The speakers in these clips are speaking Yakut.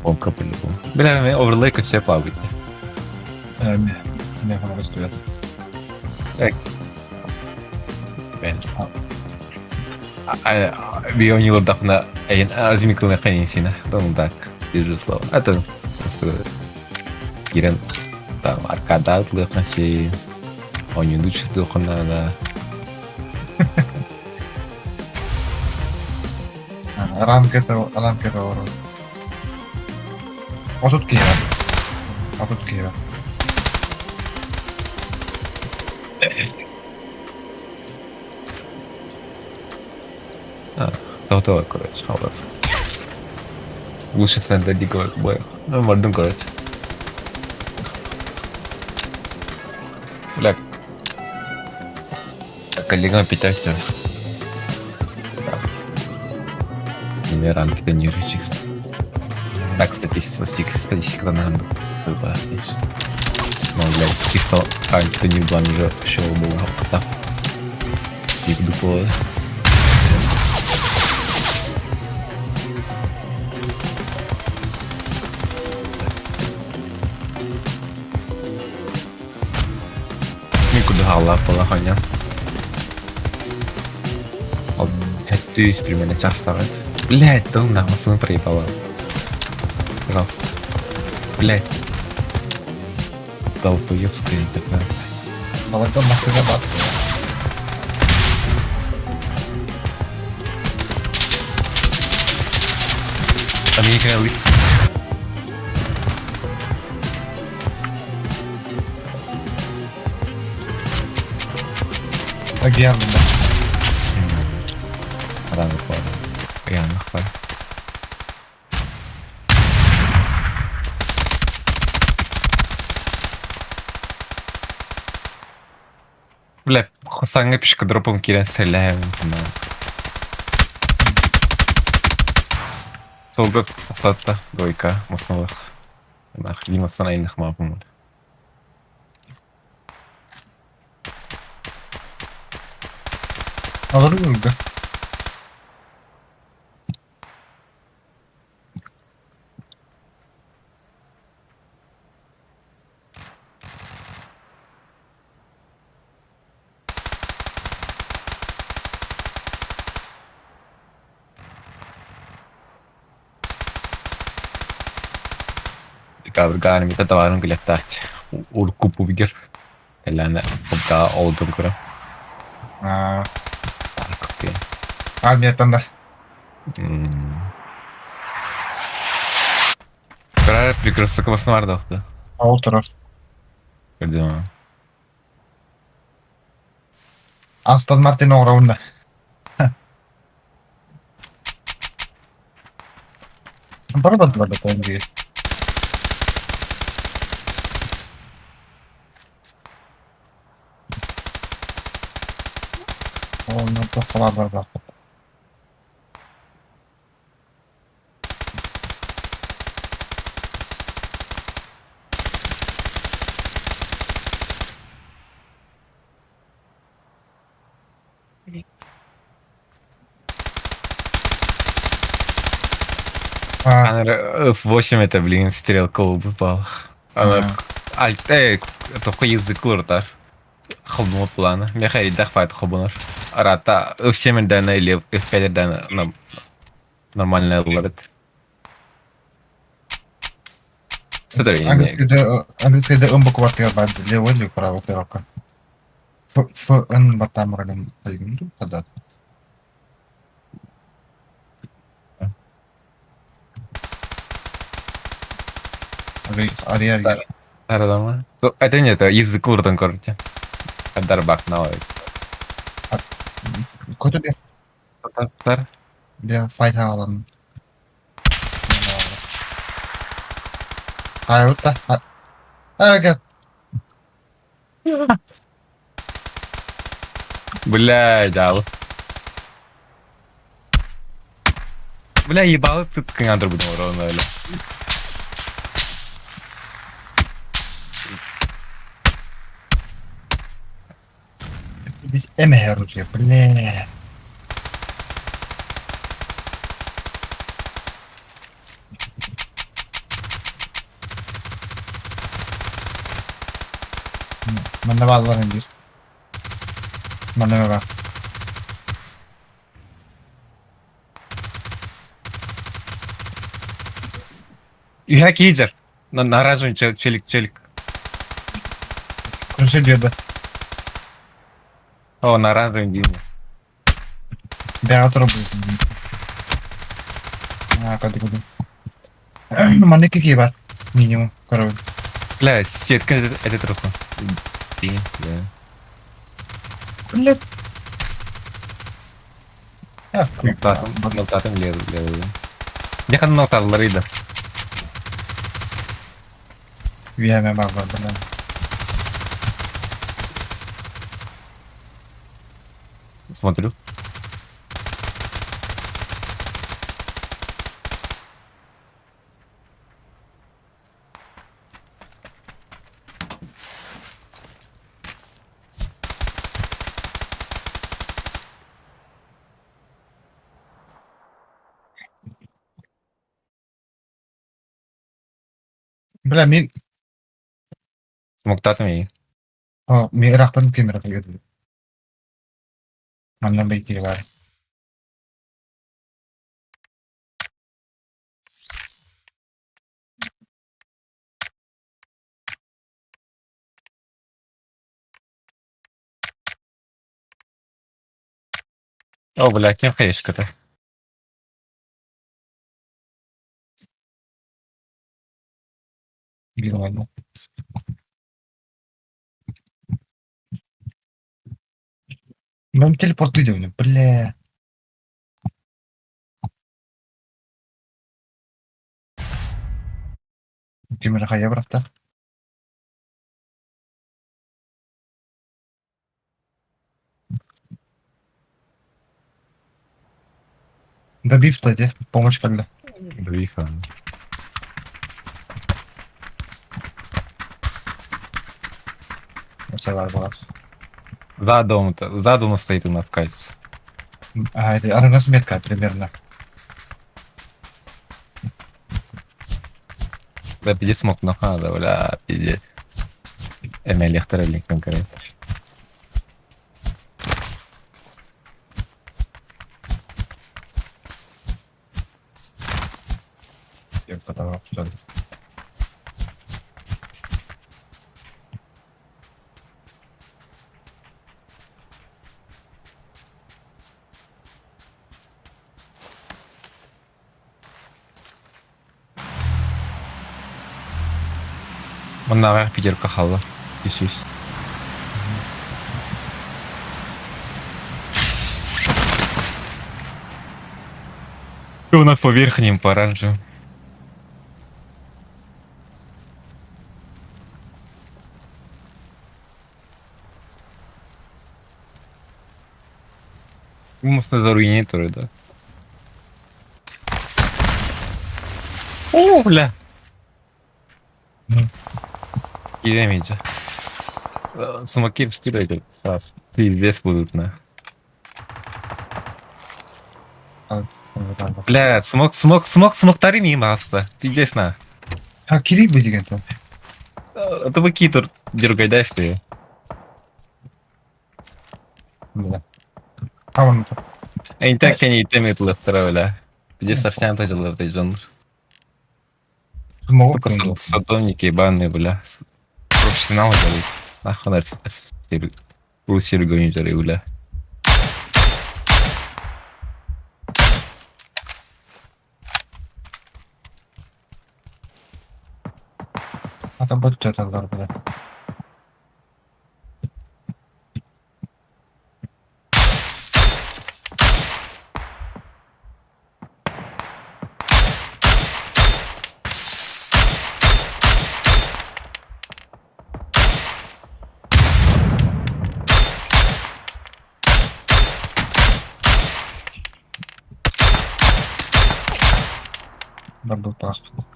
Гонка по-любому. Бля, мен оверлей көтсе плавает. Мен көстүбэт. Мен. Бионилордахна эйин азимикылны қайынсина. так, держу слово. Это кирен там аркада атлыqын ойнуду чувствуйхына да. Рамка рамка олорор. 30 киһи 30 киһи Готово, короче, олор. Лучше сен лиговых боев. Ну, мордун, короче. Бля. Коллегам питайте. Не ранки тренируй чисто. Так, статистика, статистика нам была, конечно. Ну, блядь, чисто ранки тренировал уже еще было опыта. И дупло. Никуда полагання. Тюсь примерно час ставит. Блять, да нахуй сын проебала. Пожалуйста. Блять. Долбоебская такая. Балагда массыга бат. Там некая лы... Агиан да. Рано пора. Я нахуй. Бля, саңа пешка дропом кирен сәләм. Солга сатта двойка масалах. Нах, видимо, сана инах мапумul. Алыр ылга. Кабыргааны мите табарын күлеттач. Урку пубигер. Эләне кубка олдун күрә. А, армияттан да. Карар прекрасно бар да. Ол турар. Көрдүм. Астон Мартин оҥоробун да. Бары бардылар да тойын Ол тохтолар бар. А, F8 это, блин, стрелка упал. Она Альт, только язык луртар. Холбумут плана. Меха идах пайт хобунар. Рата F7 дана или F5 дана нормальная лорет. Смотри, Английскийде ым букватыгар бар левый или правый стрелка. Ф, Ф, Н батамырын тайгынду кадат. Ари, ари. Арадама. Это нет, это язык луртан короче. Дарбак на Көтө бе, Тар. бе файта алан. Айута. Ага. Бля, дал. Бля, ебало ты тканадр буду ровно, бля. Biz эмэ бля. Манна бааллар биир. Манна баар. Үһэ киидер. На оранжевый челик, челик. Крыша диэбэ. О, на оранжевый диме. Бэҕэ турабын. Аа, кады кады. Манна икки киһи бар. Минимум, короче. Бля, сетка это троху. Да. Блядь. Мылтатым, мылтатым левый, левый. Дьэ ноталлары да. Үөмэ бааллар бля. Смотрю. Бля, мин Смоктатым и. О, мин ыраахтан ким эрэ кэлбит. Манна бэйкири баар. О, бля, ким хаешката? Биир манна. Нам телепорт идем, бля. Ким эрэ хайа бырахта? Добив дии, помощь кэллэ. Добив. Сабар баҕар. За домом, за домом стоит у нас, кажется. А, это араҥас метка примерно. Да, пиздец смог надо, бля, пиздец. Эмэлиэхтэр илик конкретно. Что ли. Маннааҕар пятерка хаалла. Үс У нас по верхним, по оранжевым. Умственно заруинить да? О, бля! Ну. Киремича. Смоки скидывайте. Сейчас. Пиздец будут на. Бля, смок, смок, смок, смоктары мимо аста. Пиздец на. А кири бу деген то. Это вы китер дергайдайствие. Бля. Хаван. Энтэн кени темит лэхтара, бля. Пиздец совсем тоже лэхтар, Смог. Сука, садовники ебаные, бля. Профессионалы, блядь. Нахуй на Руси бля. Ата бот аталар, бля. Барбыл паспорт.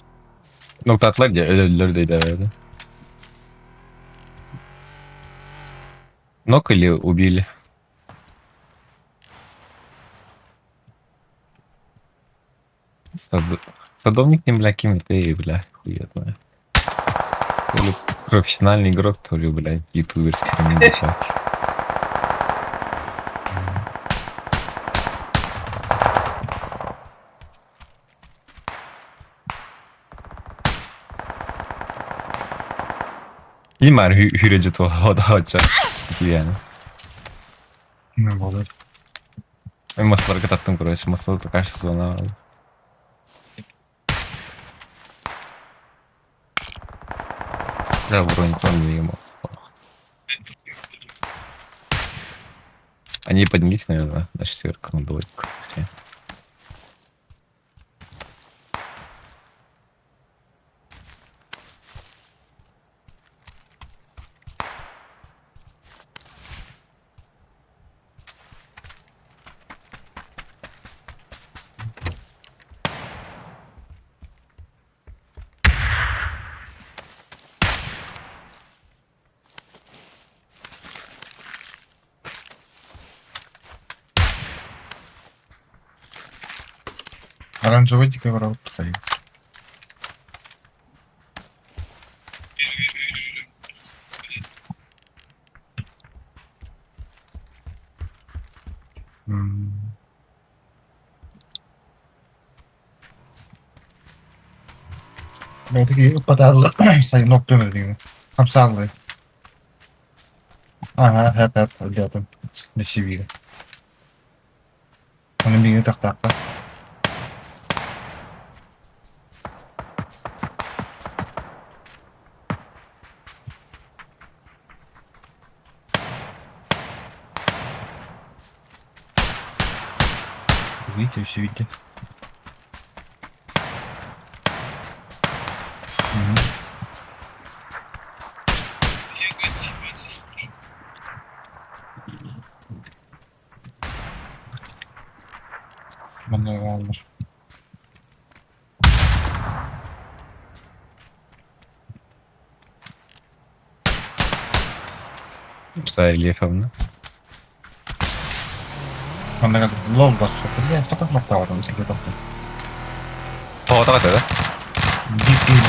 Ноктатлар өлөллөр дейді. Нок или убили? Сад... Садовник не, бля, кем ты, бля, хуй я знаю. То ли профессиональный игрок, то ли, блядь, ютубер стримит. Nyilván hűrögyöt oda-hagyja. Ilyen. Не буолар. Мастарга таттым, короче, мастар кажется, она... Да, вроде не ему. Они поднялись, наверное, на шестерку, на двойку. Оранжевый дикий ворот хай. Бәтики ыппатааллар сайын оттуом этигини хамсааллай. Аһа, хэп хэп өллөтүм нүсүбигэ. Ону миигин тахтаахха. Видите, все видите. Бегать, съебаться сможет. Манна бааллар. Что рельефовно. Манна лол басса. Блядь, кто так мартаалатан тиги тохтон. Тоҕо да? Дикий.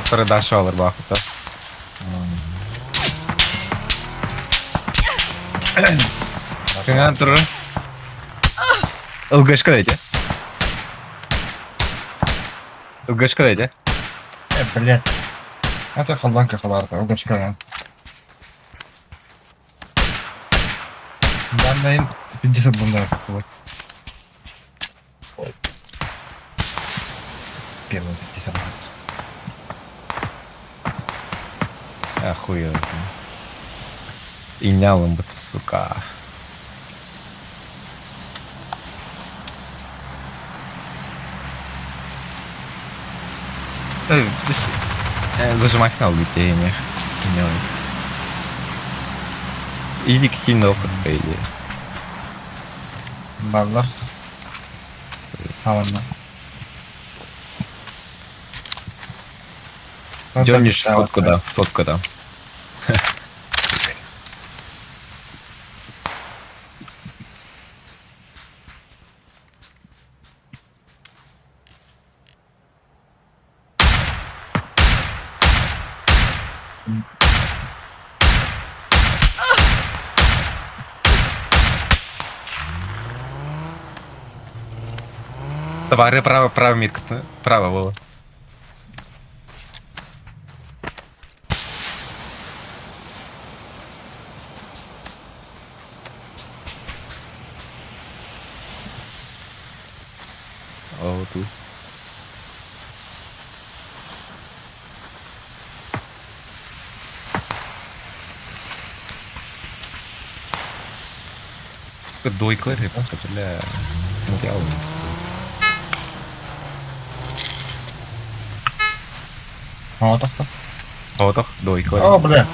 Тут дальше алыр баахыта. Кыңан турur. Ылгышка дайте. Ылгышка дайте. Э, блядь. Это халланка халарта, ылгышка. Данный 50 бундар. Вот. Первый 50 Охуенно. Инялым бы, сука. Зажимать надо детей, не. Или какие-то опыт, по идее. Баллар. Халанна. Дернешь сотку, да, сотку, да. Давай, право, право, митка, право, Вова. О, тут. Дойклер, бля, материал. О, Отох, дойклер. О, бля.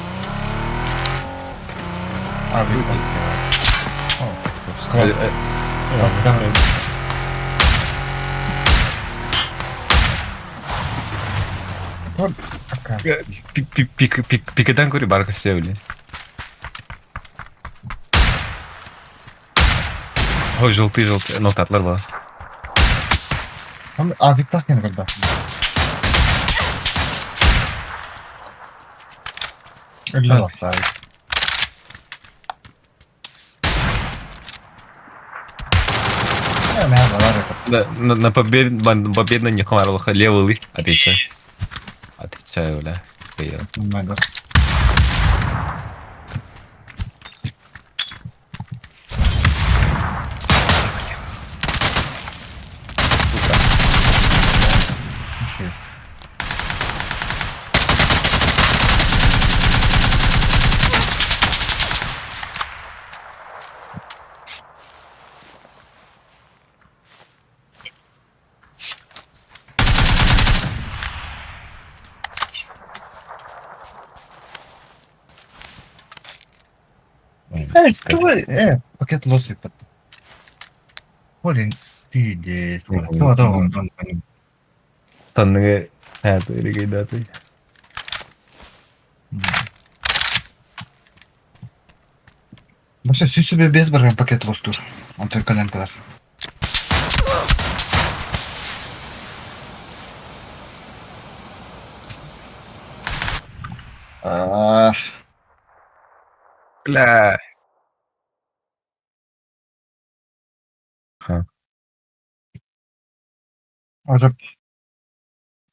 А, видно. О, склад. Пикадан кури барка севли. Ой, желтый, желтый. Ну, татлар бар. А, Виктор когда? Өллөр На победной не хмарилха левый отвечаю. Отвечаю, бля. Надо. Сука. Э, пакет лосы. Блин, пиздец. Танныгы регайдаты. Вообще, всю себе без барган пакет лостур. Он только коленкалар. Бля.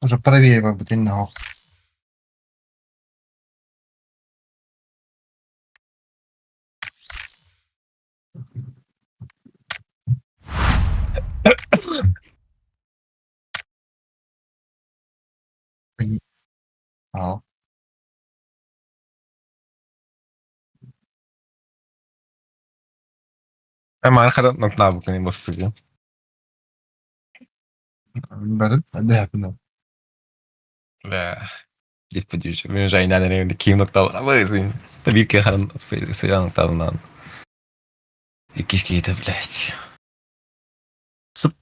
Уже правее бутыльного. Аа. Маар хара нокнабыкын бастыгы. Бәрін, да, Бля. Господи, мен жайнан эреңде кийим ноктал. Табирке хан сыян нокталынан. Иккис киһитэ, блядь. Суп.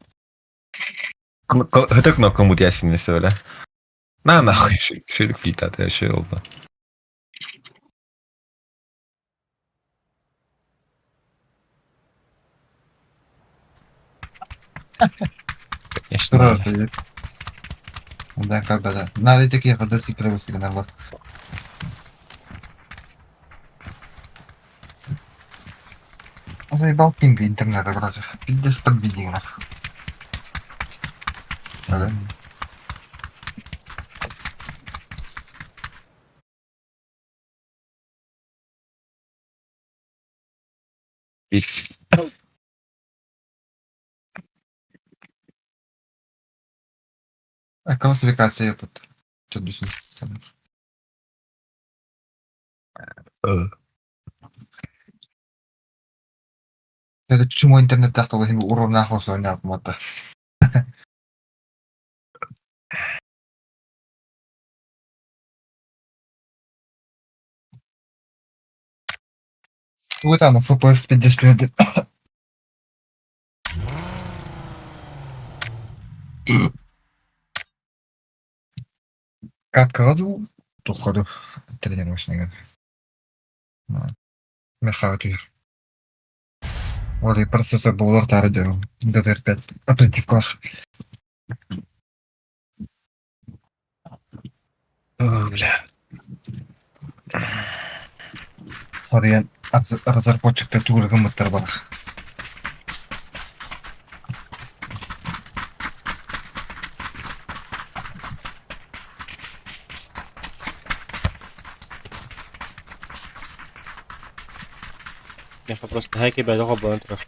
Хөтөр кнопка мутясинесе, бля. На нахуй, шөйдүк плитата, шөй олду. Конечно. Да, как бы да. Надо такие фантастики провести канал. Заебал пинг интернета, короче. Пиздец подбеди, нахуй. Да. А классификация под. Это чему интернет так то уровня хосоня мата. Вот оно, FPS 51. Катка ходу, ходу тренировочный. Мехаутир. Оли процессор булар тары DDR5 оперативкалар. О, бля. Сориан разработчиктар тугургымыттар бар. Я просто хайки бәлі болан тұрар.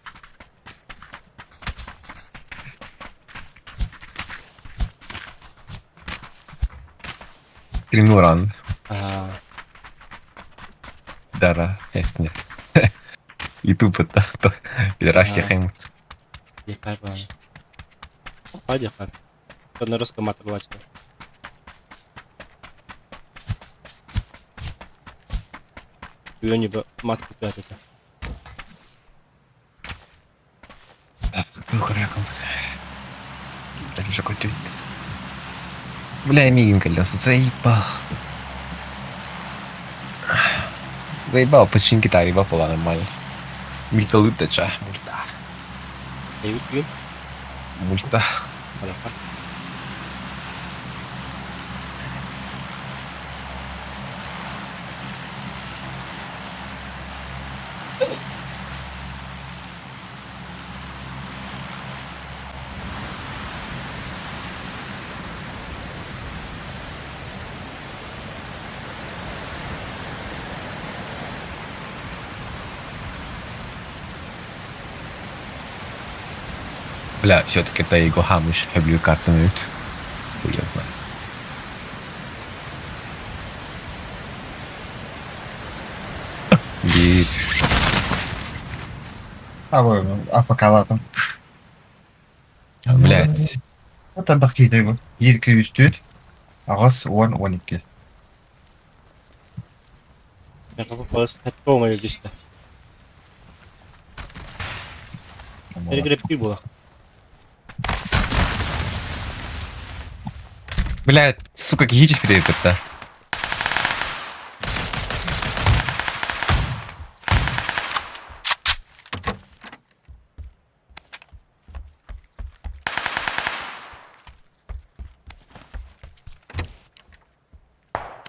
Тримуран. Аа. Дара, ясне. Ютуб это пидорастия хайм. Пади хай. На русском мат была. Ее не мат купят это. Бля, мигин колеса, заебал. Заебал, починки тариба была нормально. Мульта лытача, мульта. Мульта. Бля, все-таки Тайго Хамыш хөбүлүүр картам эбит. Хуёвно. Биир. А АФК-лаатым. Блядь. Тарбах киһитэ бу. Биир күүстүүт, аҕыс уон уон икки. Меха полная диск. Перегребки было. Блядь, сука, киһи кытта.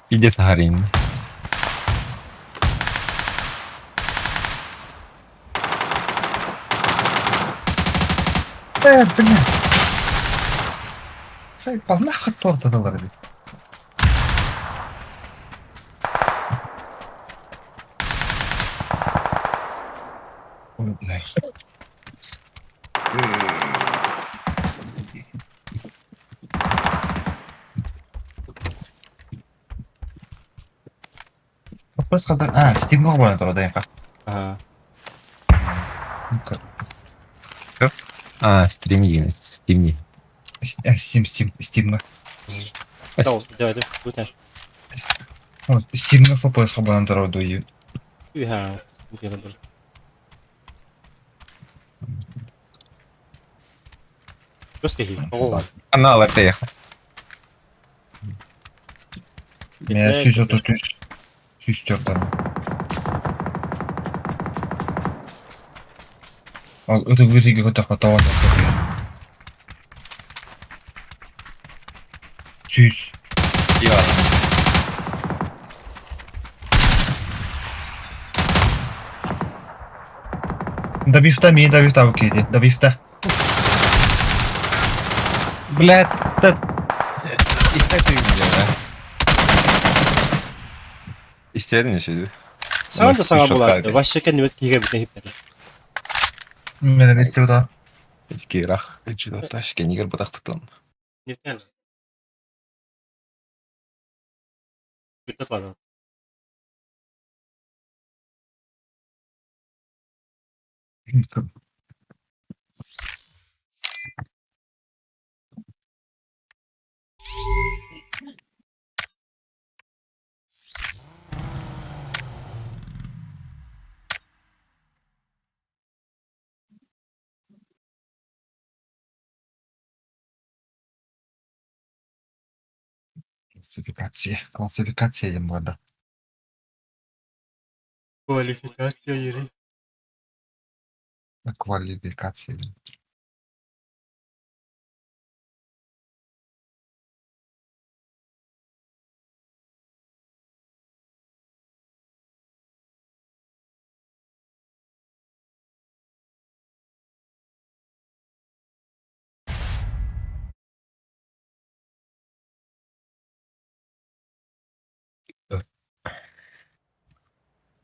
Иди саһарин. Э, бля. Сайпал нахуй торта эбит. Вопрос когда... А, Steam буолан турар дайка. Ага. А, стрим Steam. Steam, Steam, Steam. Да, да, да, тут. Steam FPS буолан турар дуйу. Үһә. Просто Аналар теехал. Мен сүүс отут үс. Сүүс төрт Ол ытылгыр иге көтөхпө тоҕон Сүүс. Добивта мин добивта окей, добивта. Блядь, да... Истэти бля. Истэдин еще. Саҥа да саҥа буолаат, вообще кэннибэт киһигэ бүтэн хиппэтэ. Мен истибита. Кирах, чудо кенигер батах потом. Нефтян. Бүтэ ладно. Классификация. Классификация диэн буолла. Квалификация yeri. Квалификация диэн.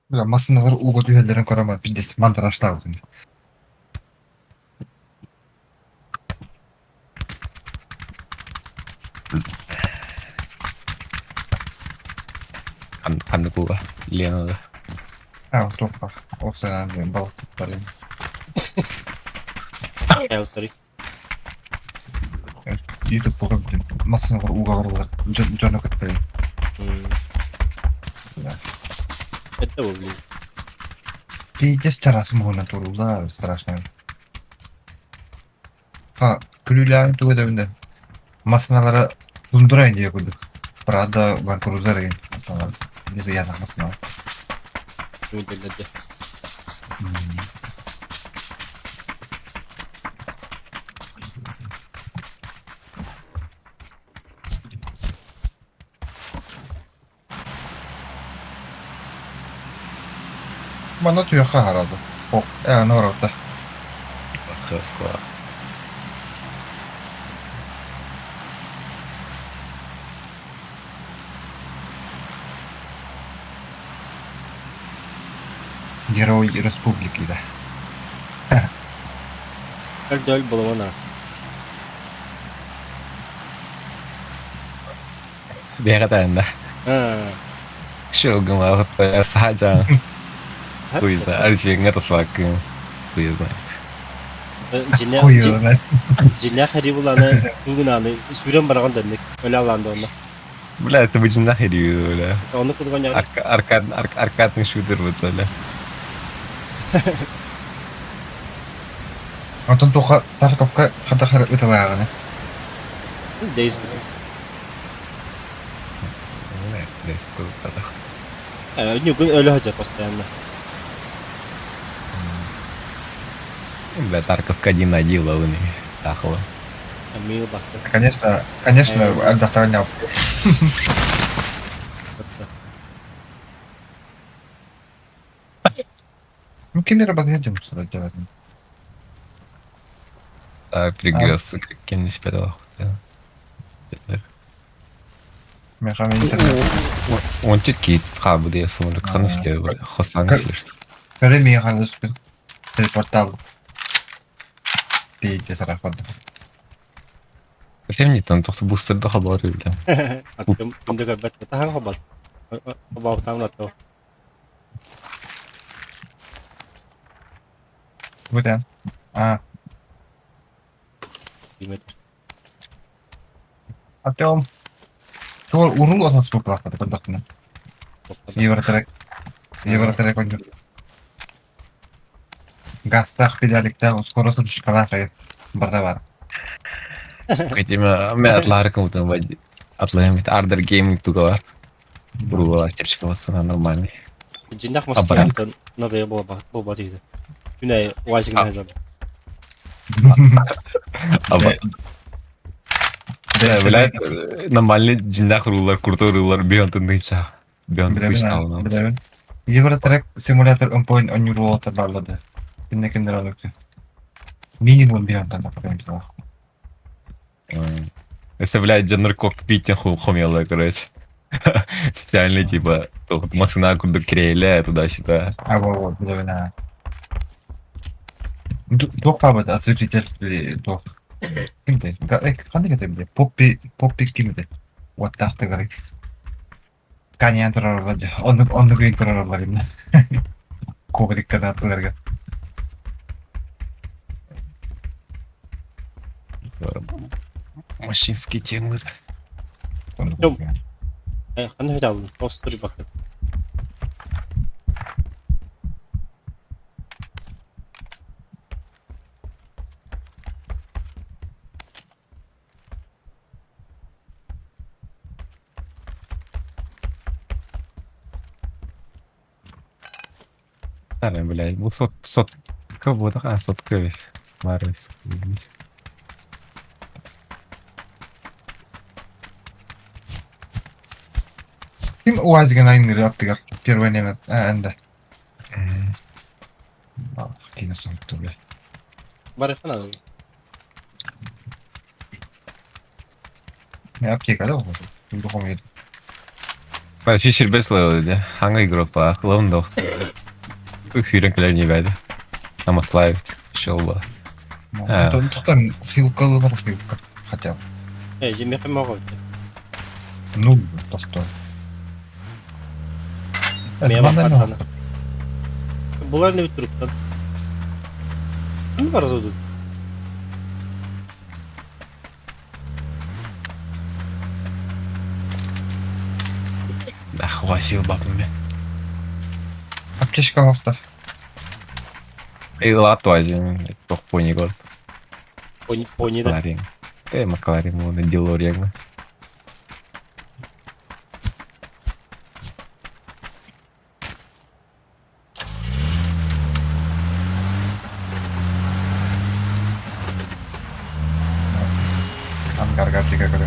Бля, массыналар ууга түһэллэрин көрөмө пиздец мантараштаабытын. Ханны куга. Лена да. А, туохпах. Ол сынан балык туттарым. Эутари. YouTube буга массыналар ууга баралар. Дьону көттөрүн. Да. Это блин. Пиздец чарасы муһунан турулар страшно. А, күлүүлээн тугу да массыналара тундурайын диye курдук. Прада, Land Cruiser деген массыналар. Биз янах массыналар. Мөдөллөрдө. Манна туйахха харады. Ок, э, норотта. Хыскла. Герой республики, да. Өлдөөл булумана. Бэйэҕэ таһынна. Шылгым саһаджаан. Хуй знает. Арчиҥҥа тасваккын. Хуй знает. Дьиннээх хэрии буланы тугунааны сүүрэн бараҕын дэнник өлө алаан да онно. Бля, это бы дьиннээх хэрии бля. Онно курдук Аркадный шутер вот бля. Онтон туохха Тарковка хатах ыталааҕына. Дейс. Ньукун өлө сылдьар постоянно. Бля, Тарковка один на один ловыны. Тахова. Конечно, конечно, элбэхтэрин Ну, ким эрэ батыһа дьон сылдьабатын. А, пригрелся, как кем не спрятал. Он тетки хабы я сумлю, ханусли, хосанусли. Көрө миэхэ ханыспын телепортал пейте сарахвады. Времени там просто бустер да хабар бля. Ким да көрбөт. Таһан хабат. Хабаутаң ато. Бутен. А. Артем. Туор урул асан спортлахтады көрдөхпүнэ. Евротрек. Евротрек ойнуур. Газтаах педаликтаах скорость ручкалаах барда бар. Этими мен атлары кымытын атлайым ардер гейминг туга бар. Бурулар чепчик болсун нормальный. Дьиннэх массыынаттан надайа буолбат үһү. Күнэ уазигын сылдьар. Блядь, нормальный дьиннэх уруулар, крутой уруулар бион тындыйча. Бион тындыйча. Билэбин. Евротрек симулятор ымпойн онньуур уолаттар бааллар да. Кинне киндер оннук. Минимум бионтан тахтан Это, блядь, дьоннор кокпите хумела, короче. Специальный, типа, массына курдук кириэлэ туда-сюда. А, вот, билэбин, Туох баабыт освежитель туох кимтэй? Ханнык этэй бile? Поппи Поппи ким этэй? Уоттаахтыгар Сканиян турараллар дьэ. Оннук оннук ыйын турараллар иннэ. Коврикка аттыларга. Мощинские темы. Ханна хүтаалын? Остур бакын. Старый, блядь, был сот, сот, кого а, сотка весь. Марвис. Ким УАЗигын айныры аттыгар первый номер энде. Киine соһутtu бля. Барыхана. Мен аптека да духом едим. Вообще щербет ловил, Ханга игрок по ловн дох. Хюрен кэлэр не бэди. Аматлаевт. Шел ба. Тоқтан хилкалар хилка хотя бы. Э, жемехе могу. Ну, тохто. Мен Булар не туруптан. Ким бар тут? Да, хватил бабами. Аптечка вахтар. Эй, латвазим, тох пони гор. Пони, пони да. Макларен. Э, Макларен, вон, Делориан. Ангарга аптека көрө.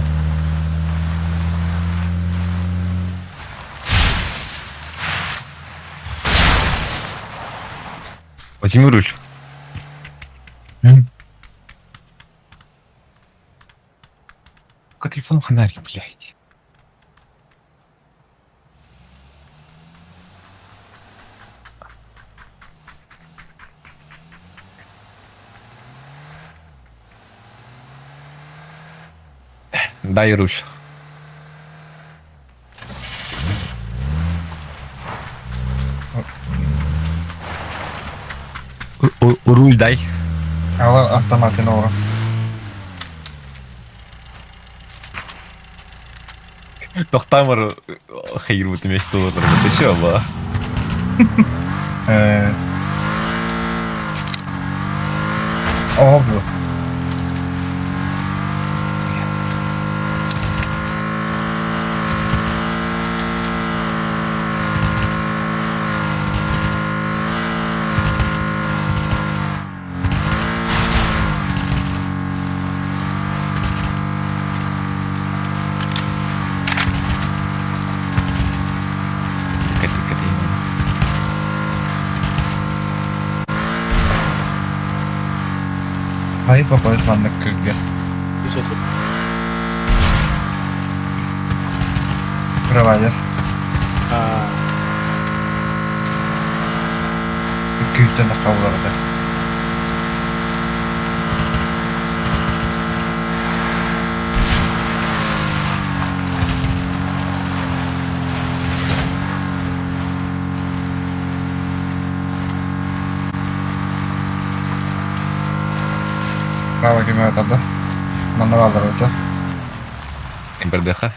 Возьми руль. Какой телефон фонарик, блядь. Дай руль. Руль дай. Алар автоматын оҕо. Тохтамыр хайырбыт вместе олорбут еще ба. Оҕо бу. Хайы вопрос маннык күлгэ. Провайдер. Күүстэн хавларда. Право кеме атады. Манна балдар өтө. МПРДХ.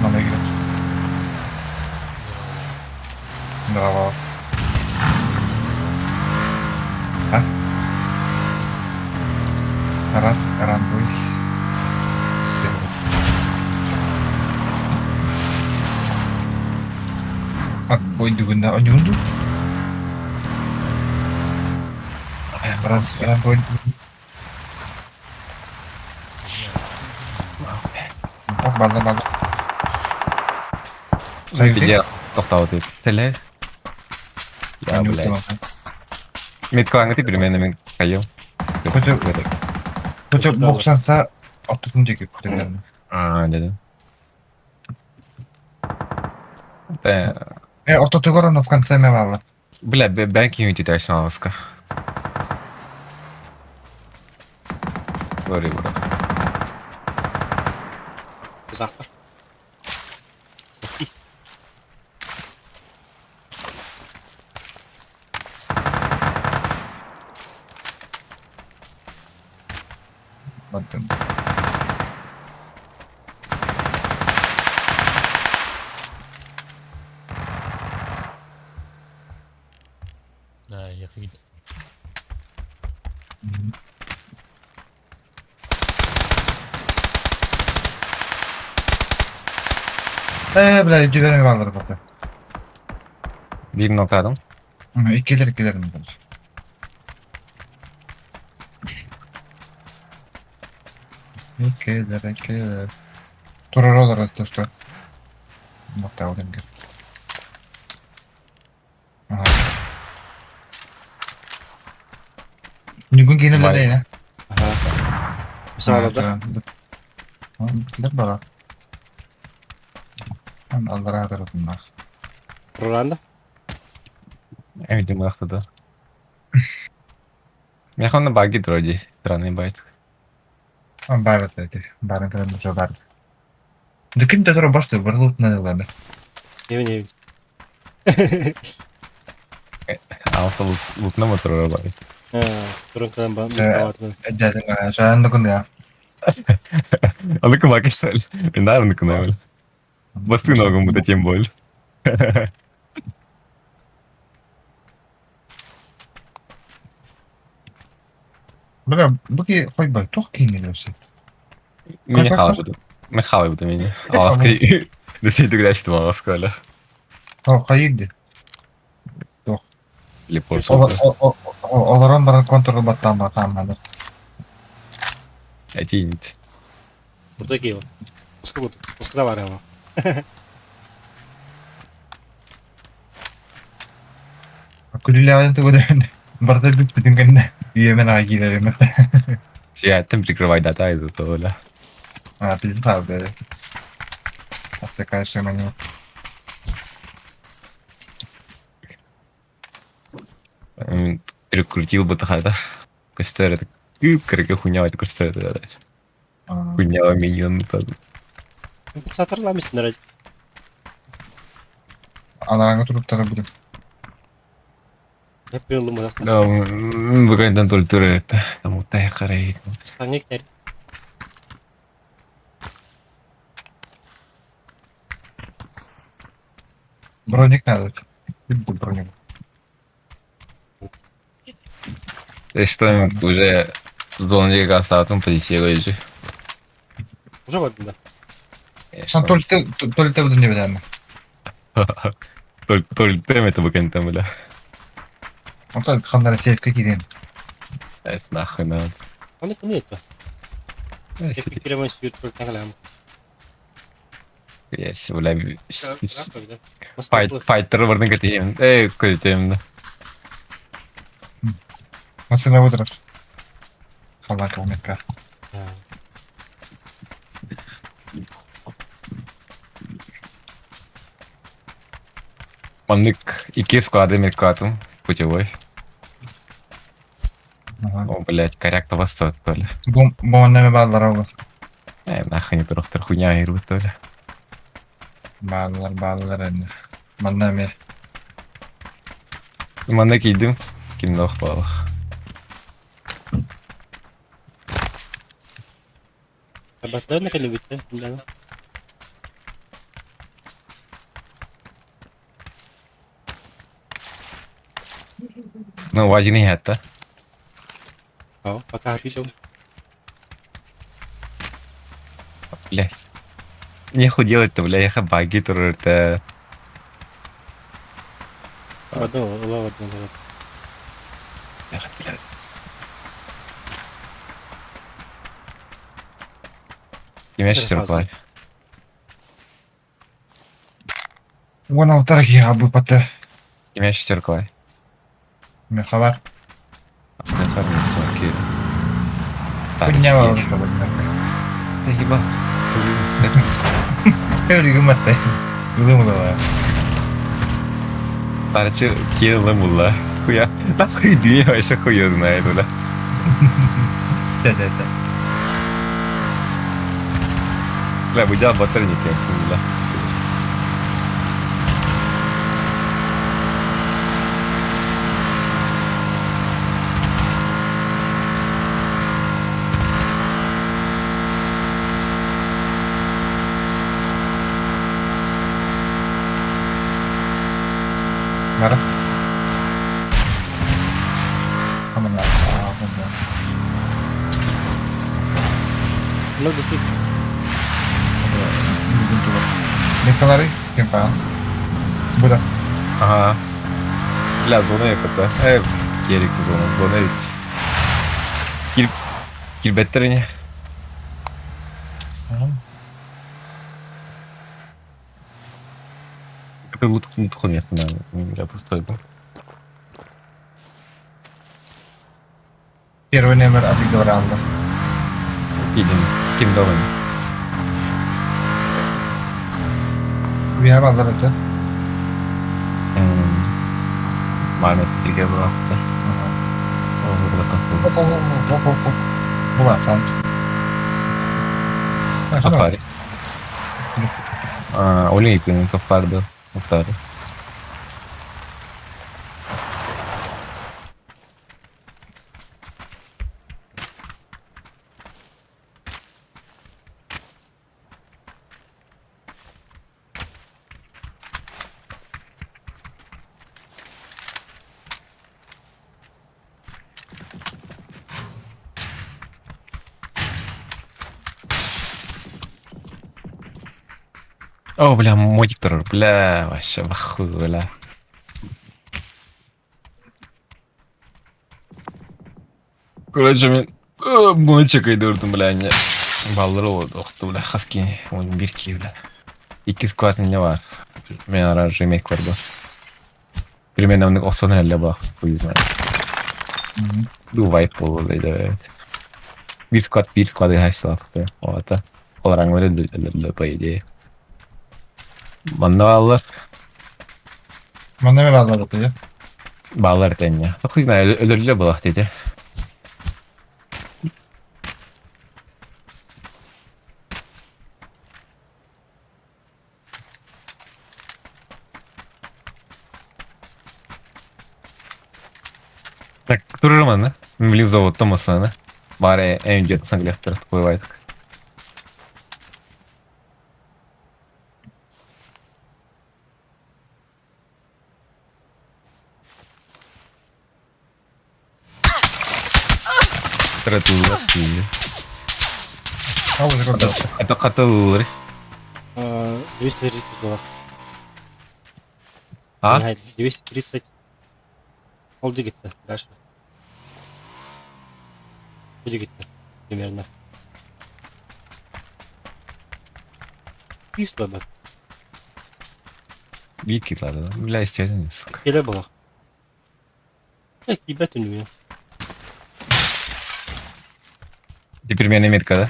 Манна кирет. Браво. А? Ран, рандуй. Отбой дугунна онюнду. Ран, рандуй. Балла, балла. Где тоқтау деп. Теле. Я, блядь. Меткалаңы примерно мен кайым. Хотя боксанса ортотун жеки күтелерин. А, дедим. Э, ортотугар оно в конце ме балла. Бля, бен ким үтүтәсің аласка. Сори, бро. Завтра. Сахи. Баттым. Э, бля, дүгәрме баллар барды. Бир нокадым. Иккилер, иккилер. Иккилер, иккилер. Турар если что. Вот так вот. Ага. Нүгүн кейнелер дейне. Ага. Мысалы да. Билер бала. Аллара атырытыннах. Руранда. Эми мактады. Мехонна баги дроди, странный байт. Бар эти, барын кырын уже бар. Дыкин да башты бір лут на. Невин, невин. Алса лутна мотор бар. Турун кырын ба. Дядя, жан күн я. Аны кым акышсал. Мен да аны кым Басты ногу будет тем более. Бля, буки хоть бы тух кейнелерси. Меня хала буду. Мен хала буду меня. Аласка. Дефи что аласка. Хайыгди. Или Олорон баран контур баттан бар хаммады. Этинит. Бурда кейва. Оска буду. Оска да бар ама. Күлүләвен тугуден. Барда бит бүтүн кенне. Үйемен ага кийлер Я тем прикрывай дата из этого, бля. А, пизда, бля. Отвлекаешься на него. Перекрутил бы тахата. Көстөр это кып-кырга хуйня көстөр это. Хуйня миньон там. Сатарлам истинер. Анараңы туруктара будем. Да, бүгүнтэн тултур там утай карай. Станик Броник надо. Броник. Что уже зону астаатын позиция же. Уже бардым да. Сан только только буду не видно. Только это бүгүнтэн бля. Онтон ханнара сейфке киирэн. Это нахуй надо. Аны кını etme. Киремен сүйүт көлтәгәләм. Yes, бля. Файтер бардын көтейм. Эй, көтейм. Машина выдраш. Халака уметка. Маннык ики склады медкатым путевой. О, блядь, коряк табасты бля. Бу бу баалар олар. Э, нахуй не турохтар хуйня ирбит бля. Баалар баалар энне. Манна ме. Манна кийдим. Кимнох балах. Басларына кэлэ бүтте. Ну, вадини хәтта. Ау, пока хапишом. Блядь. Нехуй делать-то, бля, я баги турыр-то. Одну, одну, одну. Блядь. Кимеш сырклай. Уон алтар абы паты. Кимеш сырклай. Мен хабар. Асныхар не смоки. Хуйня бар. Ебать. Өлүгүм аттай. Ылым ылыла. Тарчы келі мулла. Хуя. Нахуй дни вообще хуя знает, бля. Да-да-да. Бля, будя батарники, бля. Мара. Амана. Ну, дути. Мекалары кемпан. Буда. Ага. Бля, зона это. Э, телек зона, зона. Кил килбеттерине. Это лут лут хуйня, бля, просто. Первый номер отыграл. Кидин, ким долын. We have other это. Маме тиге была. Оп, оп, оп, оп, оп. Була, там. Апари. Олин икин тофарды. Тофтары. О, бля, модик турар, бля, вообще бахуй, бля. Короче, мен мочек айдырдым, бля, не. Баллары олды, бля, хаски, он бир ки, бля. Икки сквад не бар. Мен ара ремейк бар был. Примерно он осон әлі бар, хуй знает. Ду вайп болду дейді. Бир сквад, бир сквады хайсалак, Ота. Олар аңлары по идее. Манна алар. Манна ме базар это. Баалар тэнньэ. Хуй знает, өлөрүллэ буолах диэтэ. Так, турар манна. Блин, золото масана. Бары эмдет санглехтер бывает. Тратулар тиийэ. Это хатыллар. 230 было. А? 230. Ол дигитте дальше. Бу дигиттер примерно. Кисло бы. Биир кисло, да? Бля, естественно, сука. Кэлэ буолах. Э, тиийбэт үнү. Теперь меня метка, да?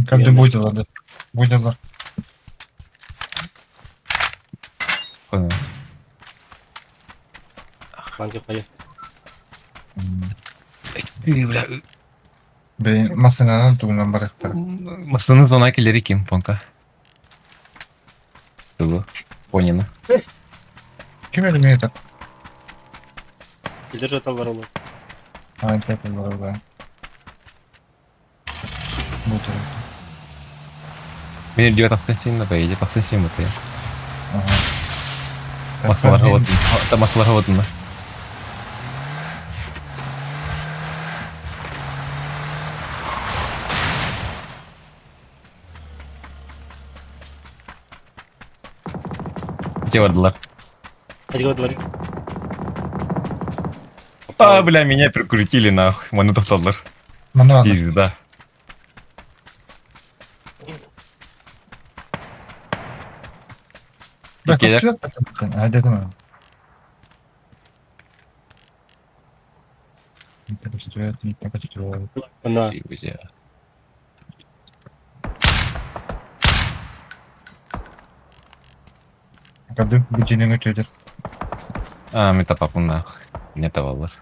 Как будила, да. Будила. Понял. Банки хайа. Бля, Бэй, массыынанан тугунан барыахтара. Массыына зона кэлэри ким, понка. Тугу? Понина. Ким элемиэ этот? Килер жаталлар олор. А, это да. Будет. Мин үрдүгэр тахсан син да поедет, тахсан син бытыйа. Ага. Массаларга вот, массаларга вот Где бардылар? Где бардылар? А, бля, меня прикрутили нахуй. Маны тохтоллар. Маны бардылар. Пизда. Бля, көстүбэт А, дедим. Көстүбэт, көстүбэт. Она. Кады бүтүнүн өтөдөр. А, мен тапапын нахуй. Не табалар.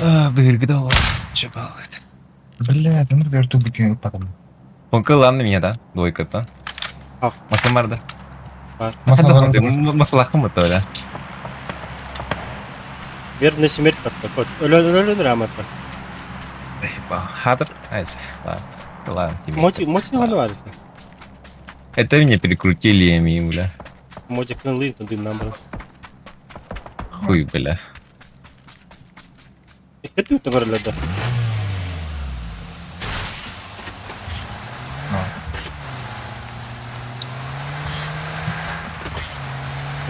А, быгыргы да ол. Чебалыт. Бля, ну верту бүтүн ылпатым. Онка ладно меня, да? Двойка-то. Ах. Масамарда. Масалар. Масалахым это, бля. Верная смерть под Өлөн раматла. Хатыр. Ладно. Ладно, тебе. Моти, моти гану Это меня перекрутили, ими, бля. Мотик на лын, тудын нам. Хуй, бля. Кетүү төгөрлөдө.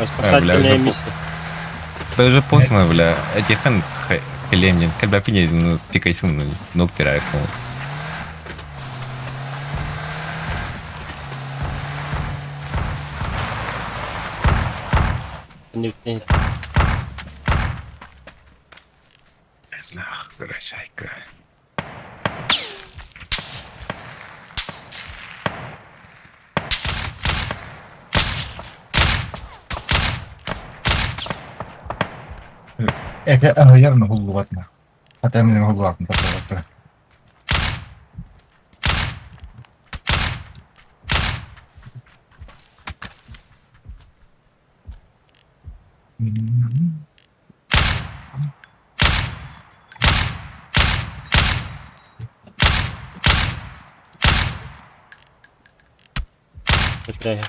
Спасательная миссия. Да уже поздно, бля. Этих там хлемнин. Когда пинет, ну, пикайсын, ну, ног пирает, ну. Нах, дурачайка. Это аһыйар хуллугатна. Ата мен хуллугатна таппатта. Быстрее.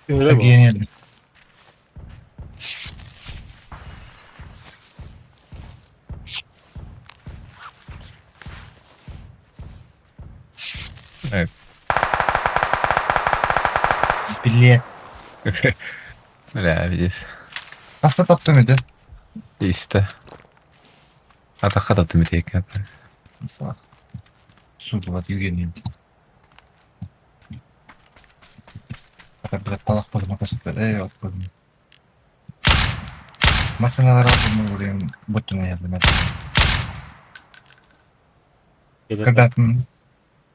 Гениально. Билет. Бля, видишь. Хаста таптым ити. Истэ. Атахха таптым ити экен. Судулат югеним. Ата блядь талах богна көстө. Эй, отпадым. Массыыналары алдым буттун айаллым. Когда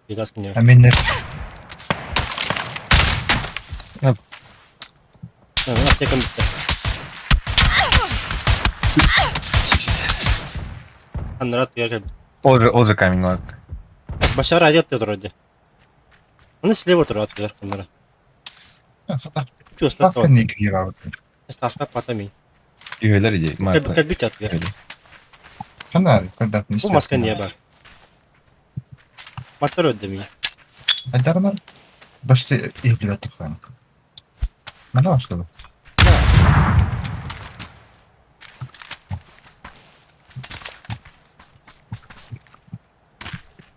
Передаст мне. а мен Аптека бүттэ. Аннара тыгар кэлбит. Ол же камень ладно. Башар одет ты вроде. Он слева турар тыгар аннара. Чувство Таска не киевабыт. Таска патами. Үйелер иди. Кэлбит атыгар. Хана, когда Бу маска не бар. Мотор өддөми. Айдарман башты иһилибэт туктаан. Мана ошлыбы.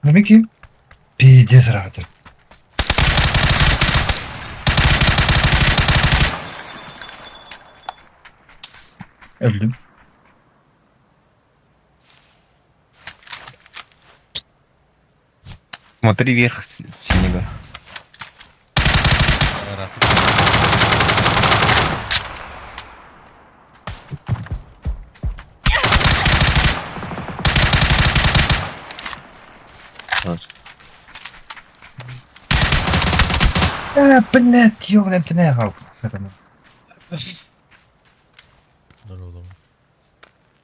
Мики? Пиздец рады. Öldüm. Смотри вверх синего. А, блядь, ёбаный МТН. Здорово.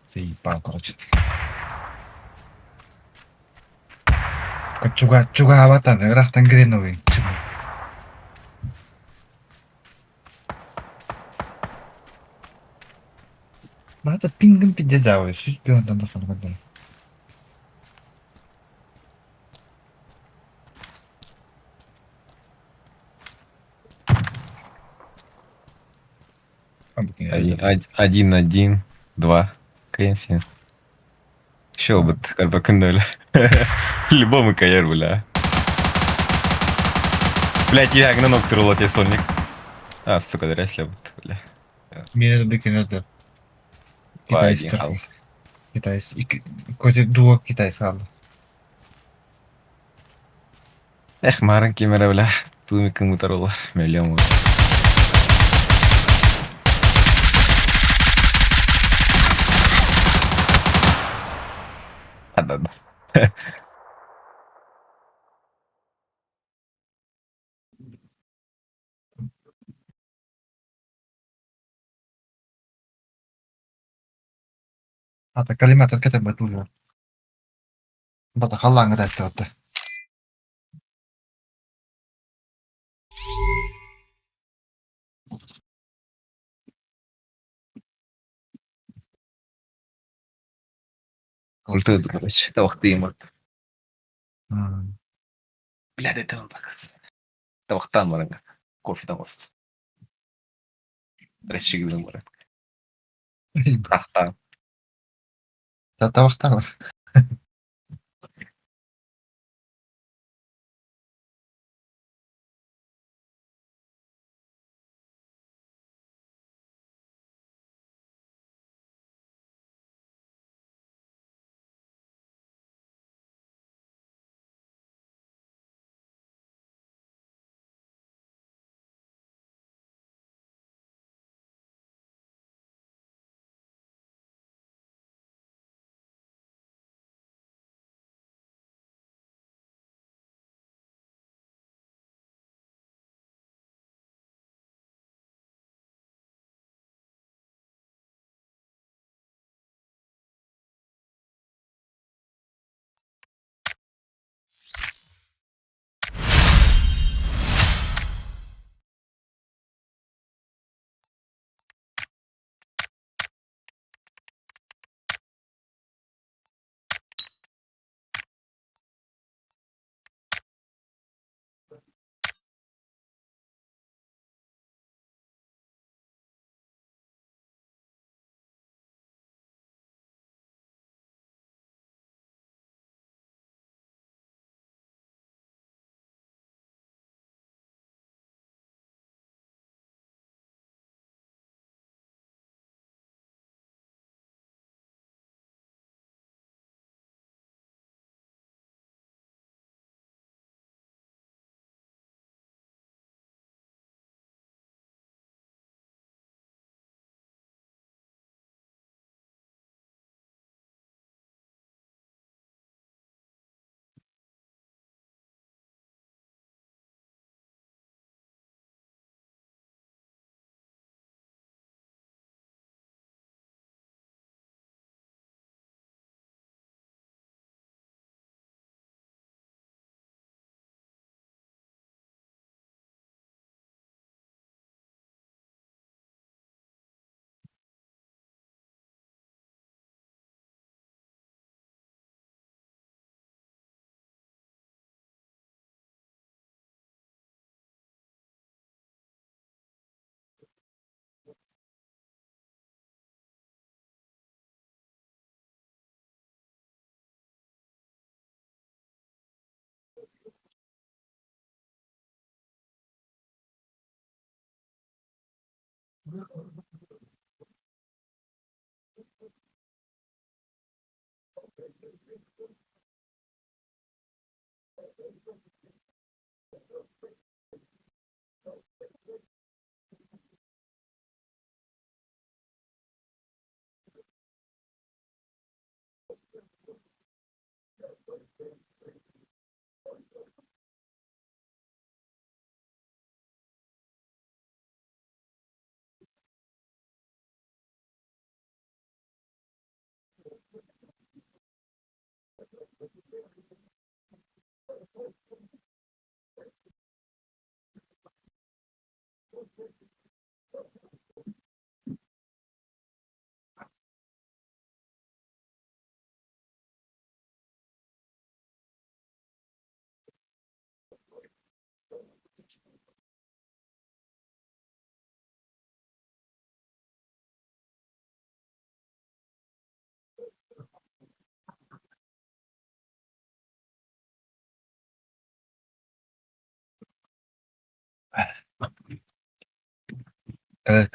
Заебал, короче. Чуга, чуга аватан, ырахтан кирен. Надо пингом пиздец, сүз биондан да фон. Один, один, два. Кэнсин. Шел бы, карбакындоля. Любому каяр, бля. Блять, я гнанок турул тебе сонник. А, сука, дыря бля. Мені бекенеді. Два, один, Китайцы. хал. Китайцы. Какой-то дуо китайцы алды. Эх, марын кемера, бля. Тумикын мутарулар. Миллион. Да, да. Ата коллиматор кете батылды. Бата халлаңы да отты. Ульту, короче. Тавақтайым. Бля, это он так. Тавақтан баран. Кофе там осы. Рәшігінің баран. Тақтан. Тавақтан бар. Кэлэр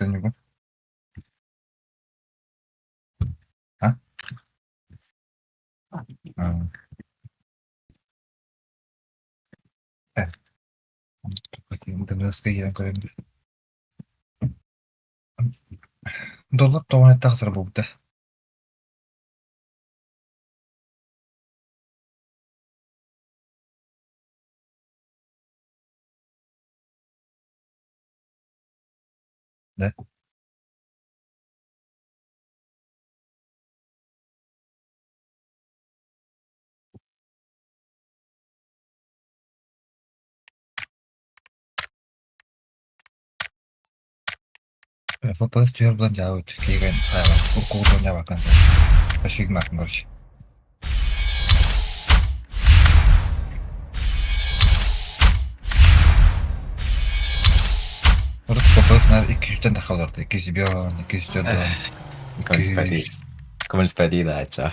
Ньургун. А? Э. Интернетскэ киирэн көрөн. Доллар тоҕо тахсар буолбута. Да? FPS түһэр булан дьаабыт киирэн куутун дьаабаккан Сигматын короче. Урут FPS нар 200-тэн тахха олорду. 205, 204, 200. Коммунистади даача.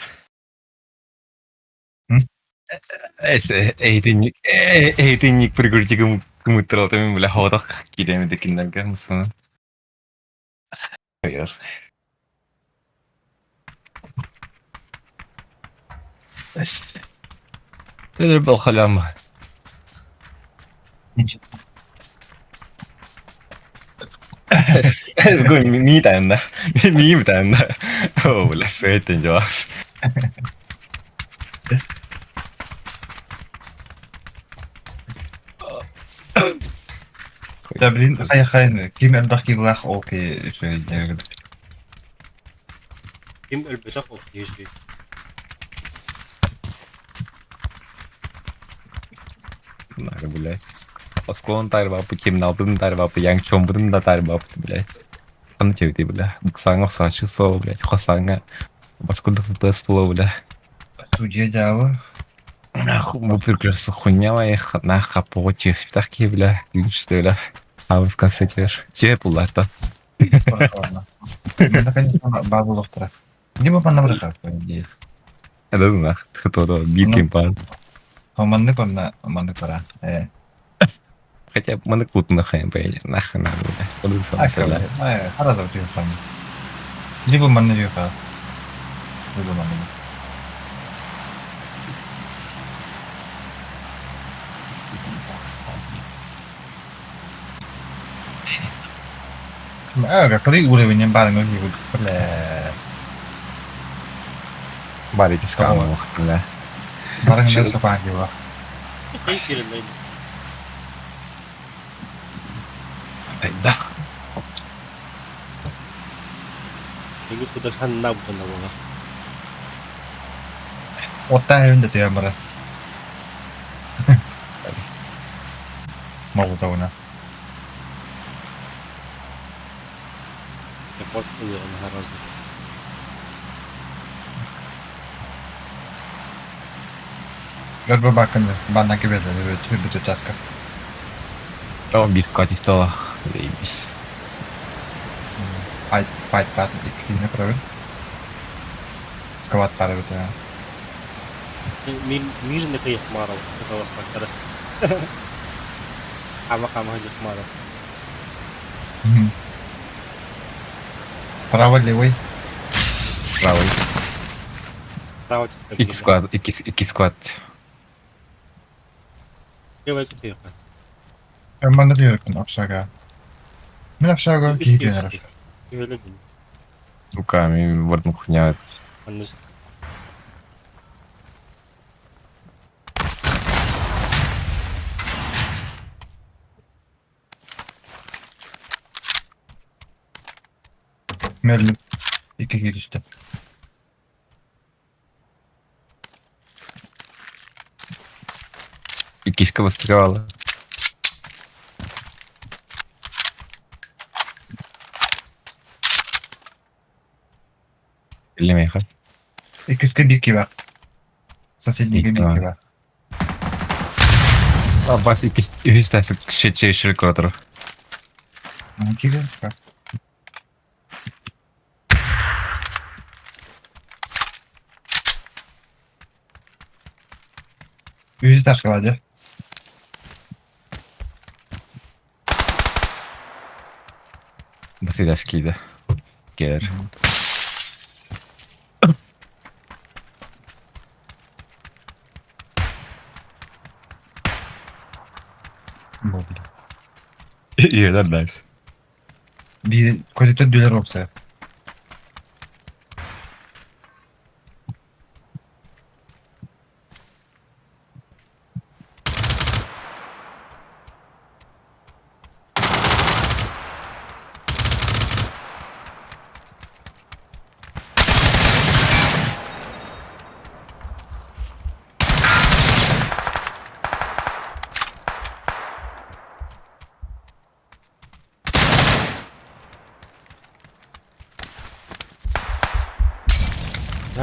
Эйтинник эйтинник прикрутигым кымыттыралтым бля хоодох кииремити киннерге мусуна. Hayır. Тэлэр балхалам. すごい見たんだ。見たんだ。おбля, そうやってんじゃん。 Да, блин, хайа-хайа, ким элбэх киһилээх ол киһи үчүгэй Ким өлбөтөх ол киһи үчүгэй. Надо, блядь. Осколон тарбапы, темналтын тарбапы, яң чомбудун да тарбапы, блядь. Аны тебити, бля. Буксаңа сачы со, блядь. Хосаңа. Башкуда FPS было, бля. Судья дьаабы. Нахуй, бу прекрасно хуйня моя, нахуй, по спитахки, бля. Что, бля. А вы в конце теперь. Тебе пулата. Манна, конечно, баа буолуохтара. Дии манна бырахар, по идее. Это нах, то битим пар. Маннык онно маннык бара. Э. Хотя бы мы нахуй, блядь, нахуй надо, бля. Буду сам себя. Хара да утуйхан. Либо манна юха. Либо манна. Öga уровень баар бля. Барики скамал, бля. Барың сопаан киба. Да. Эги худашан набутан буолар. Отта эвинде түйэн бара. Молотовна. Я просто ылыгын харазы. Görbe bakın bana gibi de evet bütün taska. О, биф стала. Заебись. Fight fight fight иккини көрөбүн. Сквад бары бит. Мир мир не кыйык марал кыталаспактары. Хама хама жых марал. Право, левый. Правый. Право Икки склад, икки склад. Левый күтүөххэ. Манна түһэркин общага. Мин общага киһи түһэрэр. Түһэлэ дин. Сука, мин бардым хуйня. Анныс. Мерлин. Икки киһи түстэ. Иккиска выстрелала. Или Иккискэ биир киһи баар. Соседнийга биир киһи баар. Бас иккис үһүс тасык шече көрөтөр. Киирэн Үһүс этажка баар дьэ. Бас киирдэ. Кэлэр. Бобли. Иһэлэр дальше. Биир көтүтэр дүлэр уопсайа.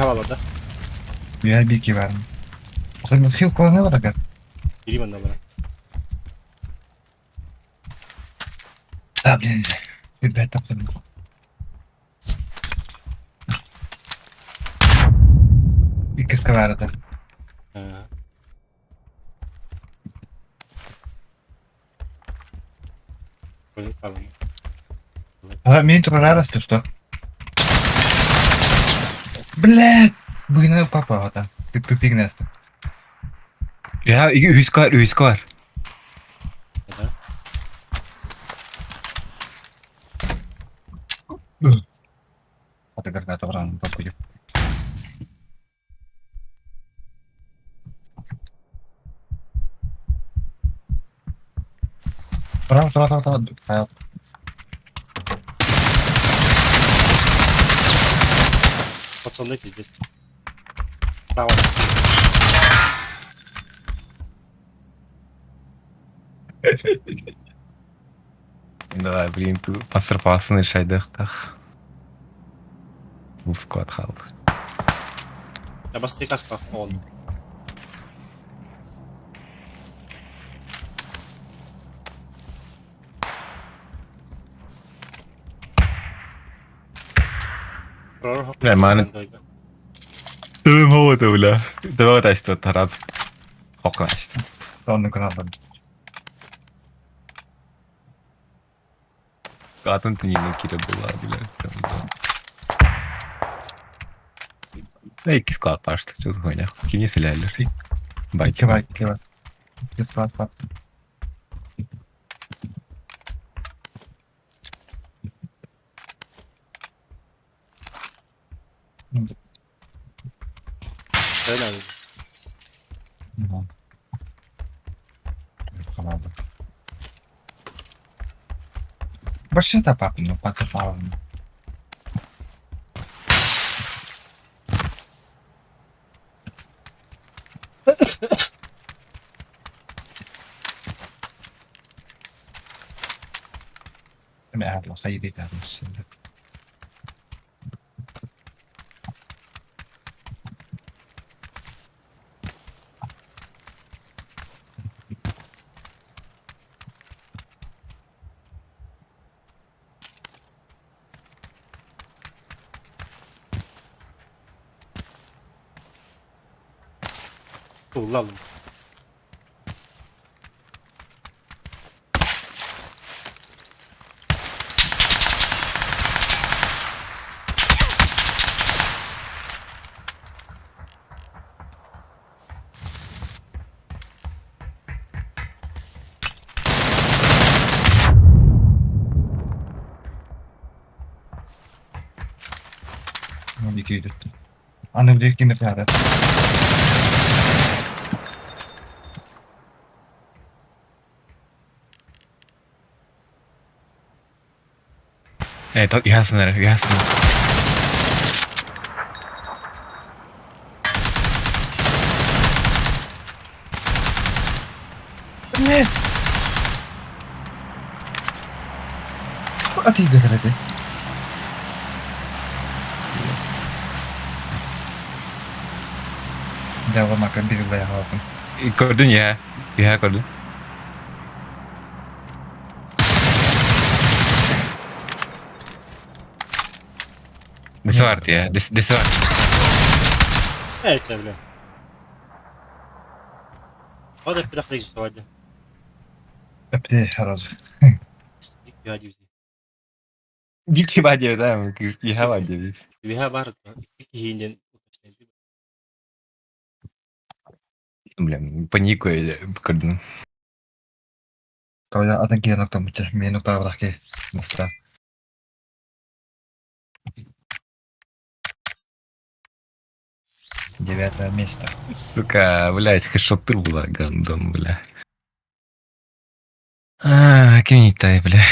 Хавала да. Үөһэ биир киһи баар. Хил кылана барар. Киирим анна барар. Да, блин. Үрбэт таптым. Иккискэ баар этэ. А, мин турарар если что. Блядь! Бүгүн папа ата. Ты тупик нэстэ. Я үһүс бар, үһүс бар. Ата граната баран топуйу. Браво, браво, браво, браво. Пацаны, пиздец. Право. Давай, блин, пасырпасын решайдыктах. Бул склад хаалды. Бастый каска он. Бля, маны Тым хоото, бля. Давай тайсты тараз. Хокнайсты. Онны каналдан. Атын тунинен кире була, бля. Эй, киско пашты, что за хуйня? Кини сэляллер. Бай. Кивай, кивай. Икки склад бар. Хамады. Вообще да папа, ну папа Хайбит. Улалым. Киирдэ. Аны били ким этэ Үһэ сынар, үһэ сынар. Не! Атыйдатар этэ. Дьааламака бирилэйэ хаалбын. Көрдүн үһэ. Үһэ көрдүн. Десварт, я. Десварт. Это, бля. Вот это сегодня. Эпти сразу. Гики бадия, да, иха бадия. Биһа бар киһинен Блин, паникую көрдүн. Тоя атын киһи оттоммутча, миэн утаабатах киһи муста. Девятое место. Сука, блядь, хэшотыр была, гандон, бля. А, кимнитай, бля.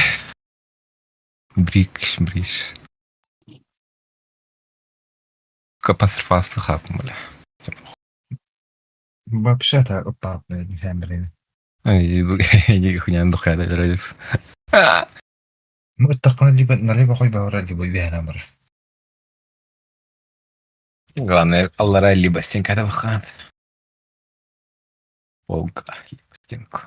Брик, бриш. Капасрфас хапм, бля. Вообще-то, опа, блядь, не хэмбрин. Хуйня духая дальше. Ну, это либо налево хоть бы либо вверх, бар. Главное, Аллара либо стенка это выход. Волк, либо стенку.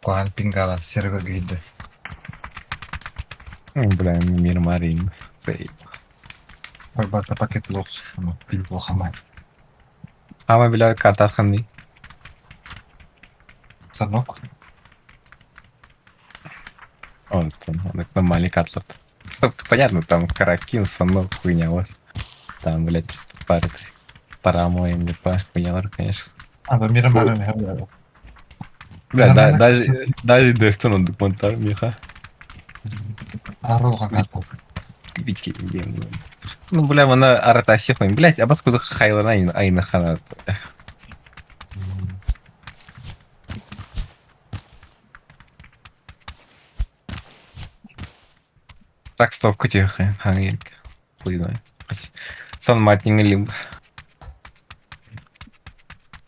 Куан пингала сервер гиде. Бля, мир марин. Барбарта пакет лос. Плохо. Ама бля карта ханни. Санок. Он там, он это нормальный картлот. Понятно, там Каракин, Санок, хуйня, вот. Там, блядь, пара Парамо, МДП, хуйня, конечно. А, да, мира марин. Бля, да, даже, даже Дестон документар, Миха. Арылған картал. Витьки, Ну, бля, она арата всех, блядь, а баскуда хайлана айна хана. Так, стоп, кутеха, хангель. Хуй знает. Сан Мартин лимб.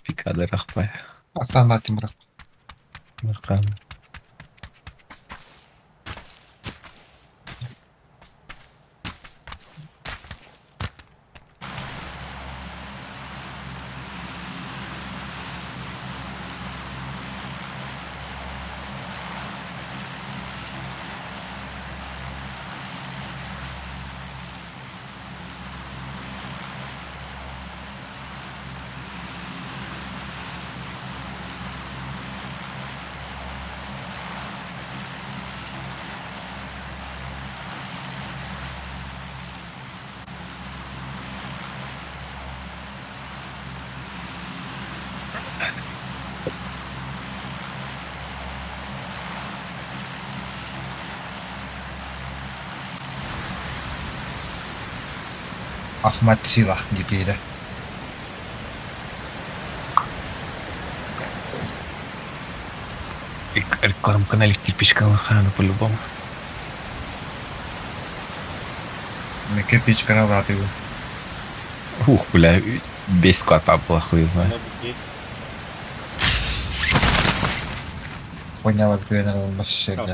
Пикада рахпай. Сан Мартин бірақ. Махан. Ахмат Сила дикейді. Рекламка на кирпичка лохана по-любому. Мен кирпич канал атыбы. Ух, бля, весь склад папа хуй знает. Хуйня бар күйенер olmaz şeyde.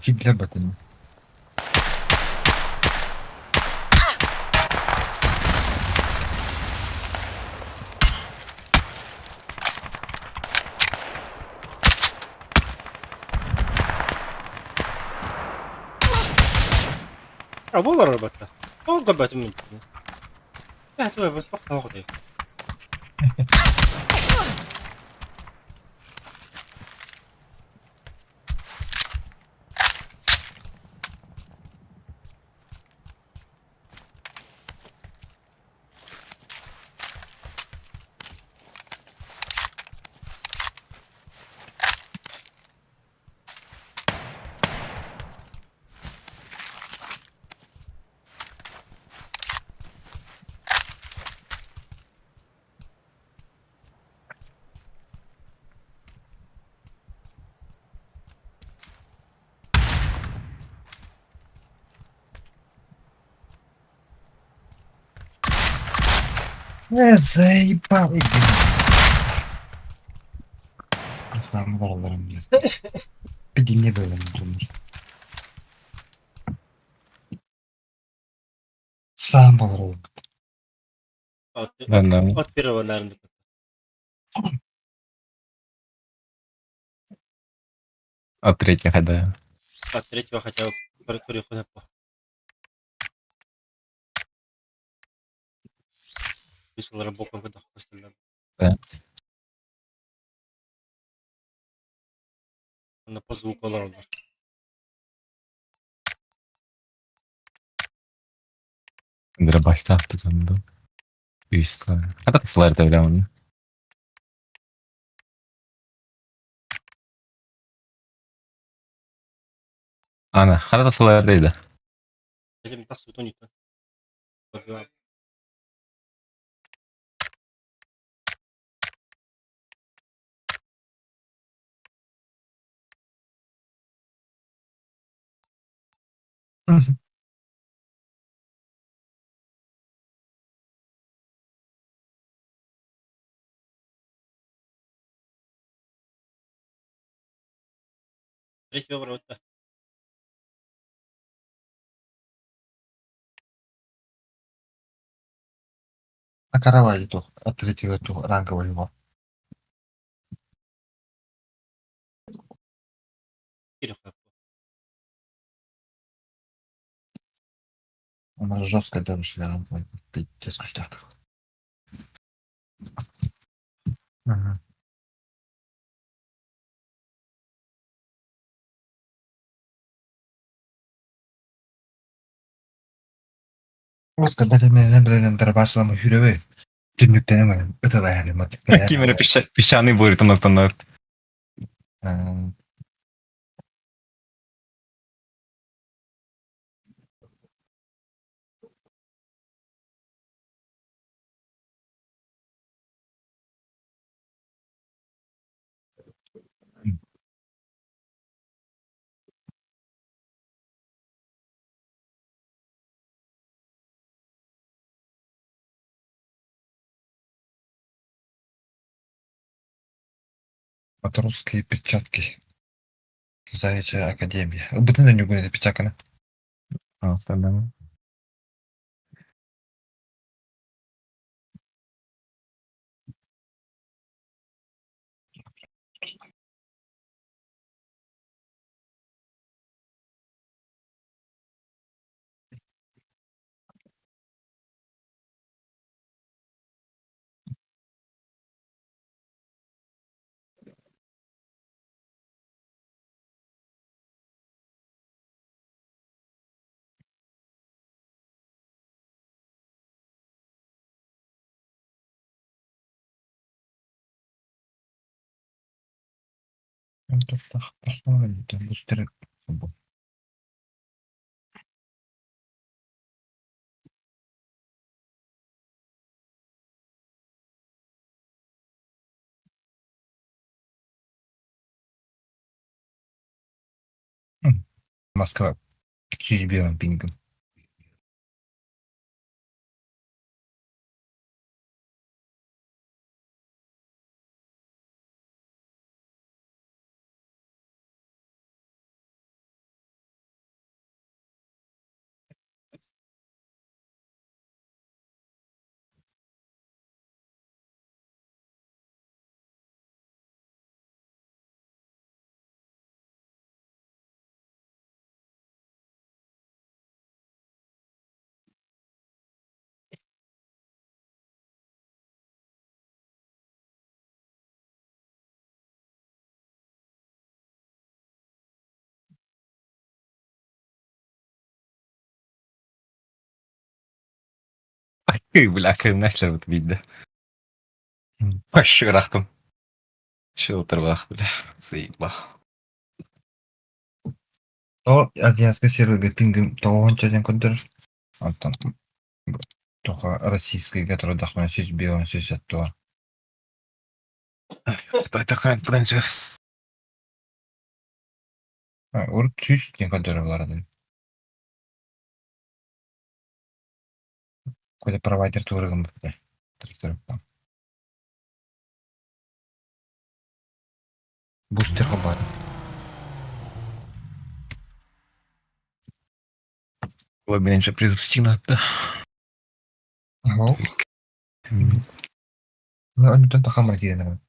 Кидлер батын. Буолар батта. Ол көрбөтүм мин. Э, туга бу тоқ тоқ. Э, заебал, Асларым бараларым блядь. Пидине было, например. Сам был От, Да, от первого, наверное. От третьего, да. От третьего хотя бы перехода. Высыл боком когда хостель. Да. На по звуку олороллор. Дробаш таптытынды. Үс. Хата сылар да билемин. Ана, хата сылар дейdi. Этим тахсыбыт ойнуттан. Третьего ворота. А каравай ту, от третьего ту рангового его. Переход. У нас жестко дальше ранговый. Пиздец, куда. Вот когда ты меня блин, дробашила хүрөбөй. Түннүктен эме ыталай халым. Кимере песчаный бурь тонок. От русские перчатки. Заячья академия. Бутын да нүгүнэ перчатканы. А, тогда. Москва. С белым пингом. Бля, кымнашлар бут бидде. Баш рахтым. Шылтырбах, бля. Заебал. То азиатский серверге пингим тоҕонча диэн көрдөрөр. Онтон тоха российский турдахпына сүүс бион сүүс аттуа. Байтахан принцесс. Урут сүүс диэн көрдөрөр булар. Коля провайдер туурагын бутта. Бустер холбоотум. Ой, блин, же призывти надо. Оһо. Ну, онтон тахамар киирэн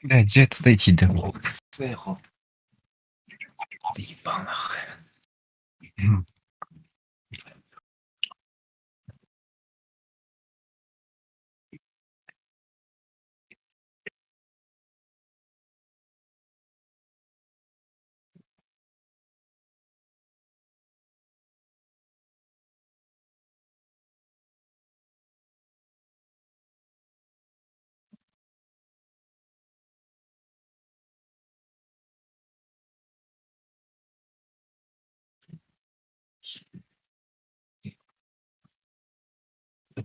Блядь, где туда идти да? Цеху. Ты ебал нахуй.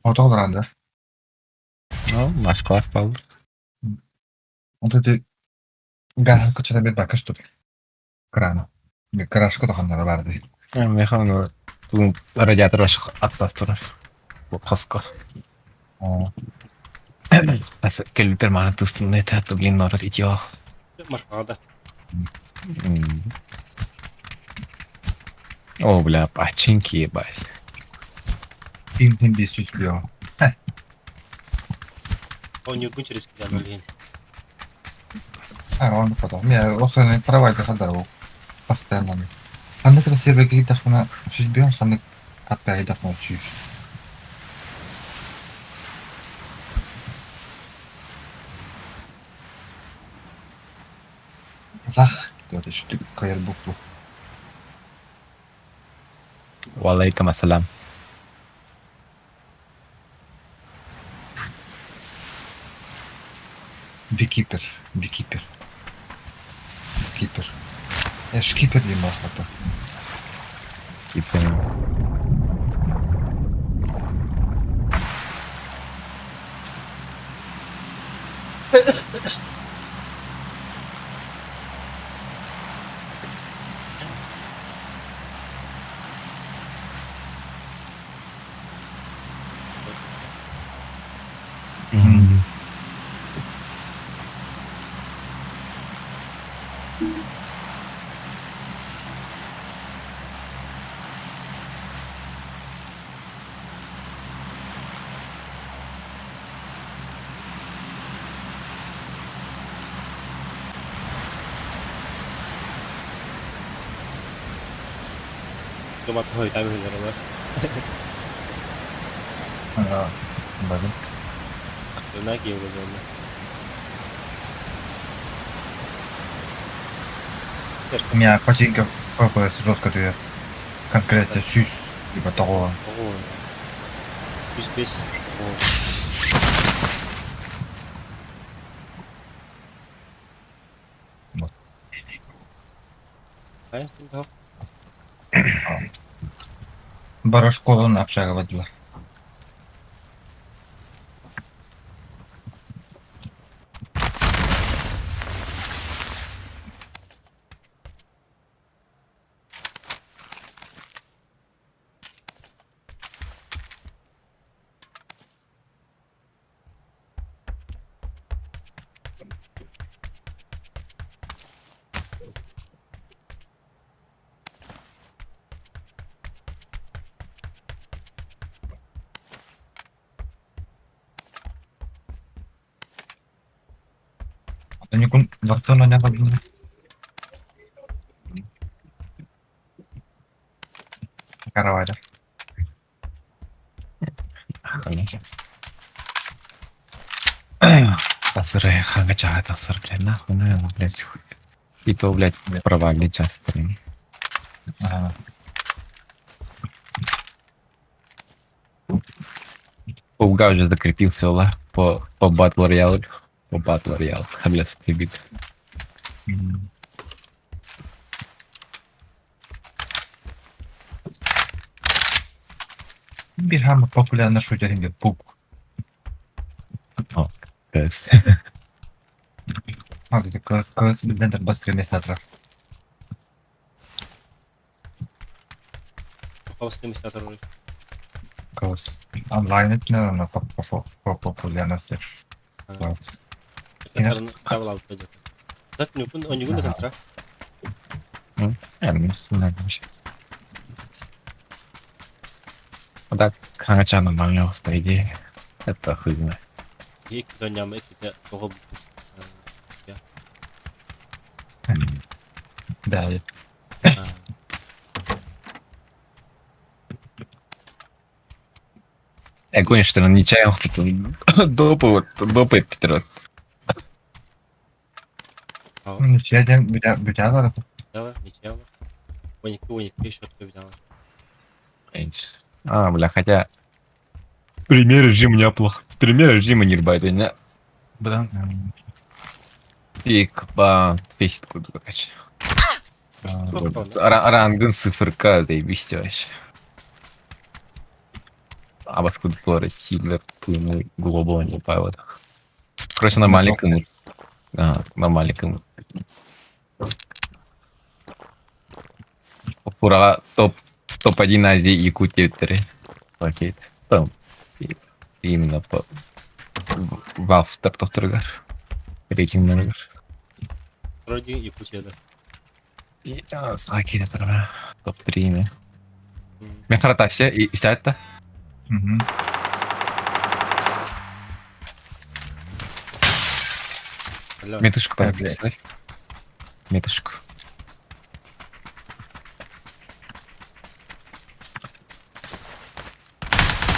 Ото олорон да? Ну, Москва впал. Онто ити гааһы кыччата биэрбэккэ что ли? Крана. Крашка улаханнара баар дии. Механно радиатор вообще отстас турар. Хоско. Оо. Кэлбиппэр мааны тыстынна это, блин, народ идеал. Москваҕа да. О, бля, починки ебать. Иһин 500 био. Оонньуургун через киирэн ол иһин. А, он потом. Не, осы провайдер хандар ол. Постоянно. Ханнык да серверге киирдэхпинэ 100 био, ханнык хатта киирдэхпинэ 100. Зах, диэт үстүк кайар буппу. Валейкум ассалам. Википер, Википер. Википер. Э, шкипер диэн буолбата. Типа, Дома хойутаан үһүлэр Аа, бары. Ына киһи буолла. У меня починка ФПС жестко түһэр. Конкретно 100 либо того. Оҕо. 105. Вот. Хайа, Бары школаны общага бардылар. Ньукун Варсон оонньоон Караваля. Тасыры, хага чара тасыр, блядь, нахуй, наверное, блядь, хуй. И то, блядь, провальный часто. Ага. Пауга уже закрепился, ла, по Battle Royale. По Battle Royale, блядь, скребит. М. Биир хаама популярный шутер диэн PUBG. Кс. А, это КС, КС биллэн бас кремесатор. Хабыстый КС. Онлайн это, наверное, по популярности. КС. А так, хангача нормально, по идее. Это хуй знает. Да, я- Я гонишь, что не чаем, допы вот, допы Петр. Ну, чайдан бүтэ алар. А, бля, хотя... Пример режима неплох. Пример режима не рбает, не? Бля. Пик, ба, фесит круто, короче. Рангын циферка, заебись вообще. А башку Флора Сильвер, Кымы, Глобал, не вот. Короче, нормальный кымыр. А, нормальный кымыр. Ура, топ, топ-1 Азии Якутия 3. Окей. Там. Именно по Valve стартовторгар. Рейтинг Вроде Якутия, да. Окей, это топ-3 имя. Мехаратася и сядь-то. Мгм. Метушку Э, поставь. Метушку.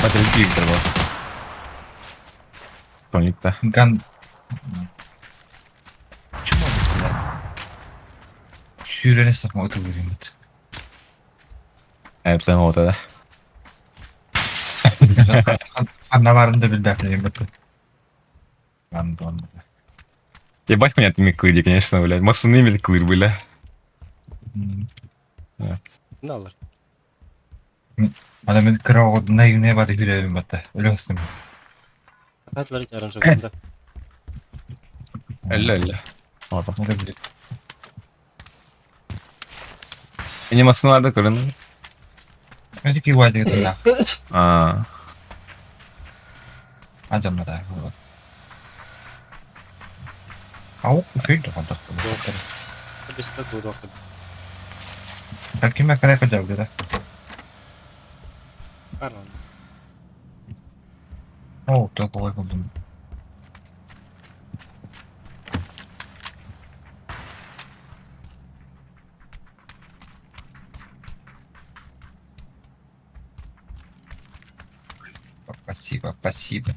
Подожди, взорвался. Понял-то. Ган... Чему это, бля? Сүүрэн сахма өтө бүрүммүт. Это вот это. Ханна баарын да билбэппин Андон. Ебать меня ты клыри, конечно, блядь. Масыны мир клыр, бля. Налар. Ана мен кыра оҕо наивная баты хүрээбин батта. Өлө хыстым. Хатлар аранжировка. Әллә, әллә. Ладно. Өлө билет. Не масыналарды көрін. Эти куайдыгы тылла. А, Ажамнада. Ау, үфейді қандақ. Бесте дудақ. Кәлкеме кәләпе дәүлері. Аран. О, тоқылай болдым. Спасибо, спасибо.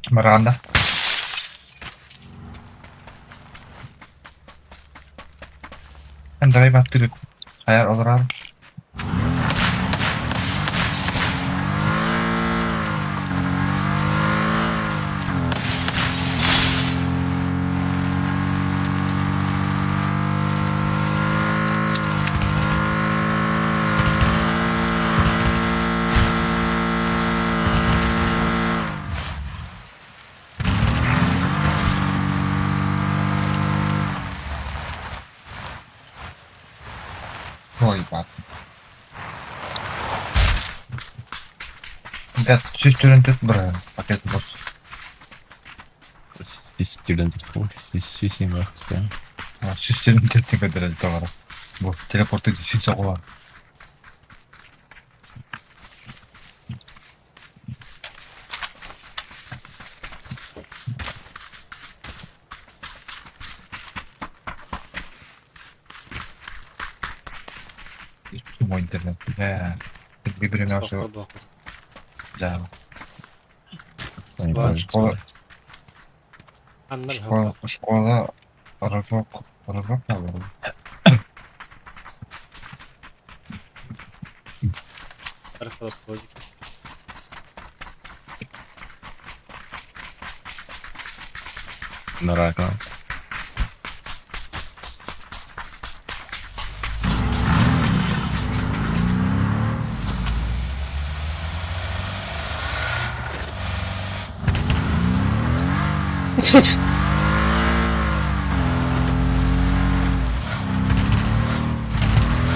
Миранда. Андрей Батыры. Хайар олорар. Ой, бат. Ребят, сүстөрөн төт бра. Пакет бос. студент. Сүстөрөн төт тиге дәрәҗә товары. Бу телепорт сүс оҕула. Мой интернет. Да. Суох буолбут. Да. Не Школа, Аннан школа, школа, рожок, рожок наверное. Нора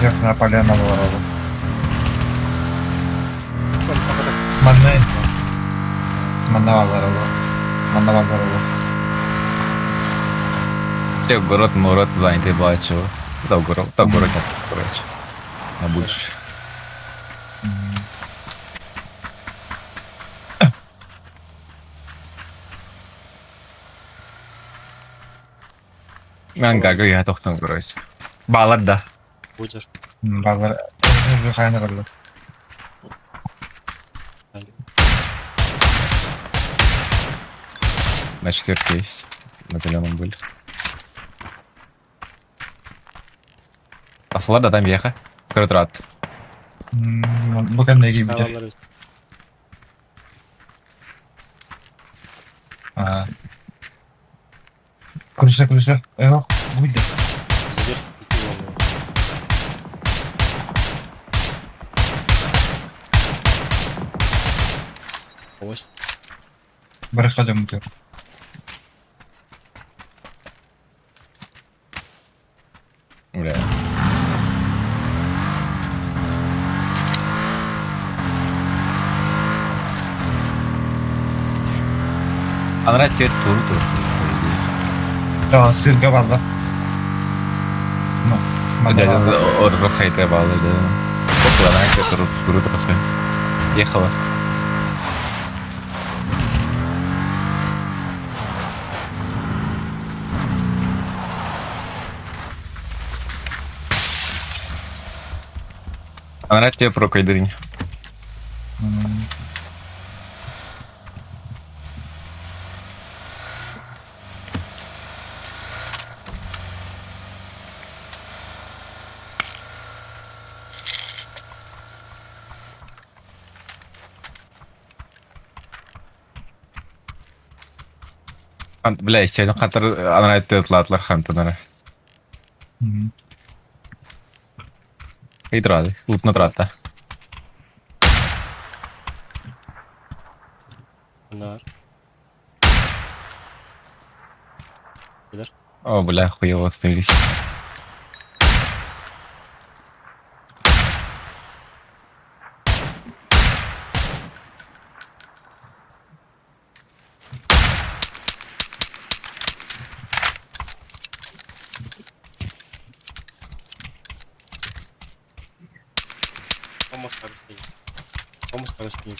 Як на поляна ворова. Манна Манна валарова. Манна валарова. Те город, мород, занятый бачу. Да, город, да, город, короче. На будешь. Мен как я тохтон, короче. Балар да. Будешь. Балар. Хайна На четверке есть. На зеленом были. Асла да там ехай. Квадрат. Бу кэннэ киирбитэ. Крыша, крыша. Эх, будет. Задержка Помощь. Барахадем мутер. Бля. Анра тебе туру туру. Да, сырга балла. Ну, Дядя, оррохай баллы, да. Опа, она тебе туру туру туру. Ехала. Она тебе про кайдырь. Бля, сен хантар ана айтты хантанара. Идрады, лутна трата. Нар. О, бля, хуево остановились. Помощь спине.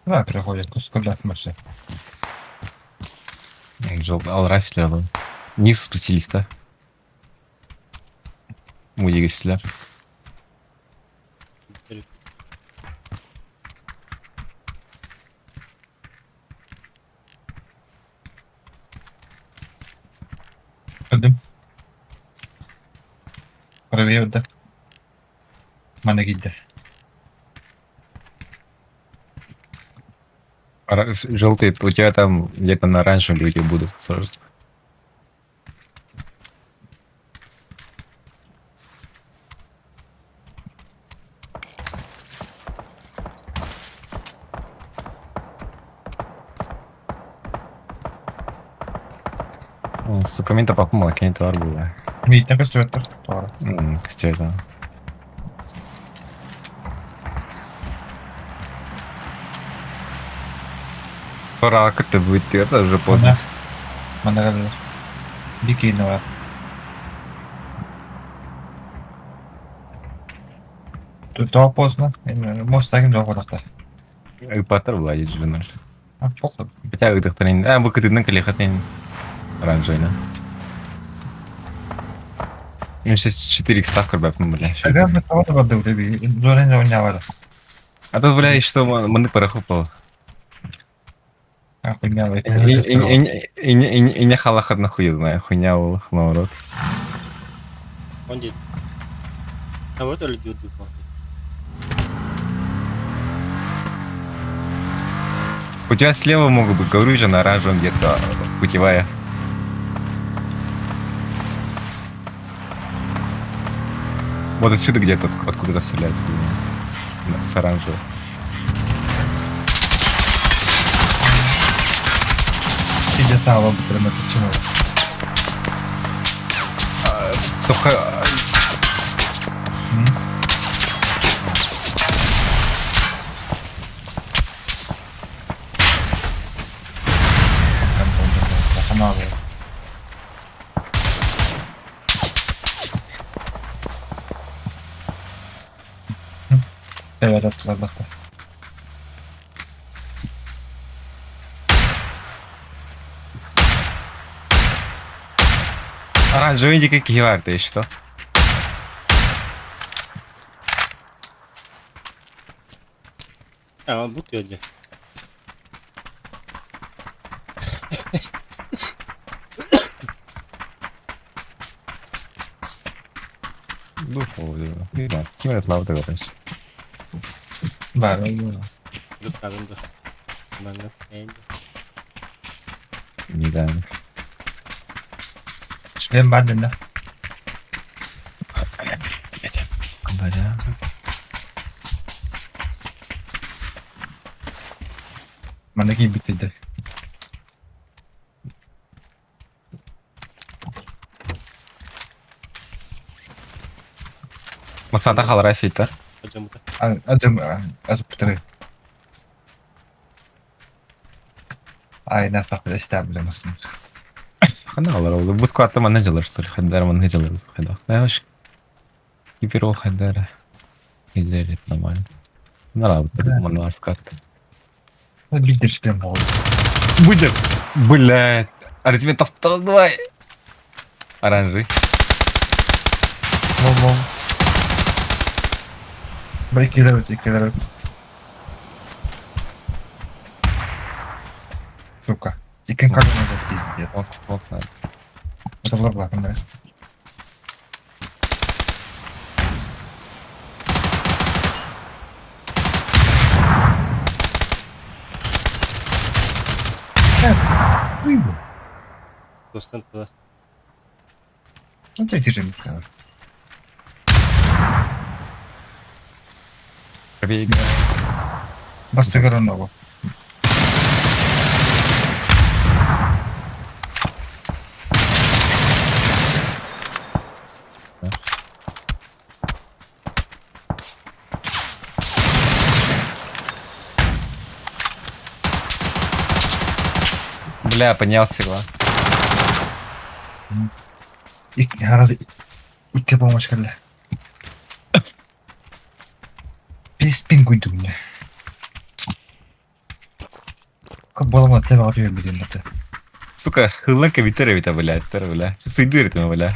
Да, приходит, куда машина. Жол, ал слева. Низ спустились, да? Мудигеслер. Öldüm. Правее да. Мана гидде. Желтый, у тебя там где-то на оранжевом люди будут сразу. Сука, мен тапапым, кені товар было. Митне көстүбэттэр. Туора. Костер, да. Пора, как это будет, это уже поздно. Мана кэллэр. Бикини бар. Тоҕо поздно. Мостагин доҕо куракта. Патер владит же. А, похуй. Хотя ыдыхтарын, а, бу кытыынан кэлиэхэтин оранжевыйна. Мен сейчас 4 икса көрбөппүн, бля. Ага, мы того да барды, зона не унявала. А тут, бля, что маны парахупал. А, хуйня, И не халах одна хуй знаю, хуйня наоборот. Он дед. А вот или дед У тебя слева могут быть, говорю же, на оранжевом где-то путевая. Вот отсюда где-то, откуда-то стрелять. С оранжевого. Иди сало, прямо почему. Только Каналы. Evet, hatırladık. Оранжевый никакие варты, что? А, он будет где? Духову, не знаю, кем это лава тогда Бар, Не знаю. Член бандин, да? Бля. Манеки битиде. Максата халара сита. Адам, азып Ай, нас так подостаблю масын. Хана алар oldu. Bu кварта мана жалар, что ли? Хайдар мана жалар. Хайдар. Знаешь, киперол хайдара. Или это нормально. Нравится, мана карта. Лидер шлем болды. Будет. Блядь. Артемий давай. Оранжевый. Лол, лол. Бай, кидают, кидают. Сука. Икен как надо пиздец. Ок, ок, надо. Это бла да. Выбор. Достан туда. Ну ты держи, Михаил. Пробей. Бастыгара ногу. Бля, поднялся его. Икки помощь кэллэ. Пис пингуйдугне. Как было ты вообще блин это. Сука, хылынка витера вита, бля, тер, бля. Суйдыр ты, бля.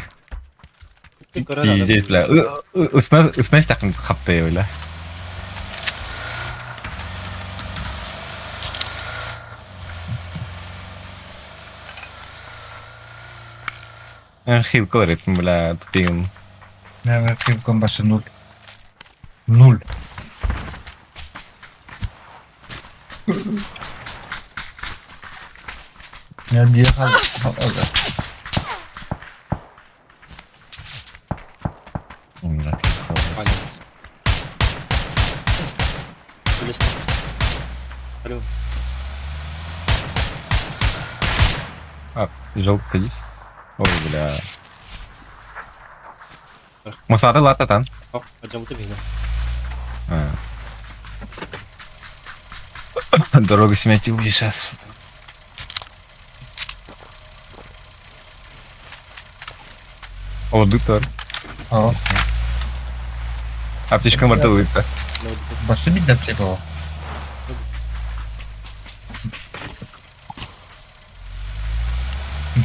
Пиздец, бля. Уснешь так хапты, бля. Хил колорит, бля, тупим. Наверное, хилком башы нуль. Нуль. Я объехал. А, желтый садись. Ой, бля. Масады лататан. Дорогу смерти будешь сейчас. О, доктор. О. Аптечка мартылыта. Башты бит аптека.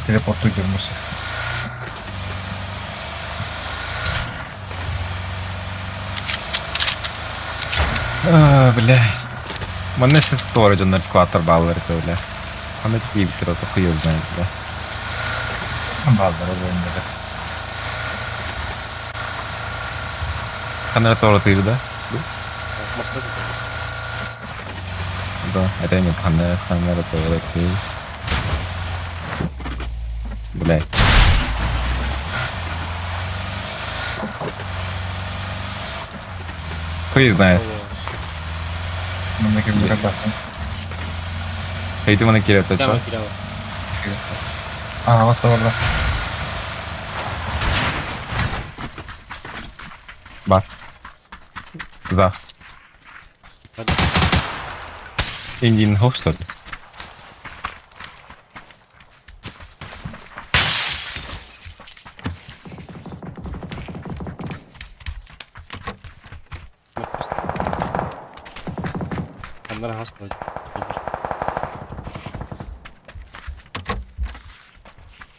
Телепортуй дьоммус. А, блядь. Манна сес туора дьоннор скваттар бааллар этэ, бля. Аны тиийбиттэр ото хуй знает, бля. Бааллар олуоннара. Ханна туора тыыр да? Маста Да, это не ханна ханна туора тыыр. Блядь. Хуй знает. Манна ким баар. Эйти маны киирэ Прямо чо? кирява. Аа, вот олордо. Бар. За. Индин хох что ли? Аннара хас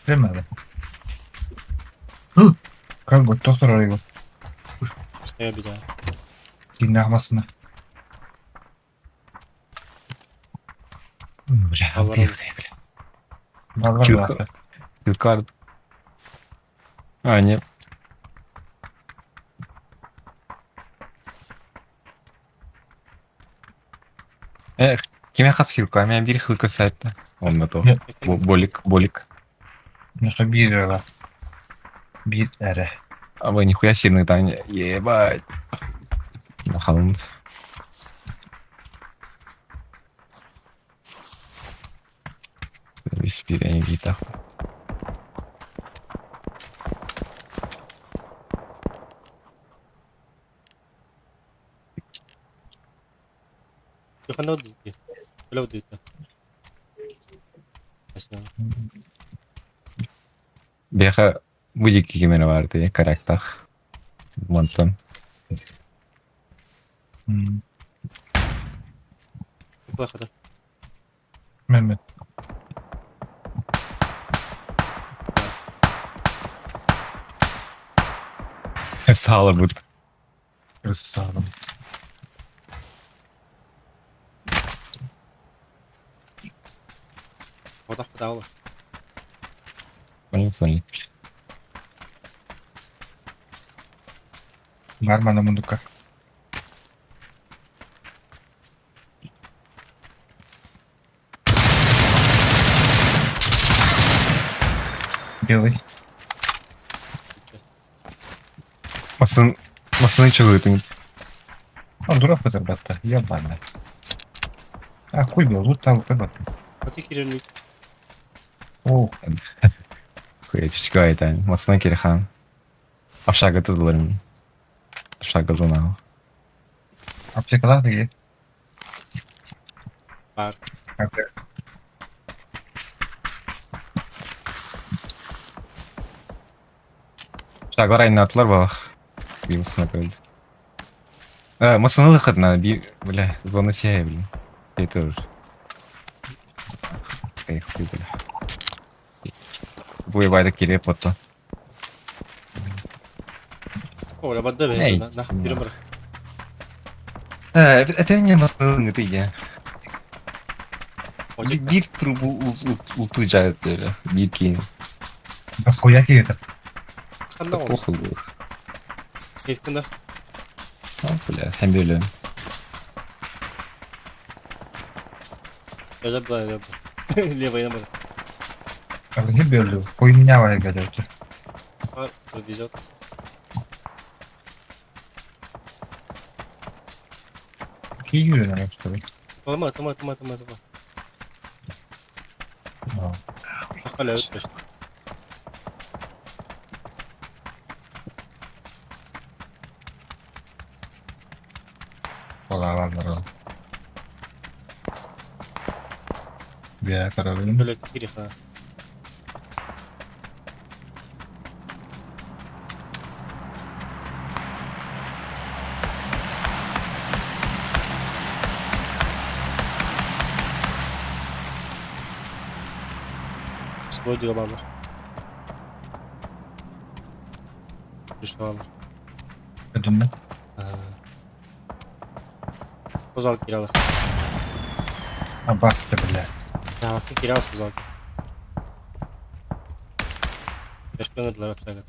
Кэлмэдэ. Кэл доктор арыйбыт. Стоя биза. Тииннээх массыына. Бля, Аллах. бля. Баллар Чука. баахта. Килкард. А, нет. Эх, кимэ хас хилка, мен бир хилка сайтта. Онно то. Нет. Болик, болик. Миэхэ биир эрэ баар. Биир эрэ. А вы нихуя сильный Таня. Ебать. Халын. Виспирен гита. Ханна дии. Билэ дии. Беха будет кимере бар дии карактах. Мантан. Плохо. Мен Сало будет. Красавым. Одах бадаула. Понял, Соня. Нормально мундука. Белый. Масын, масын чылытын. Он дурак это, брат, ебаный. А хуй был, тут там вот. Ати кирен О, Хуя, чичка это. Масын кирехан. Общага тудыларым. Общага зонал. аптекалар деген. бар. Шаглар айнатылар балах. Bir mısına koydu. Masını lıkadına bir бля зона сия блин. Это Эй, хуй, бля. Буй кире потто. О, бадда Эй, бе. Нах бирен бар. Это мне масını ты я. Bir трубу ултуджает bir кин. Да хуя киетер. Ханна ол. Похуй был. Кейфкында. А, бля, хэмбеле. Я бла, я бла. Левая на А не белый. Хуйня вая гадают. А, везет. Какие наверное, что ли? Тама, тама, тама, тама, тама. Халя, точно. Ола бар. Бя, карабин. Блять, киреха. Психология бааллар. Бааллар. Көтүннэ. Позал киралах. Абас бля. Саҕахты киралас позал. Беркенедилер общага.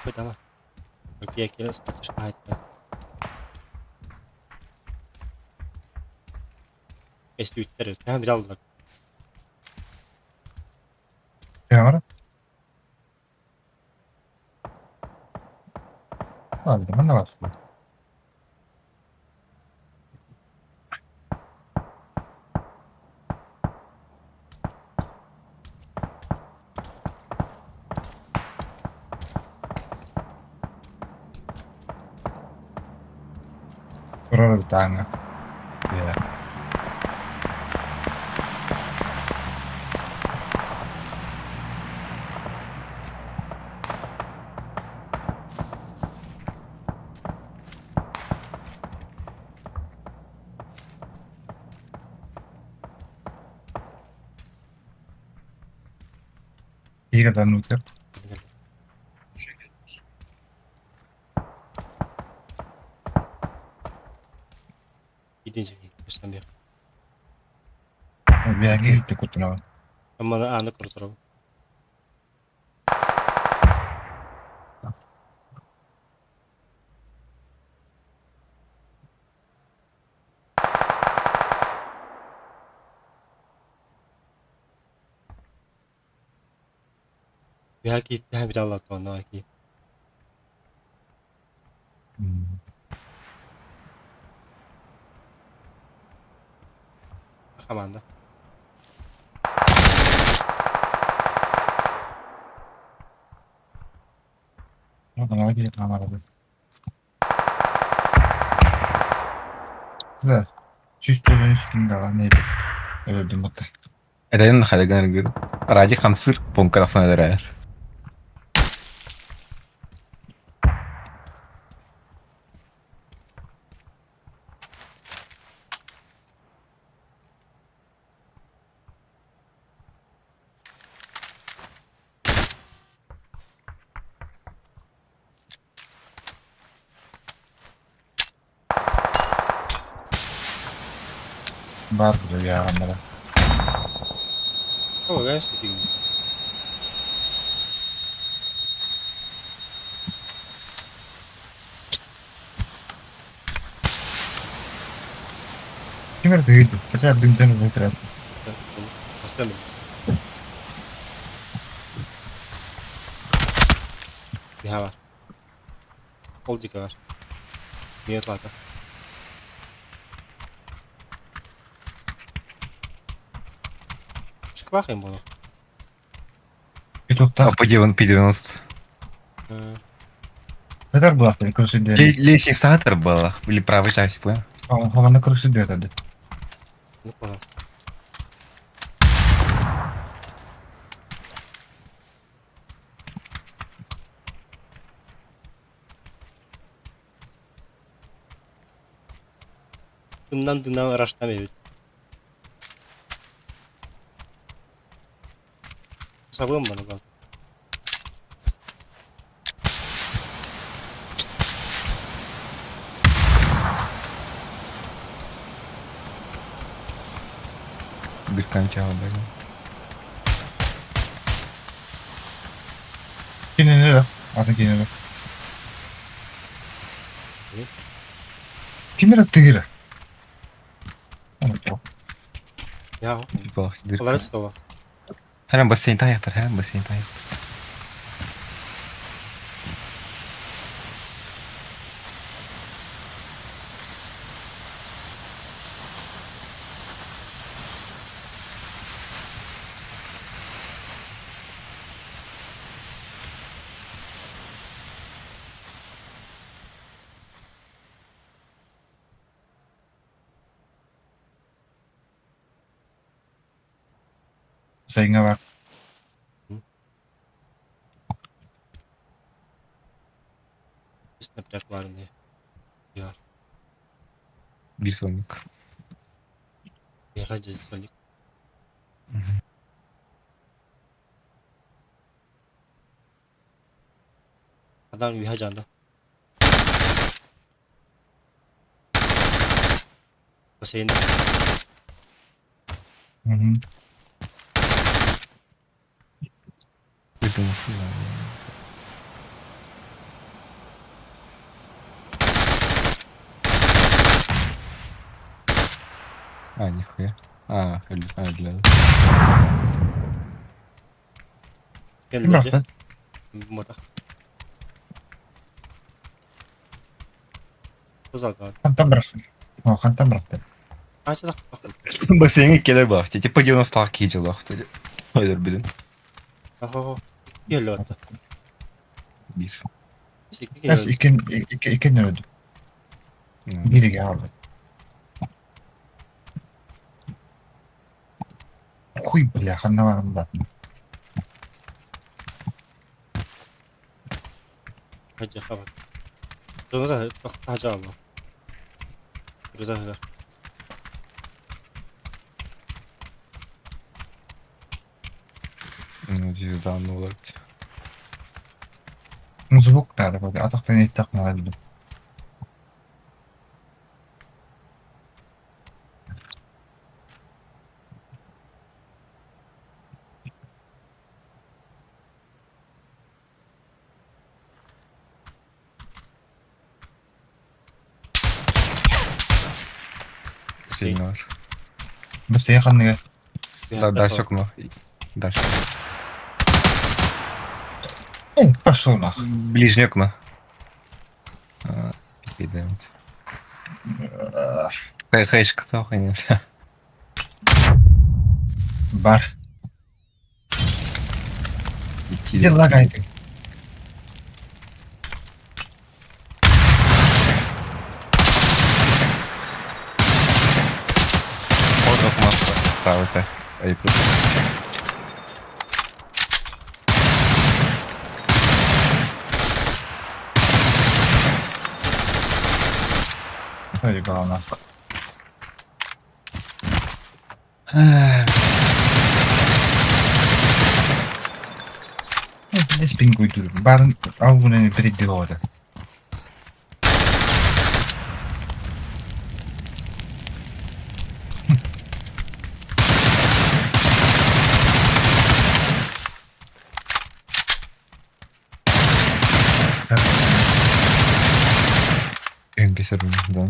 Тупой Окей, спатишка. Эстүүттэр. Tähän pitää olla. Joo. Ладно, манна бапсыла. Турар таҥа. Yeah. Биир да нутер. Идинчи көстөн бер. Биһиги куттунабын. Амманы ааны көрө. Биһаки tähän pitää olla tuonne oikein. Команда. Да. Чувствую, что не Өлдүм бутта. Эден хадаган гыр. Ради хамсыр понкарафна дәрәр. Бар буду я. О, знаешь, ты. Кимер дыйды. Хотя дымден вытрат. Поставим. Биһа бар. Ол дика бар. Нет лата. Шклахайм буолуох. Петухта. По 90. Бетер була крыши дверь. Лесник сатор был, или правый часть, понял? Ама на крыше дверь тогда. Ну понял. Дымнан дымнан раштам эбит. Сабыам баны бал. Дыркан чао, блин. Кине да. Атын кине. Кимер тыгыра. Я. Дырка. Олар стола. Хәрәм бассейн таяқтар, хәрәм бассейн таяқтар. Сайыңа бар. Напряг баарынай. Яр. Биир соннук. Миэхэ дьэ сонник. Адан үөһэ дьаанда. Бассейн. Мгм. А, нихуя. А, а, бля. Ким Кэллэ барта? Мотах. Узалга. Хантан барахсан. О, хантан барахсан. Ача Бассейнге келер бар. Типа 90 кило Өлөр билин. Ахо. Келле атта. Бир. Эс иккен иккен өлөдү. Бириге алды. Хуй бля, ханна барым да. Хажа хабар. Донора хажа алла. Руда. Звезда ну Звук надо, атахтан иттах надо. Сеньор. Бассейн ханныга. Да, дальше окно. Дальше. Эй, пошел нахуй. Ближнее окно. А, пидемит. Хэшка тохуй. Бар. Предлагай. Ставити. Ай, Ой, главное. Здесь пингуй Барын аугунен передиода. Да.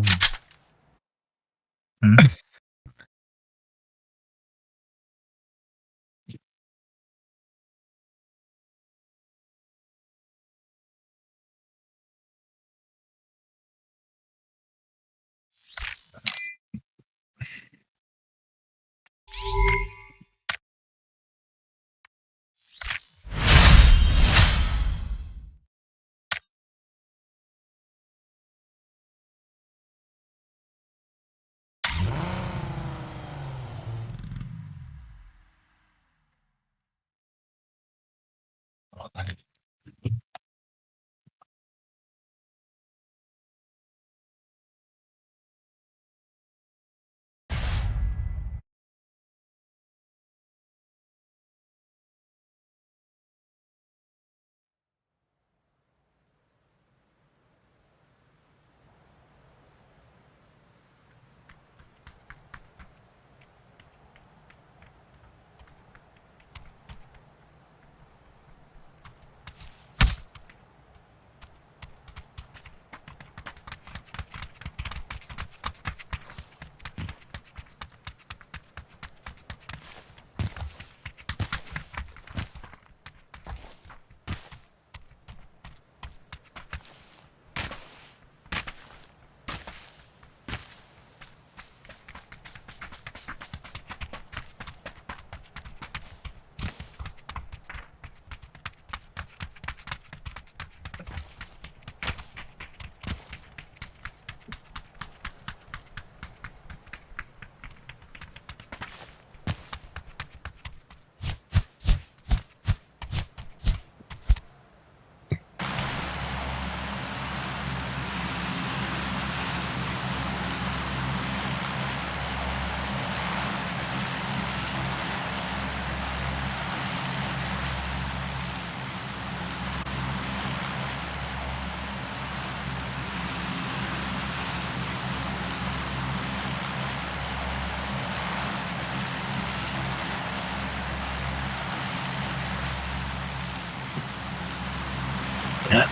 Да,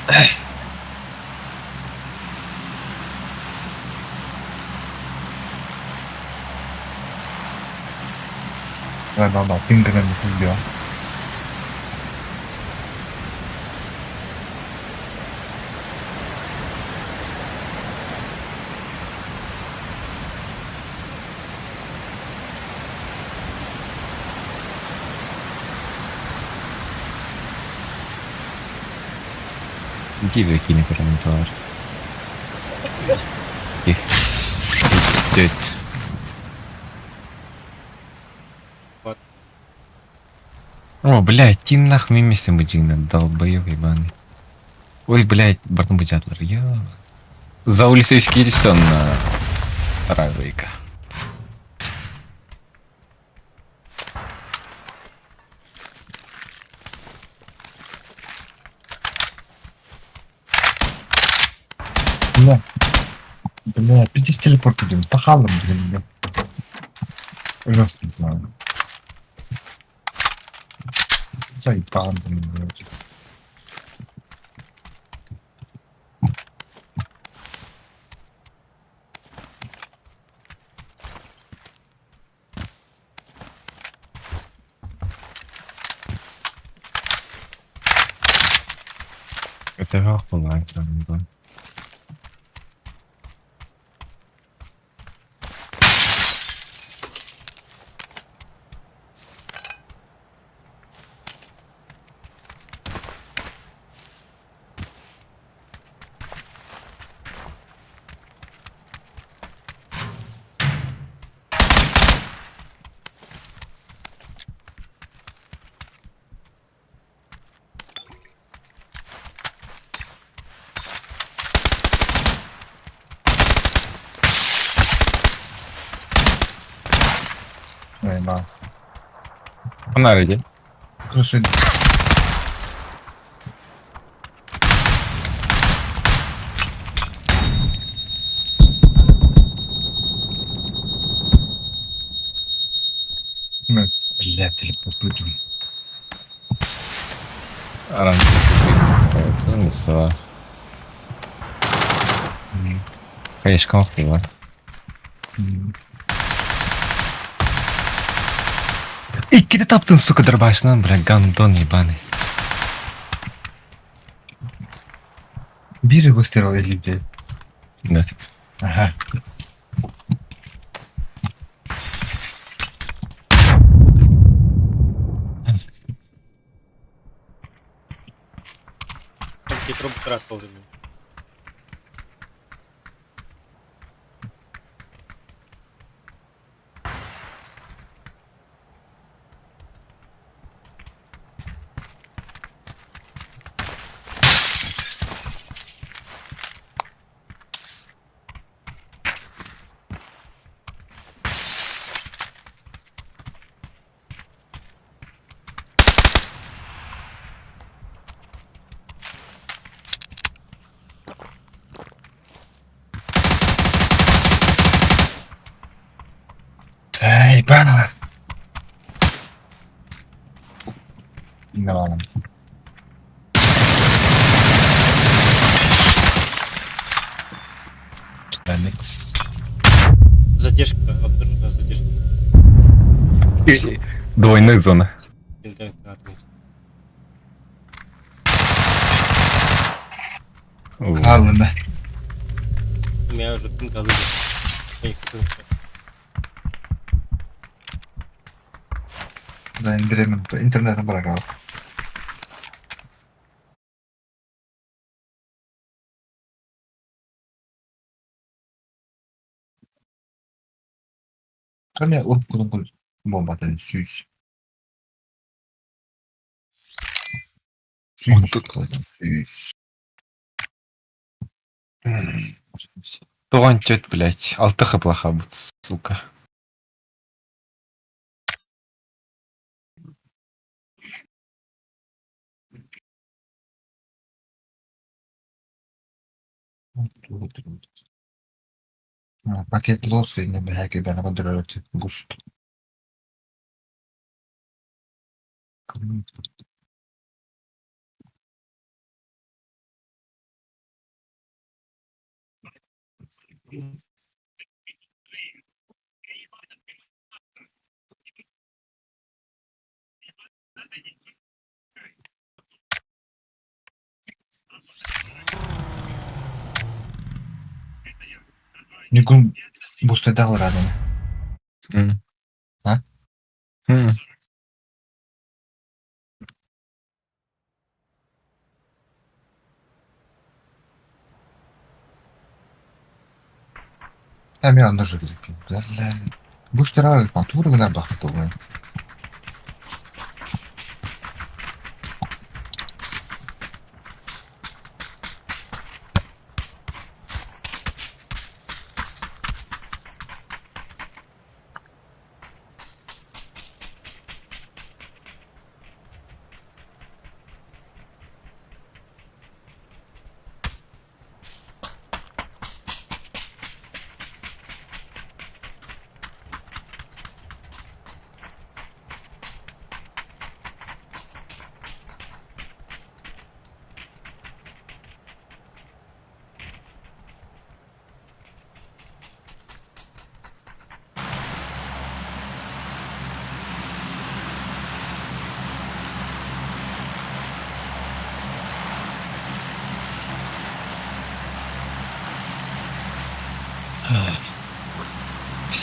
пингами убил. Киви кини көрөн Үс, Вот. О, блядь, ти нахуй мимися мудина, долбоёб ебаный. Ой, блядь, бартын бучатлар, ё. За улицей скидишься на вторая. Бля. Бля, пиздец телепорт идем. Тахалым, блин, бля. Ужасно, не знаю. Заебал, блин, блядь. Это вахту да. Наебал. Фонарь иди. Слушай, Бля, бля, телепорт людям. Раньше купил. Сова. Конечно, охуела. Икки ты таптың, сука, дробашынан, бля, гандон ебаный. Бири выстрел или где? Да. Ага. Там тебе пробу трат ползали. Заебало. No. Linux. Задержка, обнаружена задержка. Двойных зона. Интернет надо. Ладно. У меня уже пинг алды. Да, интернет bırakalım. Каме уруккутун бомбатын сүүс. Сүүс сүүс. Туган тет, блядь. Алтыха плоха будет, сука. Пакет лосы не бэхэки бэна контролят густ. Ньукун бустайдаах ыраатана. А? Эмиэ онно Бу тугу гынар бахтыллын.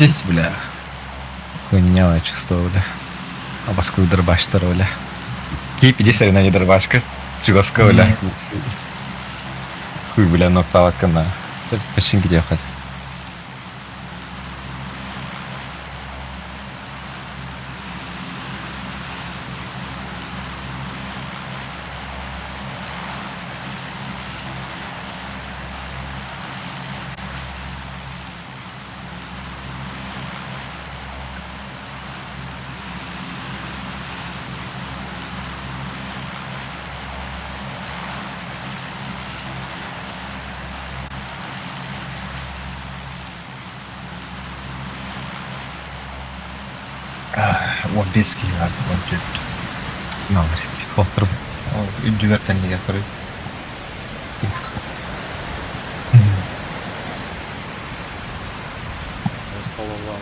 Пиздец, бля. Хуйня чувство, бля. А башку дробаш бля. Кей 50 на не дробашка. Чугаска, бля. Хуй, бля, нокталакка на. Починки делать. 15 киһи баар, 14. Ол үрдүгэр кэннигэр көрүй. Сололаах.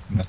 Да.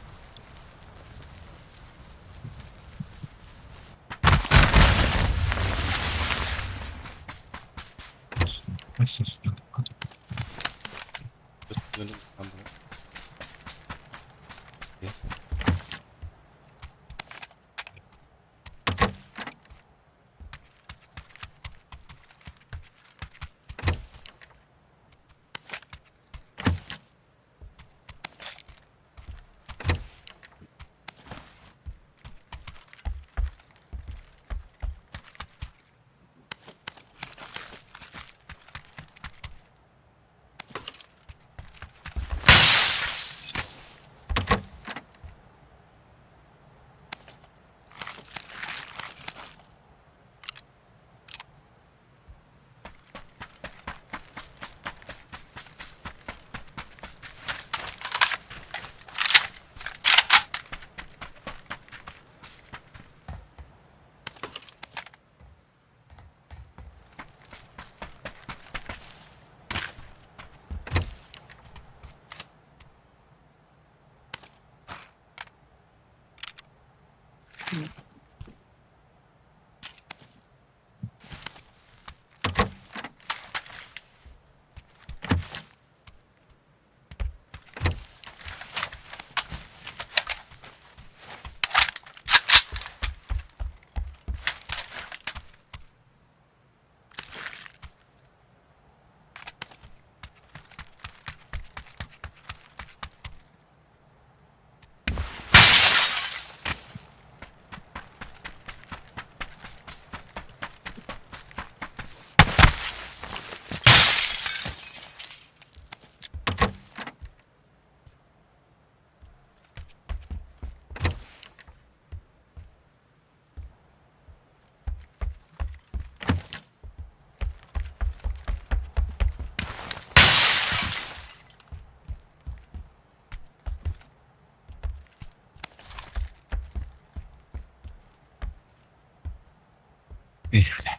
Их, бля.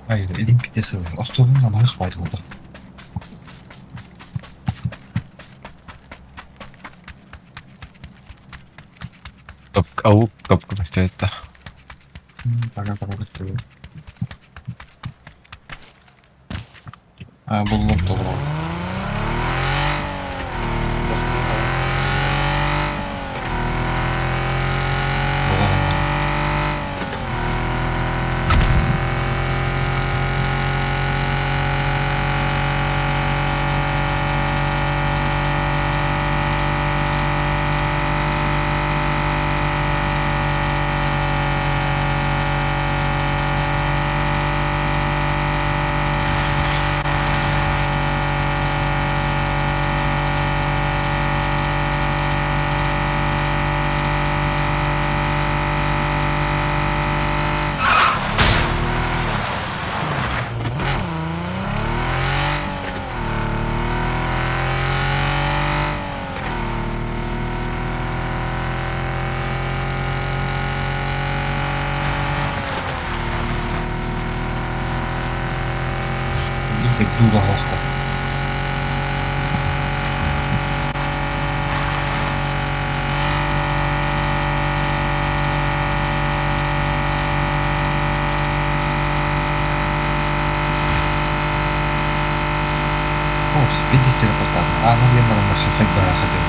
Ай, илин китэ сылын. Остуолун намыһах баайда буолла. Топ, ау, топка это. Пока-пока көстүбүт. А, буллум толору. Булан. Биир дуула оһохто. О, спидис телепортация. А, ну я на машине хоть бы хотел.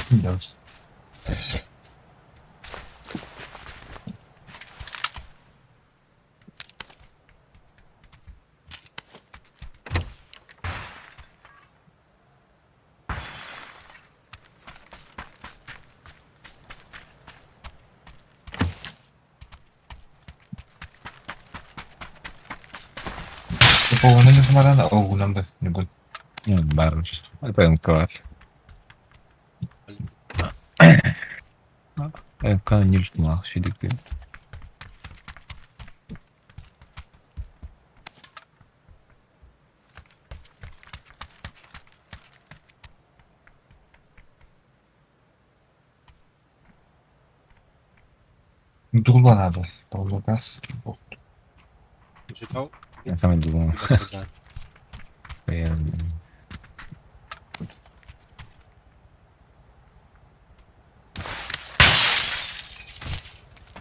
Да. Половина не оҕунан да ньугун. Бар. ПМК бар. ПМК нил шедик. Дулла надо. Павлогаз. Читал? Там думал.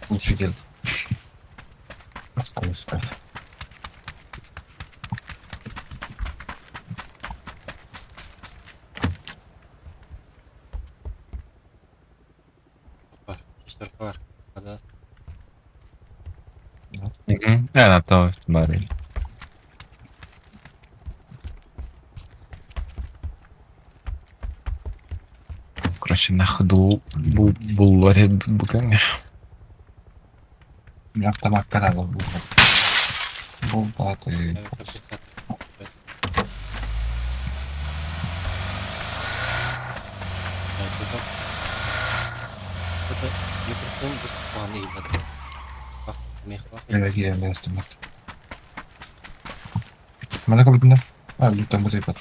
Лучше дед. Скользко. Шестерка да. Да, то барыль. Короче, нахуй дул бул буканга. Мин автомакка надо было. Булбаты. Микрофон бесплатный. Кэлэ киирэн автомат. Манна кобутунна? А, лутан бу тыйпат.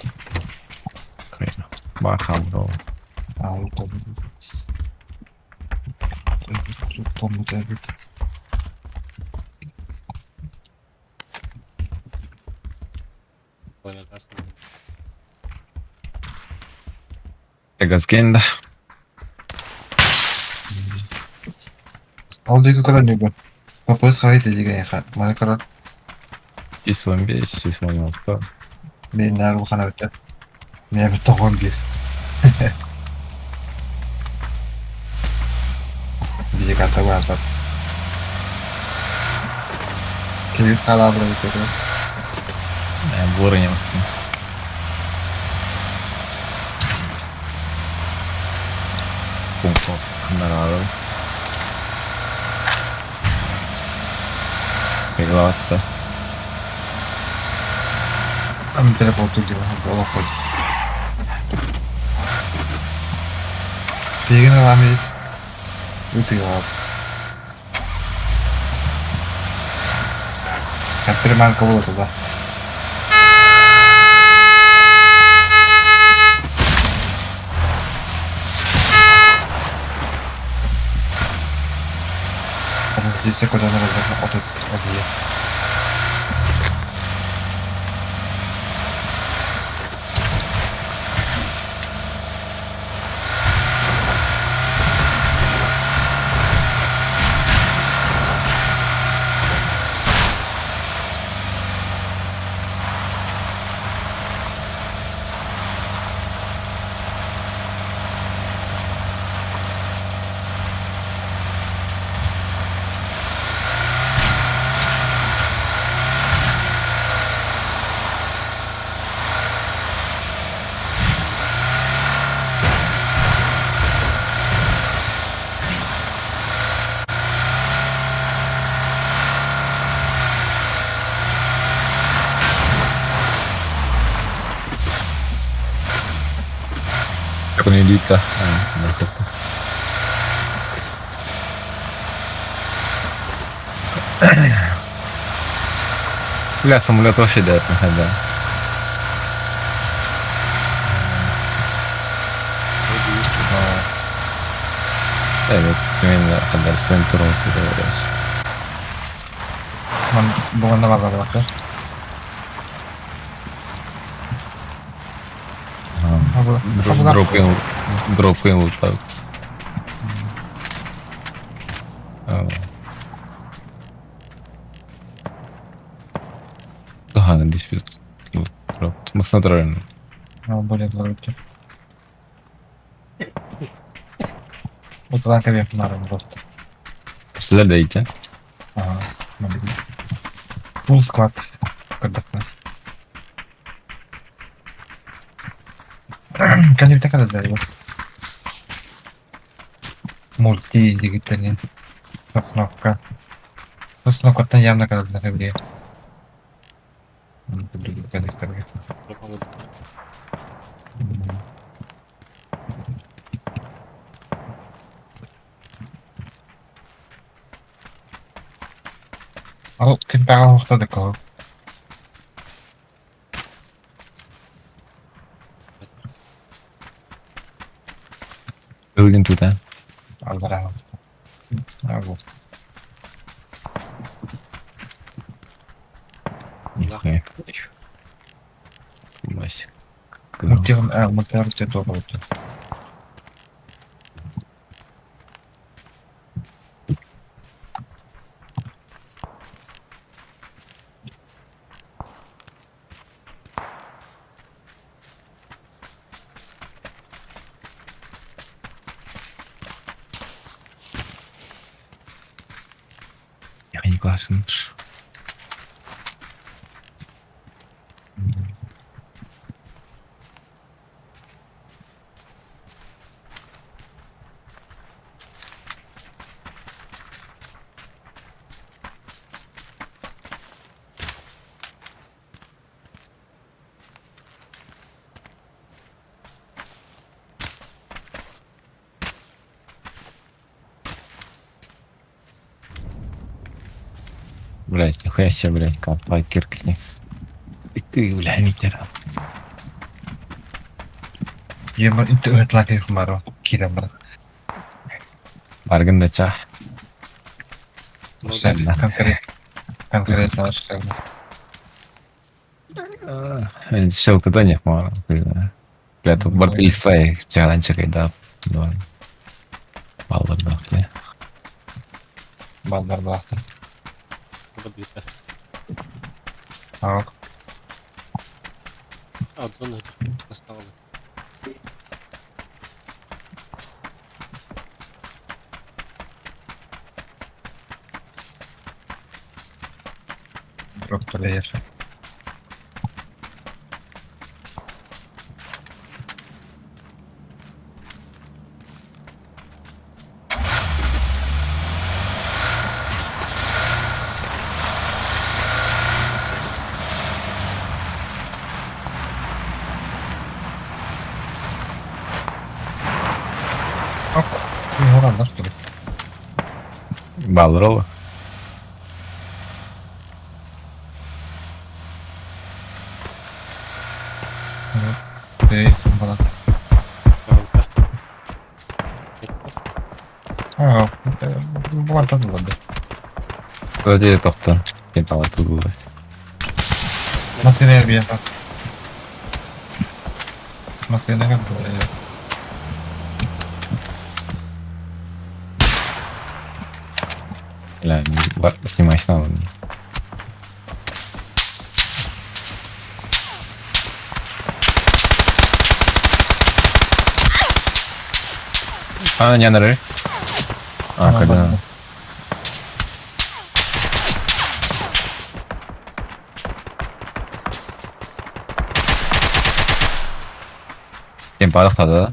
Бар хамдол. А, лутан. Томмут эбит. Газгенда. Ол диэки көрөн ньугун. Папырыс хаһый диэки эйиэхэ. Маны көрөр. 115, 116. Мен наар улахан эбиттэр. Миэбит 91. Биһиги карта баатар. Кэлин хаалаабыра эбит Буорунемсың. Пунктов Беглаватта. Аны телепорту диэн олоххо. Тиэгин ылаамый ытыалаат. Каприманка буола тула. Здесь куда надо отут одие. Cornelita. Бля, самолет вообще дает на хода. Evet, именно хандар центром говоришь. Бу манна баар баҕалаахтар. Дропаем, дропаем вот так. Ага, диспют. Дроп. Маснатравильно. Более дропте. Уталан кэбиэх наара просто. Следайте. Ага, Full squad. Көрдөхпүнэ. Кэннибитэ кэлэллэр Мульти дигиттэрин Сосновка. Сосновкаттан явно кэлэллэр эбит. Ол кимпэҕэ оһохто да кого? Ылгын тута. Аллараа. А вот. Нихуя. Вася. Мультигын мультилар туох Я не классно. Блять, нихуя себе, блядь, компа киркнец. И ты, бля, ветеран. Йемыр инте ыһытлаан киһи киирэн баран. Баргын да чах. Шелла. Конкретно шелла. Шелкада не мара. Бля, тут бар илсай чаланча кайда. Баллар да. Баллар баахтар. Ок. А, зона настала. Дроп плеер. Оп, не что ли? Баллар Эй, балан. А, балан ладно. Подожди, тохтан. Не тудулась. Масина биэхэ. Масина как было. Бля, снимай снял. А, не нары. А, когда... Кем падахта, да?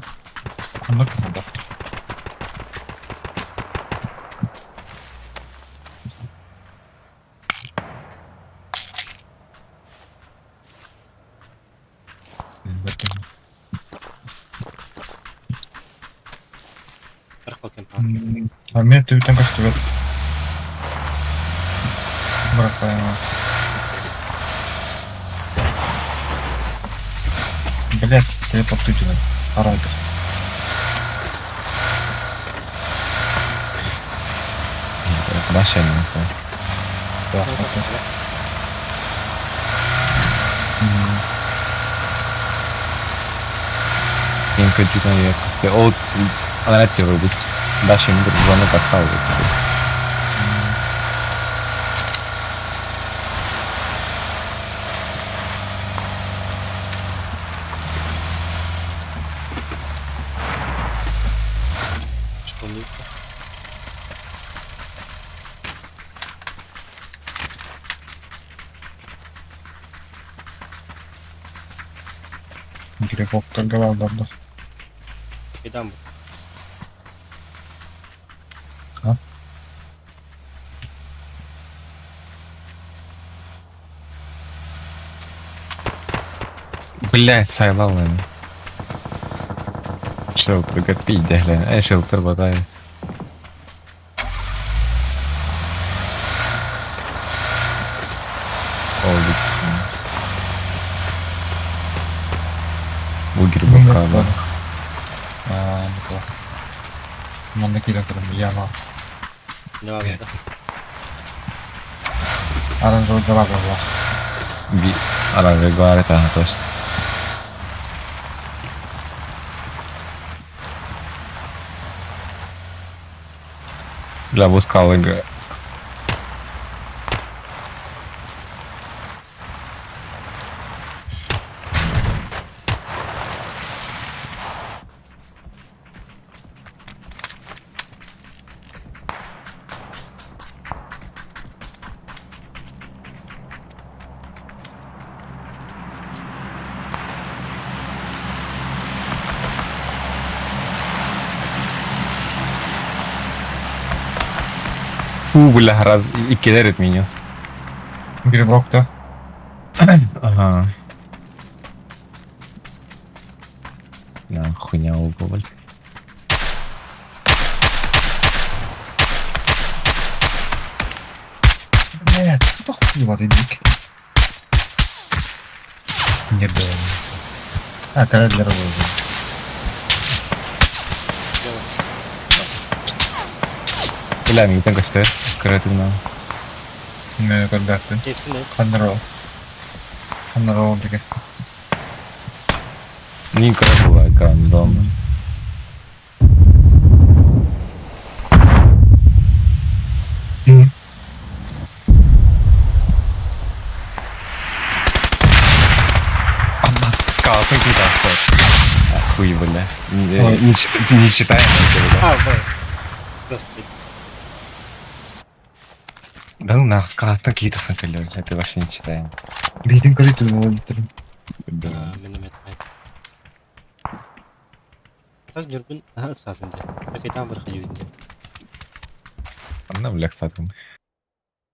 Ну, да. А мне ты там как тебе? Бросаем. Блять, телепортуйте. Арайдер. Машина. Да, окей. Кем көтүтөн якосте. Ол аналитик бит. Дашин бир звонок отсалывается. Что не? Грибок торговал давно. Кайдан А? Блять, сайлал мен. Шелтер копить, да, глянь. Эй, шелтер бодает. Ол грибокка, да. А, ну Манна киирэн көрөн яма. Не надо, да? Аранжировка была. Би аранжировка точно. Бля, бускал игры. У, бля, раз и кидает минус. Грибок, да? Ага. Бля, хуйня угол. Блядь, что хуево ты дик. Не было. А, когда для работы. Бля, миигиттэн көстөр. Кыратыгынан. Мен көрбөппүн. Кэппин ээ. Ханнар ол? Ханнар ол диге? Мин кыра була гандон. Скалатын кита. Хуй, бля. Не, не, не читаем это, бля. А, бай. Господи. Да ну нах, скалатын кита это вообще не читаем. Биитин көрүтүн ол бүтүрүм. Да. Мен эметмей. Так Ньургун наһаа ыксаатын дии. Ракетаан бір хайыбын дии. Анна, бля, потом.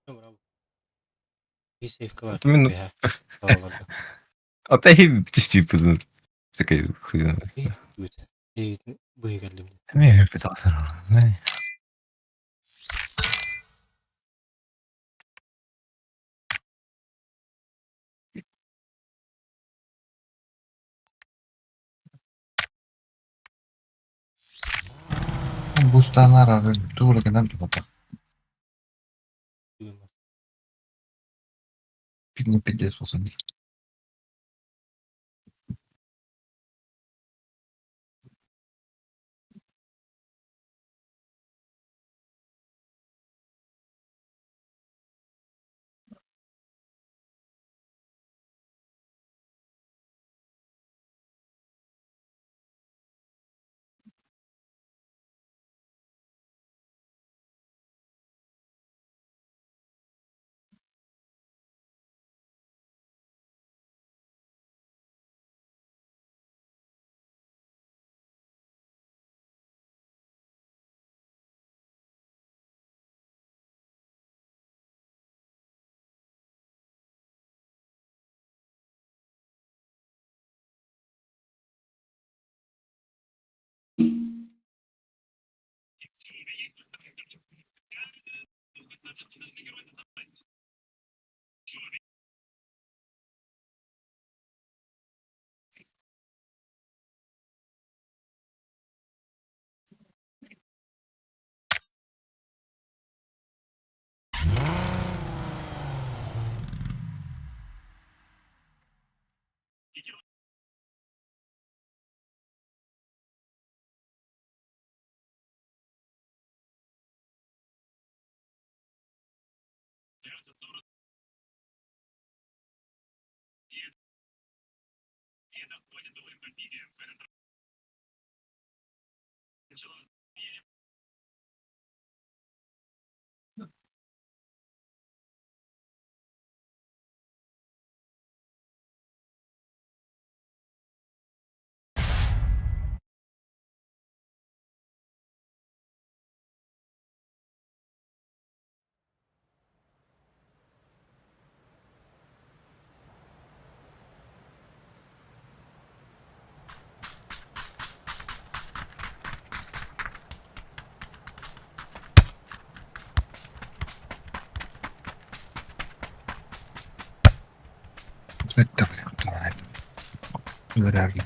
Браво. Bir сейфка бар. Мен- Бэһэ. Скалаларга. А ты чуть-чуть Такая хуйня. Бүт. Эйитин быһы кэллим дии. Мен пытался. Бустанар ары тура гынан тута. Не пиздец болсын. Görerdim.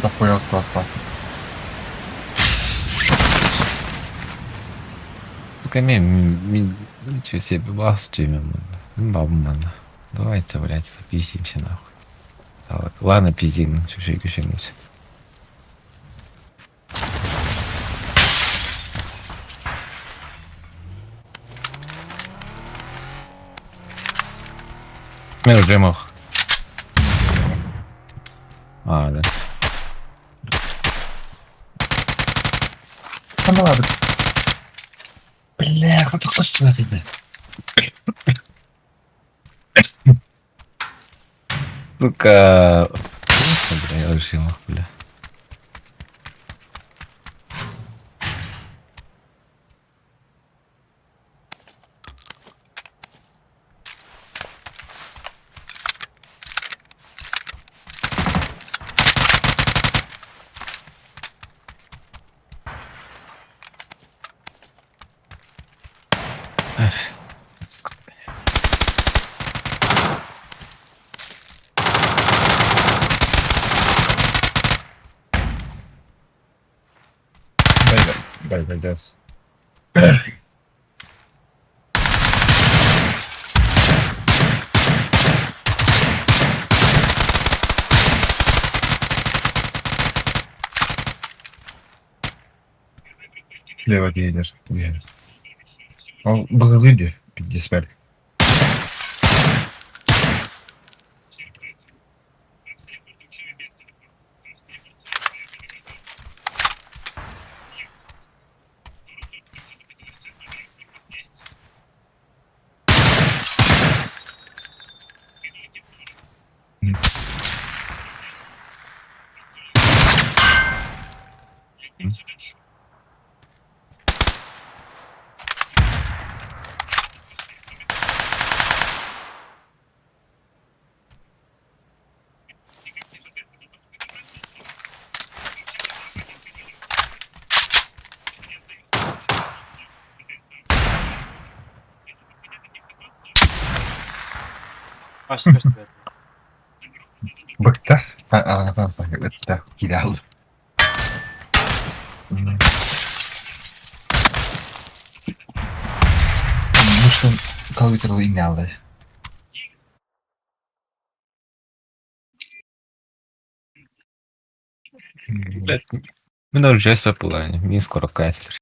Дохуя просто. Сука, мен, мен, ну, че, себе бас, че, мен, бабу, манна. Давайте, блядь, запиздимся, нахуй. Так, ладно, пиздим, чё, чё, чё, чё. Мен уже мог. А, да. Ханналаабыт? Бля, хата көстүбэт этэ. Сука. Бля, я уже мог, бля. Бай, бай, бай, Лево едешь, едешь. Ол быгылы дии, пиздец бэрт. Ас көстүбэт. Быкта, араҥатан ытта киирэ хаалла. Муштан калгытыр иҥҥэ Блядь, Мин уже было, не скоро кастер.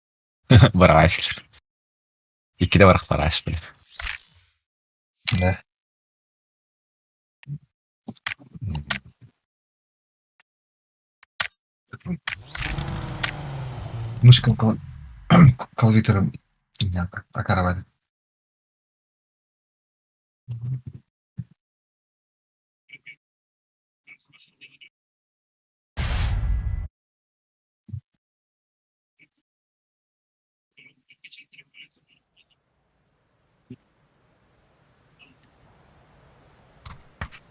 Барастер. Иккиде барах бараш, бля. Да. Мышкам калвитором иҥҥэ акарабат.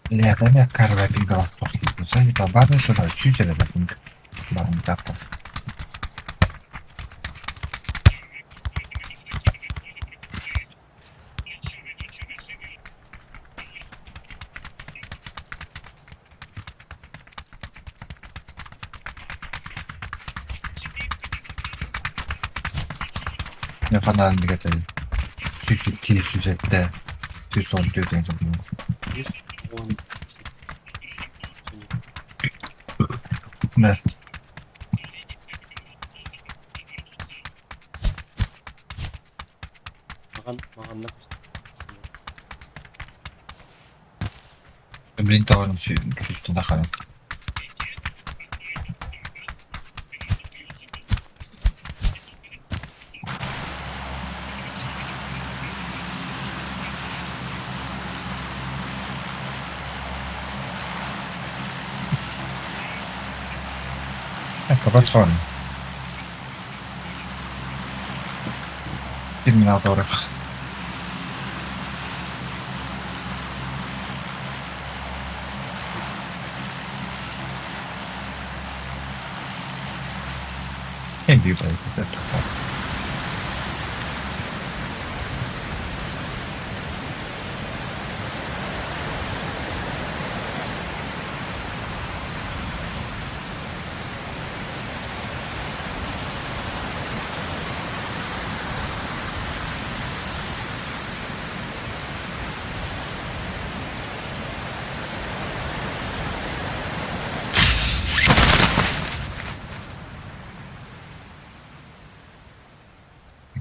Бля, дай карва пингала Сани барын сюда, сүүс эрэ пинг. Барын тахта. Я фонарь не готовит. Сүүс кири сүүс этте. Сүүс он төрт 110. Да. Маҕан маҕанна көстөр. Блин, тоҕон сүүстэн таххана. Ecco, patrone. Terminator. E più per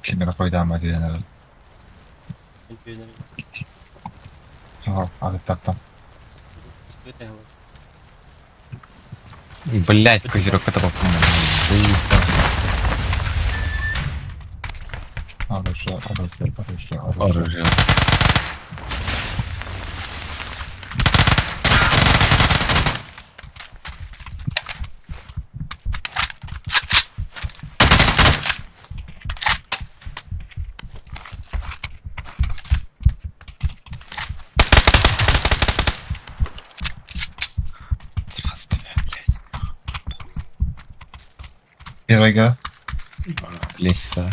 Ким эрэ хойдааммат диэн эрэр. Суох, атыттартан. Блять, козерог это Оружие, оружие, оружие, оружие. Оружие. Здравствуй, блядь. Первая игра. Лестница.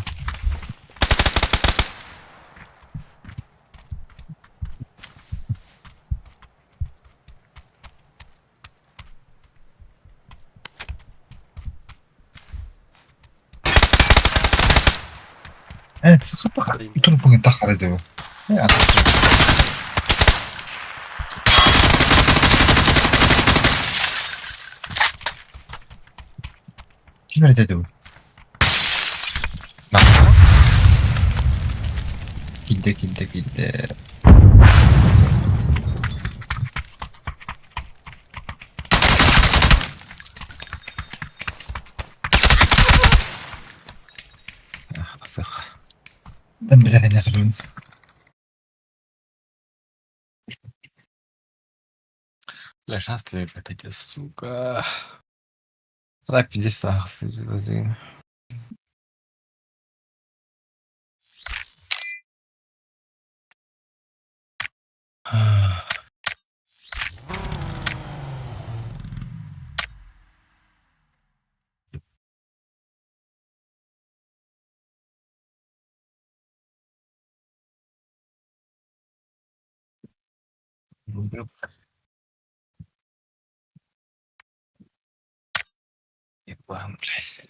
Турбугун тахара диво. Ким эрэ диво? Килде, килде, килде. Сых. Ben билэрин Бля, шанс тебе, блядь, эти, сука. Так, 50 один. Еблан, блядь.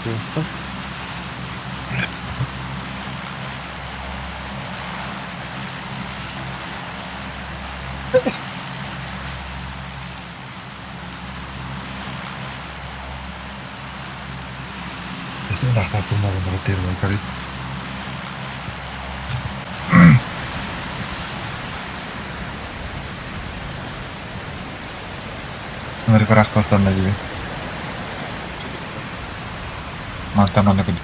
Что? Сынахтасыннар первая игра. Ныргырах бастан диби. Мантан аны күн.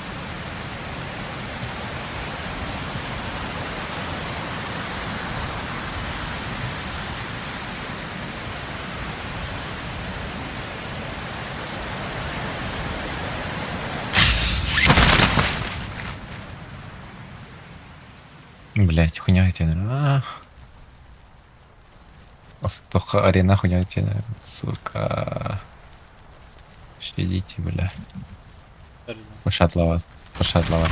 Блять, хуйня тянет. Астоха арена хуйня тянет, сука. Щадите, бля. Пошатлават. Пошатлават.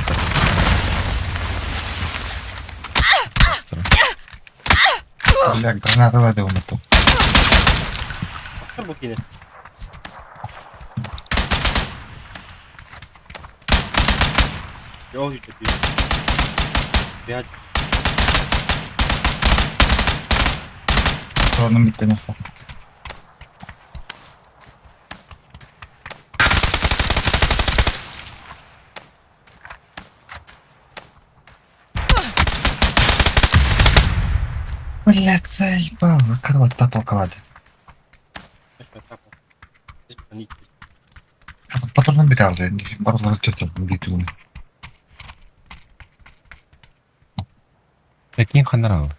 Бля, граната да умето. Бу кини. Yol yükledi. Bir hadi. Sorunum bitti nasıl? Блядь, заебало. Кровать толковать. Патронum bir aldı. Барылары төтө битүгүн. Какие ханрал?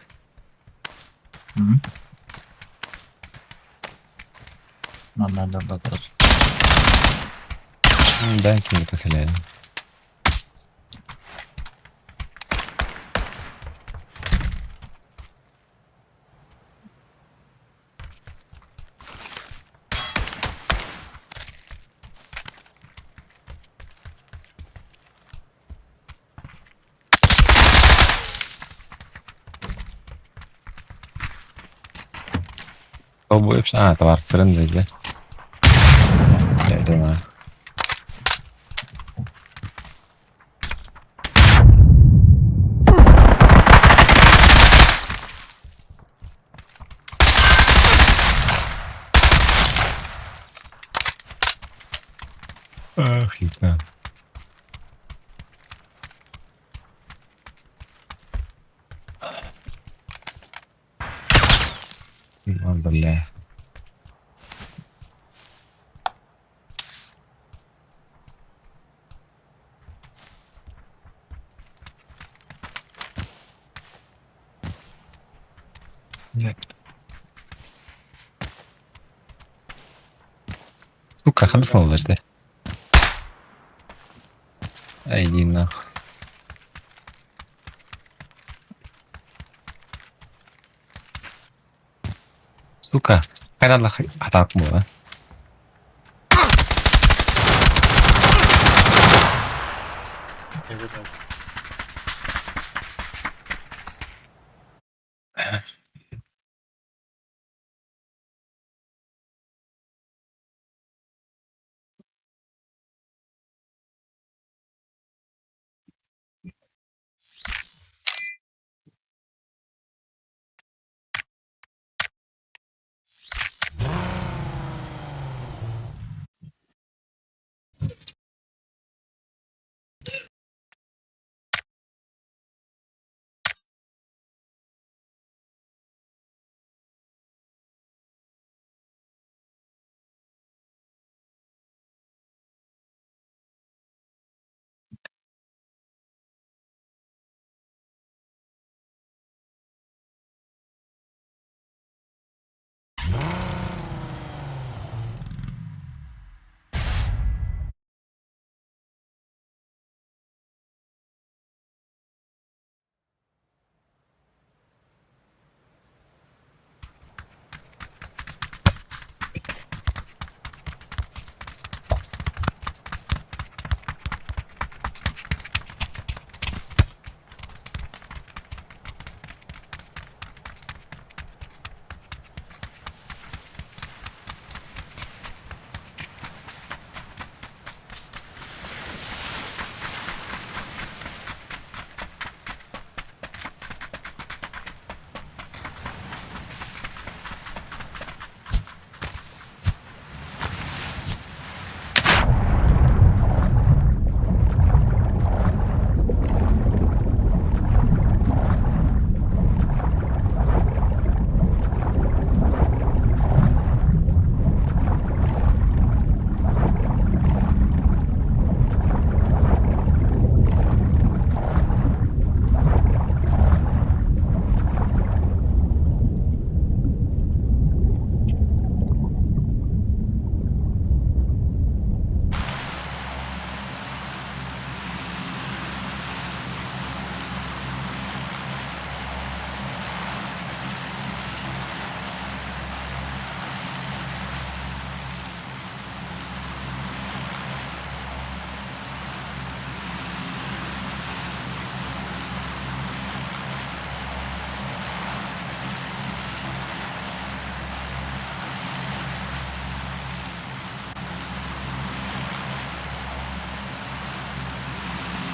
Нам надо да, короче. Да, какие-то селяне. А, товар цырын да? Я думаю. Ах, ебать. Ну, бля. Блядь. Сука, ханфол это. Ай, иди нахуй. Сука, хайда атап була. Evet abi.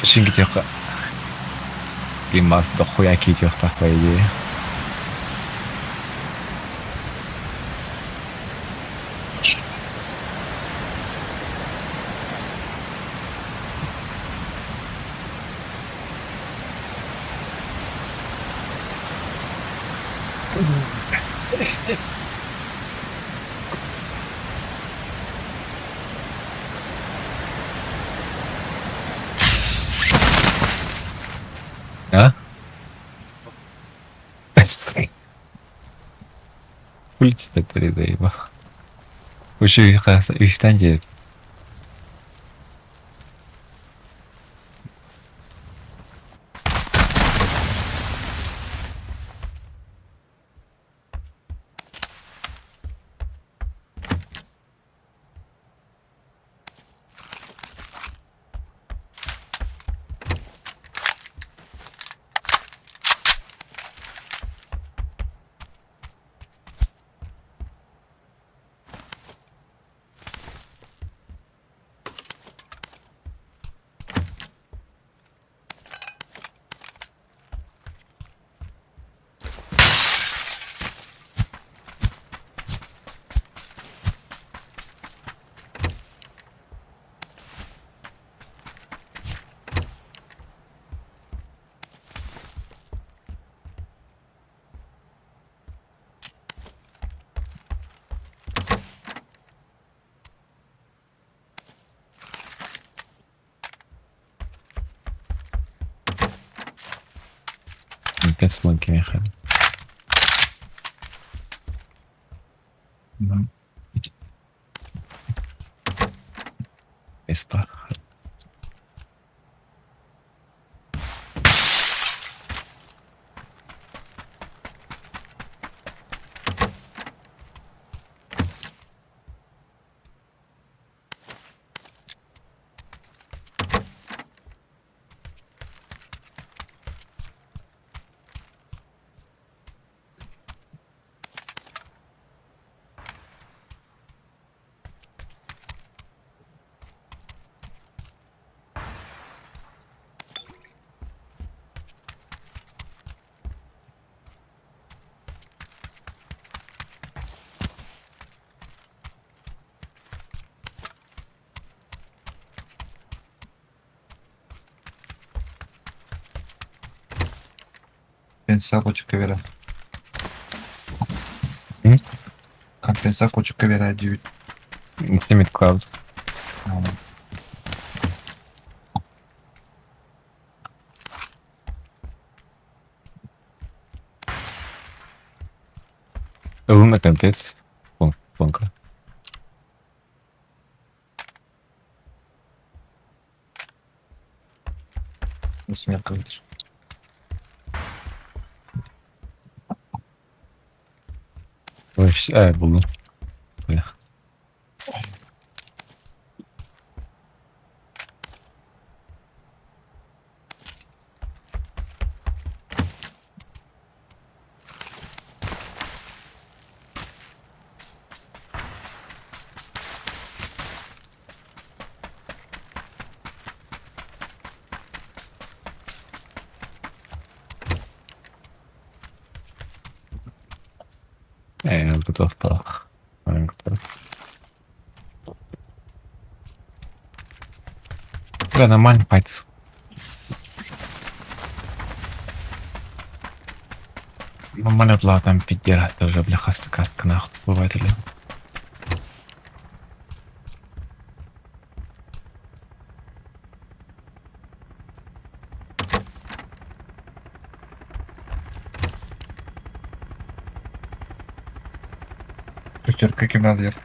Шинки Блин, дохуя киитиэхтээх по идее. А? Хули тебе три заебал. Еще үстэн дьиэ. Опять слонки мехали. Эспа. Компенсация кочка бере. М? Компенсация кочка бере диют. Снимет Cloud. Луна компец. Плонка. Смерка выдержит. Ой, булдум. Ой. Готов пах. Бля, нормально файтс. Нормально була там піддирати вже, бляха, стакатка нахуй бувателі. Шестерка кем надо ехать.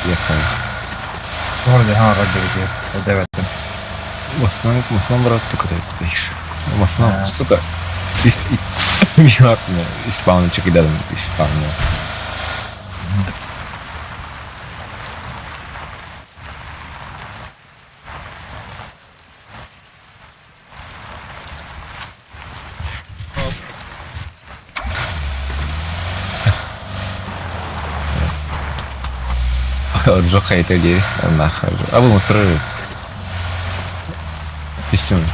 Ехали. Вроде ха вроде где В основном, брат, только ты это В основном, А. сука, исполничек и да, исполнил. Джо хайта ди, нахер. А вы устроили. Костюм.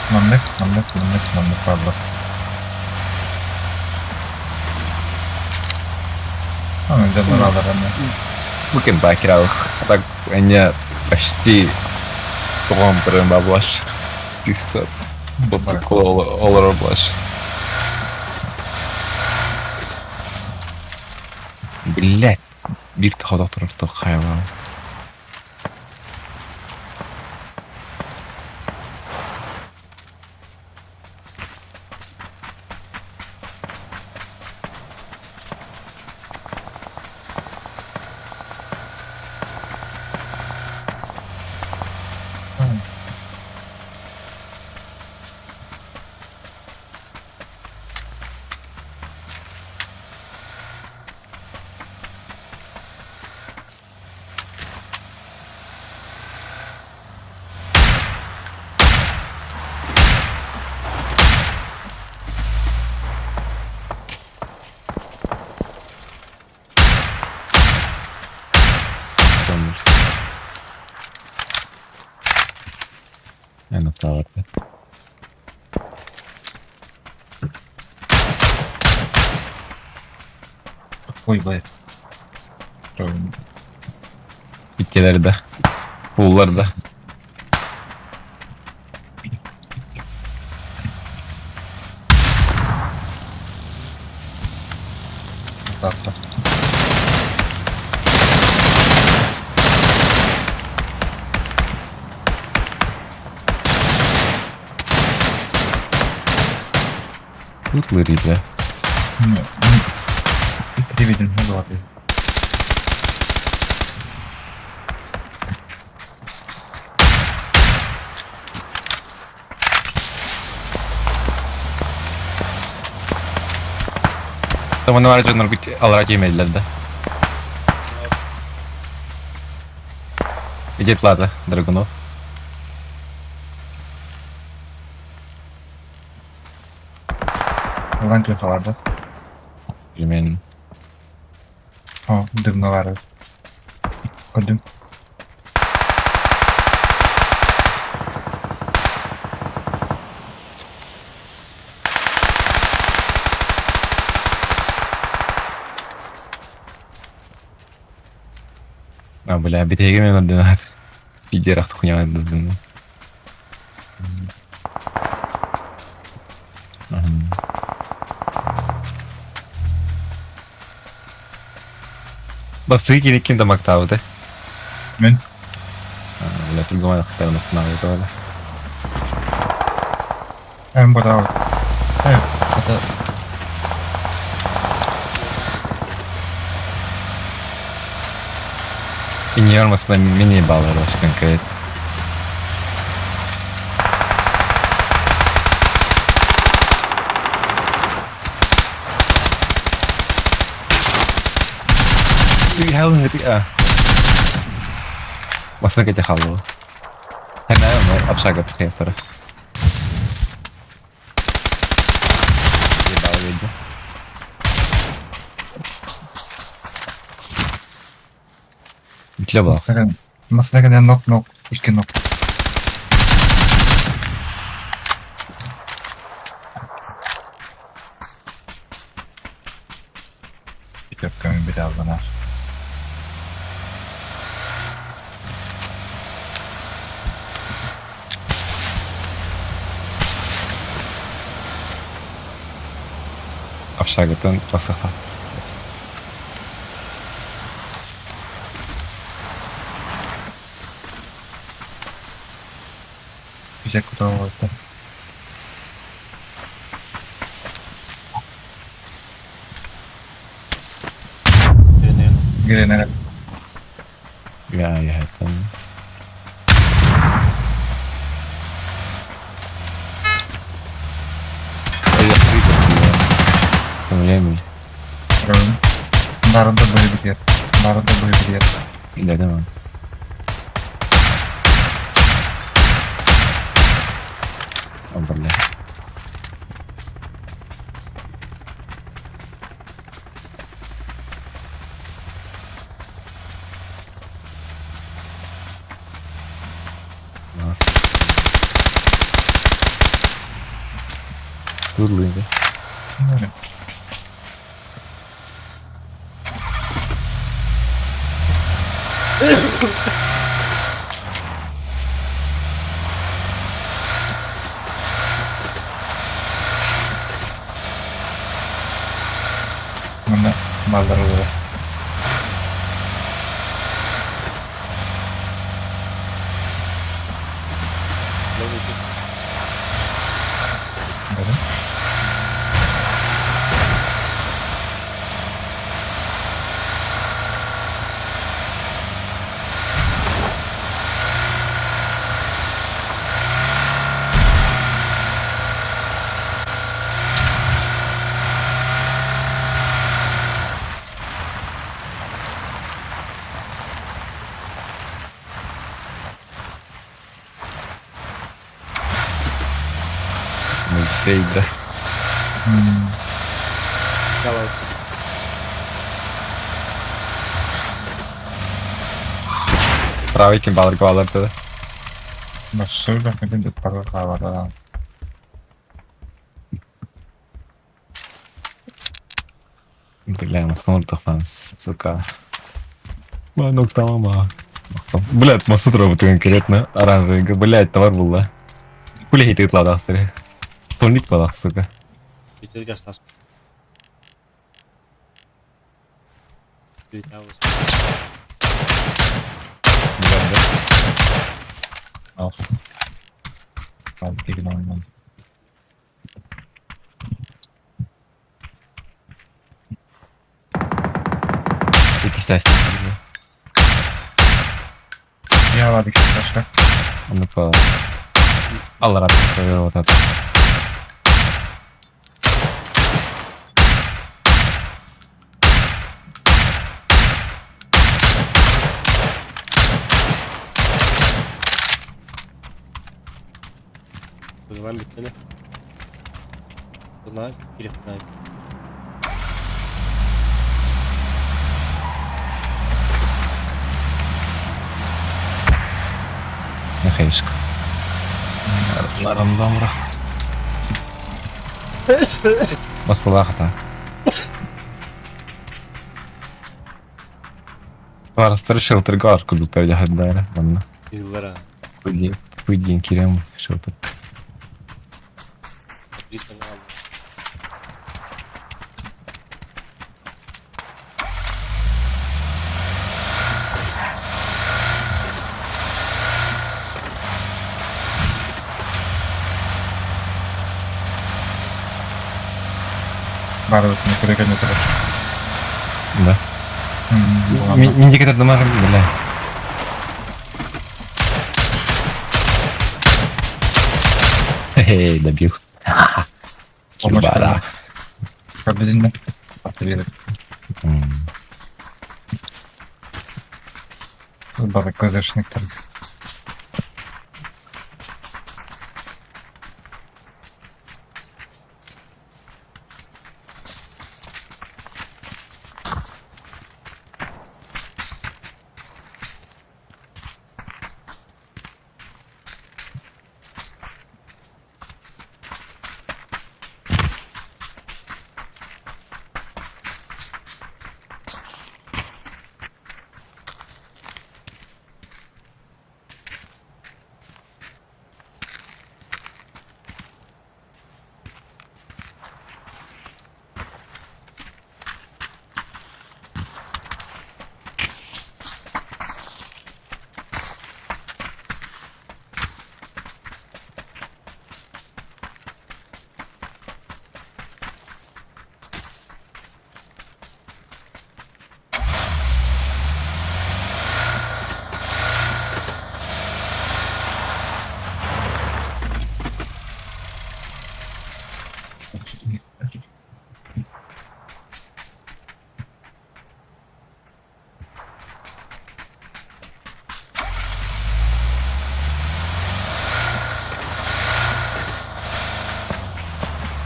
Маннык, маннык, маннык, маннык бааллар. Аны дьоннор алар аны. Букин бакерал. Так, они почти тоҕон прям баблаш. Чисто. Вот такой олор блаш. Блять. Биир тоходох турар хайван. Я направо опять. Ой, блядь. Иккилэр да. Пуллар да. Завтра. Тут лыри, бля. Не, Приведен, ну ладно. Там на варжа наргут алра кемелдер да. Идет ладно, Драгунов. Ылан күн халарды. Примерно. О, дымга бар. Көрдүм. А, бля, битеге мен ординат. Пидерах хуйня дыздым. Басты кин ким тамактабыты. Мен. Бля, другого хотел на это. Эм бата. Э, это И не армасына мини баллар конкрет. Басына кете халу. Хана общага тхефтер. Ебал видно. Иккилэ буолар. Массыына нок-нок, икки нок. Пятерками birazdan. Общагаттан тахсахта. Güzel kutu. Гренера. Я это... Я Народа будет. Народа будет. Да, да. О, бля. Турлы, да? Мына балдар olur. Да. Сейда. Давай. Правый кем балар балар тогда. Машина хотим тут да. Бля, маснор тахтан, сука. Манок там, ма. Блядь, маснор работает конкретно. Оранжевый, блядь, товар был, да. Хули хейтит лада, сори. Тонит лада, сука. Пиздец газ нас. Ох. Ладно, перенормально. Икисясь. Я ладно, кисташка. Ну по. Алла рад, вот это. Lan bitmedi. Bunlar girip Михаишка. Рандом рахмас. Басылахта. Варастар шелтергар кудуктар жахаддара. Манна. Yıllara. Хуйдин, хуйдин кирем шелтер. Bir sene aldı. Бары не керек не керек. Да. Миндик это домар, бля. Эй, добил. Кибара. Победили. Повторили. Бары козыршниктер.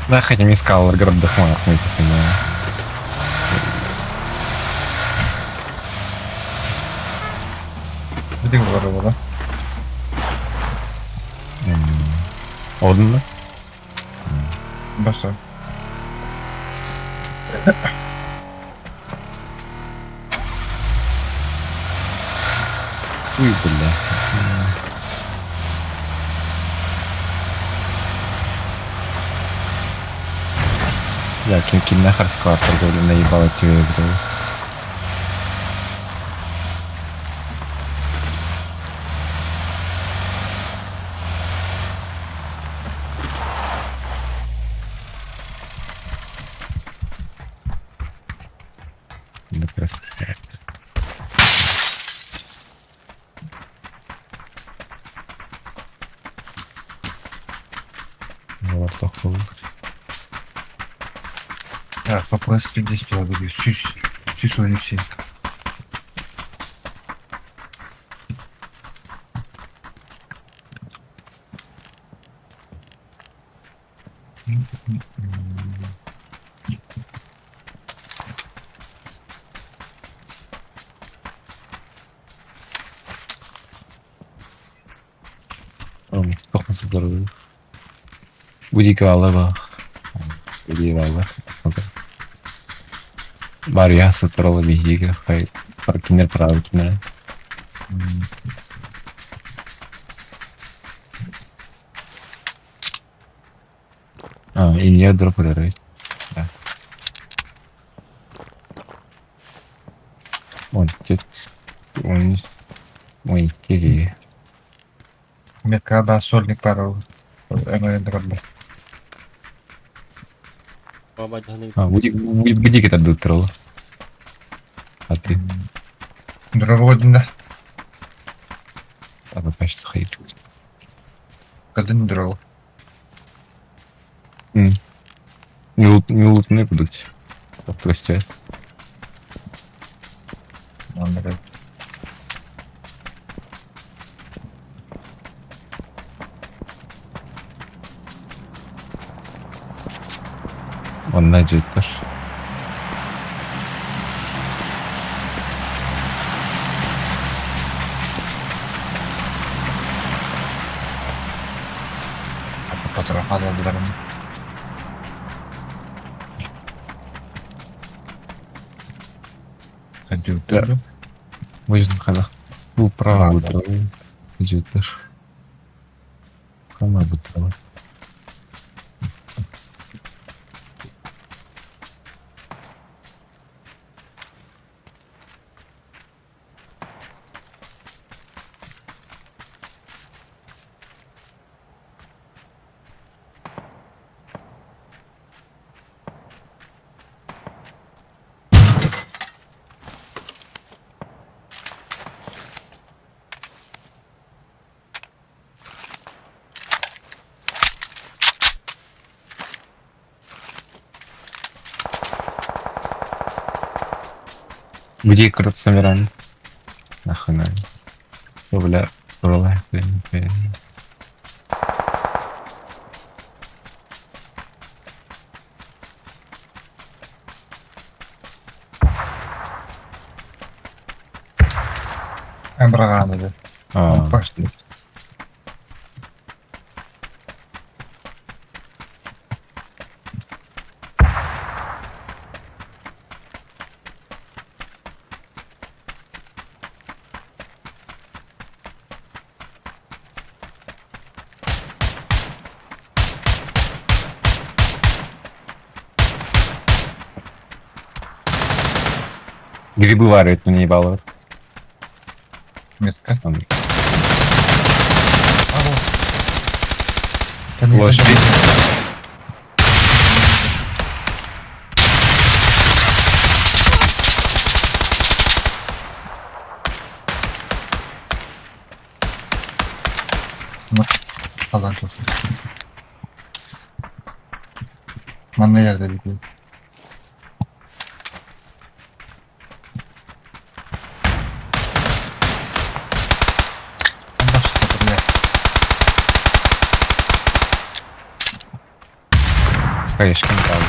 Да, хотя не сказал, город Дохманов, мы понимаем. Бүтүн олорор Одна? Бasta. Ой, бля. Я ким нахер склад торговли наебала тебе, бля. Да красавчик. Олар тоқтолдыр. Ja, фапрес 50 сүс. Сүс 13. Тоқмасы. Будик алла бах. Будик алла. Бар ясы туралы биһиги хай паркинер право кинер. А, и не дроп Да. Он, он, ой, кири. Метка сольник пара. Эңэрин Баба дьаһаны А, будет, будет где это дытрол. А ты? Дроводина. А вы кажется, хейт. Кадын дров. Не лут, не лутны будут. Прости. Оннук. Он найдет тоже. Fotoğraf aldılar. Hadi Да. Выждан ханах. Бу право Ладно. бутрал. Життер. Хана бутрал. Где Крутсамиран? Нахуй надо. Бля, бля, блин, блин. Эмбраган dedi. А, Başlıyor. Грибы варят, мне ебало. Метка. Там. Ало. Лошадь. Alan çok. Манна yerde bir. Хаешкин правда.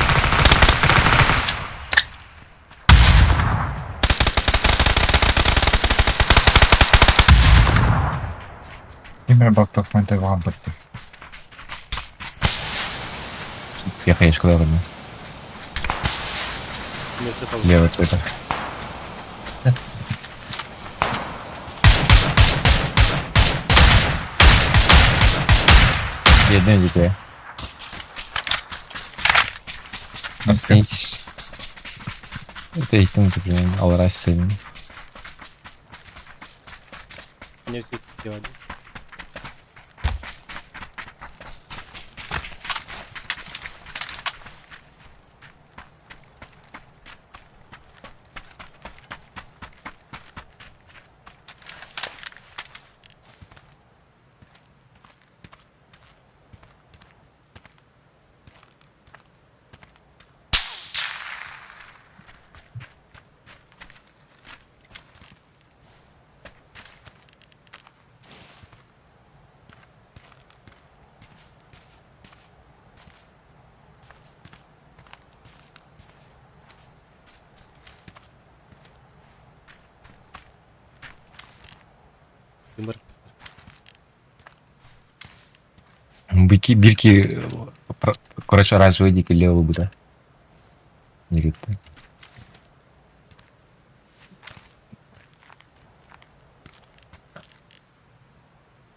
Ким эрэ балтаппын бытты. Я хаешку дал ему. Нет, это Левый твиттер. Бедные детей. Оценитесь. Это иттин например, алара сен. Нет, это Юмор. Бики, бирки, короче, оранжевый дикий левый буде. Негитте.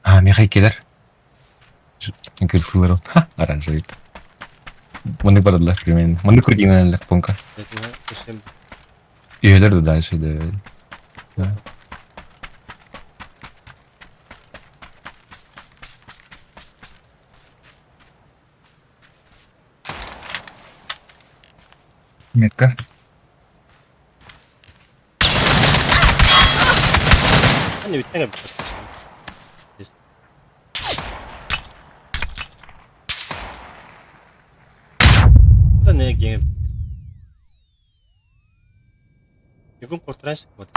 А, Михай келер. Кырсылар. Ха, оранжевый. Маны бардылар примерно. Маны көрдіңнен понка. Это Үйелер де дальше да. Да. Метка. Они ведь не Да не гейм. Югум контранс вот.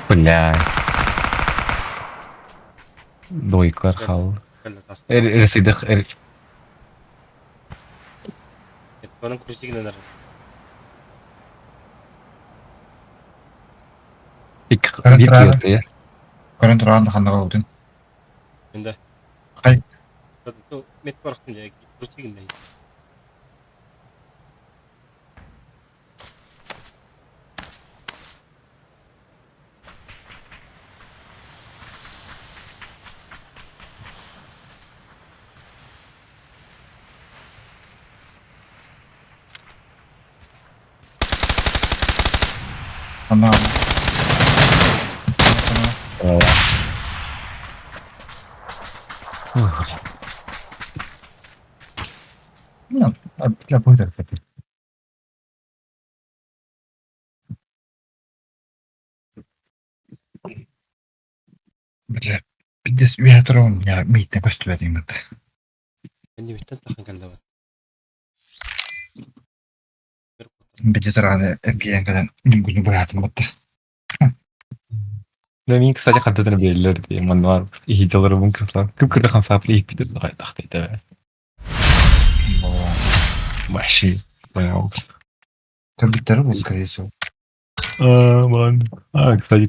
Бля. Дойклар хал. Ресейдэх Оның крузигінен Бир Көрөн туран ханнага утун. Енді. Қай? Мет барақтым жа, крузигінен. Ханна. Ну, бля, будет это. Бля, пиздец, я трон, я митне көстүбэтиң бит. Енді биттен тахан каллабат. Пиздец раны эргиен кэлэн нүгүнү быһаатын батты. Да, мин, кстати, хаттан беллер ди, манвар ихидялары бункерслар. Ким кирде хан сапли их питер дагай тахты Вообще, понял. Компьютер был, скорее всего. А, ладно. А, кстати,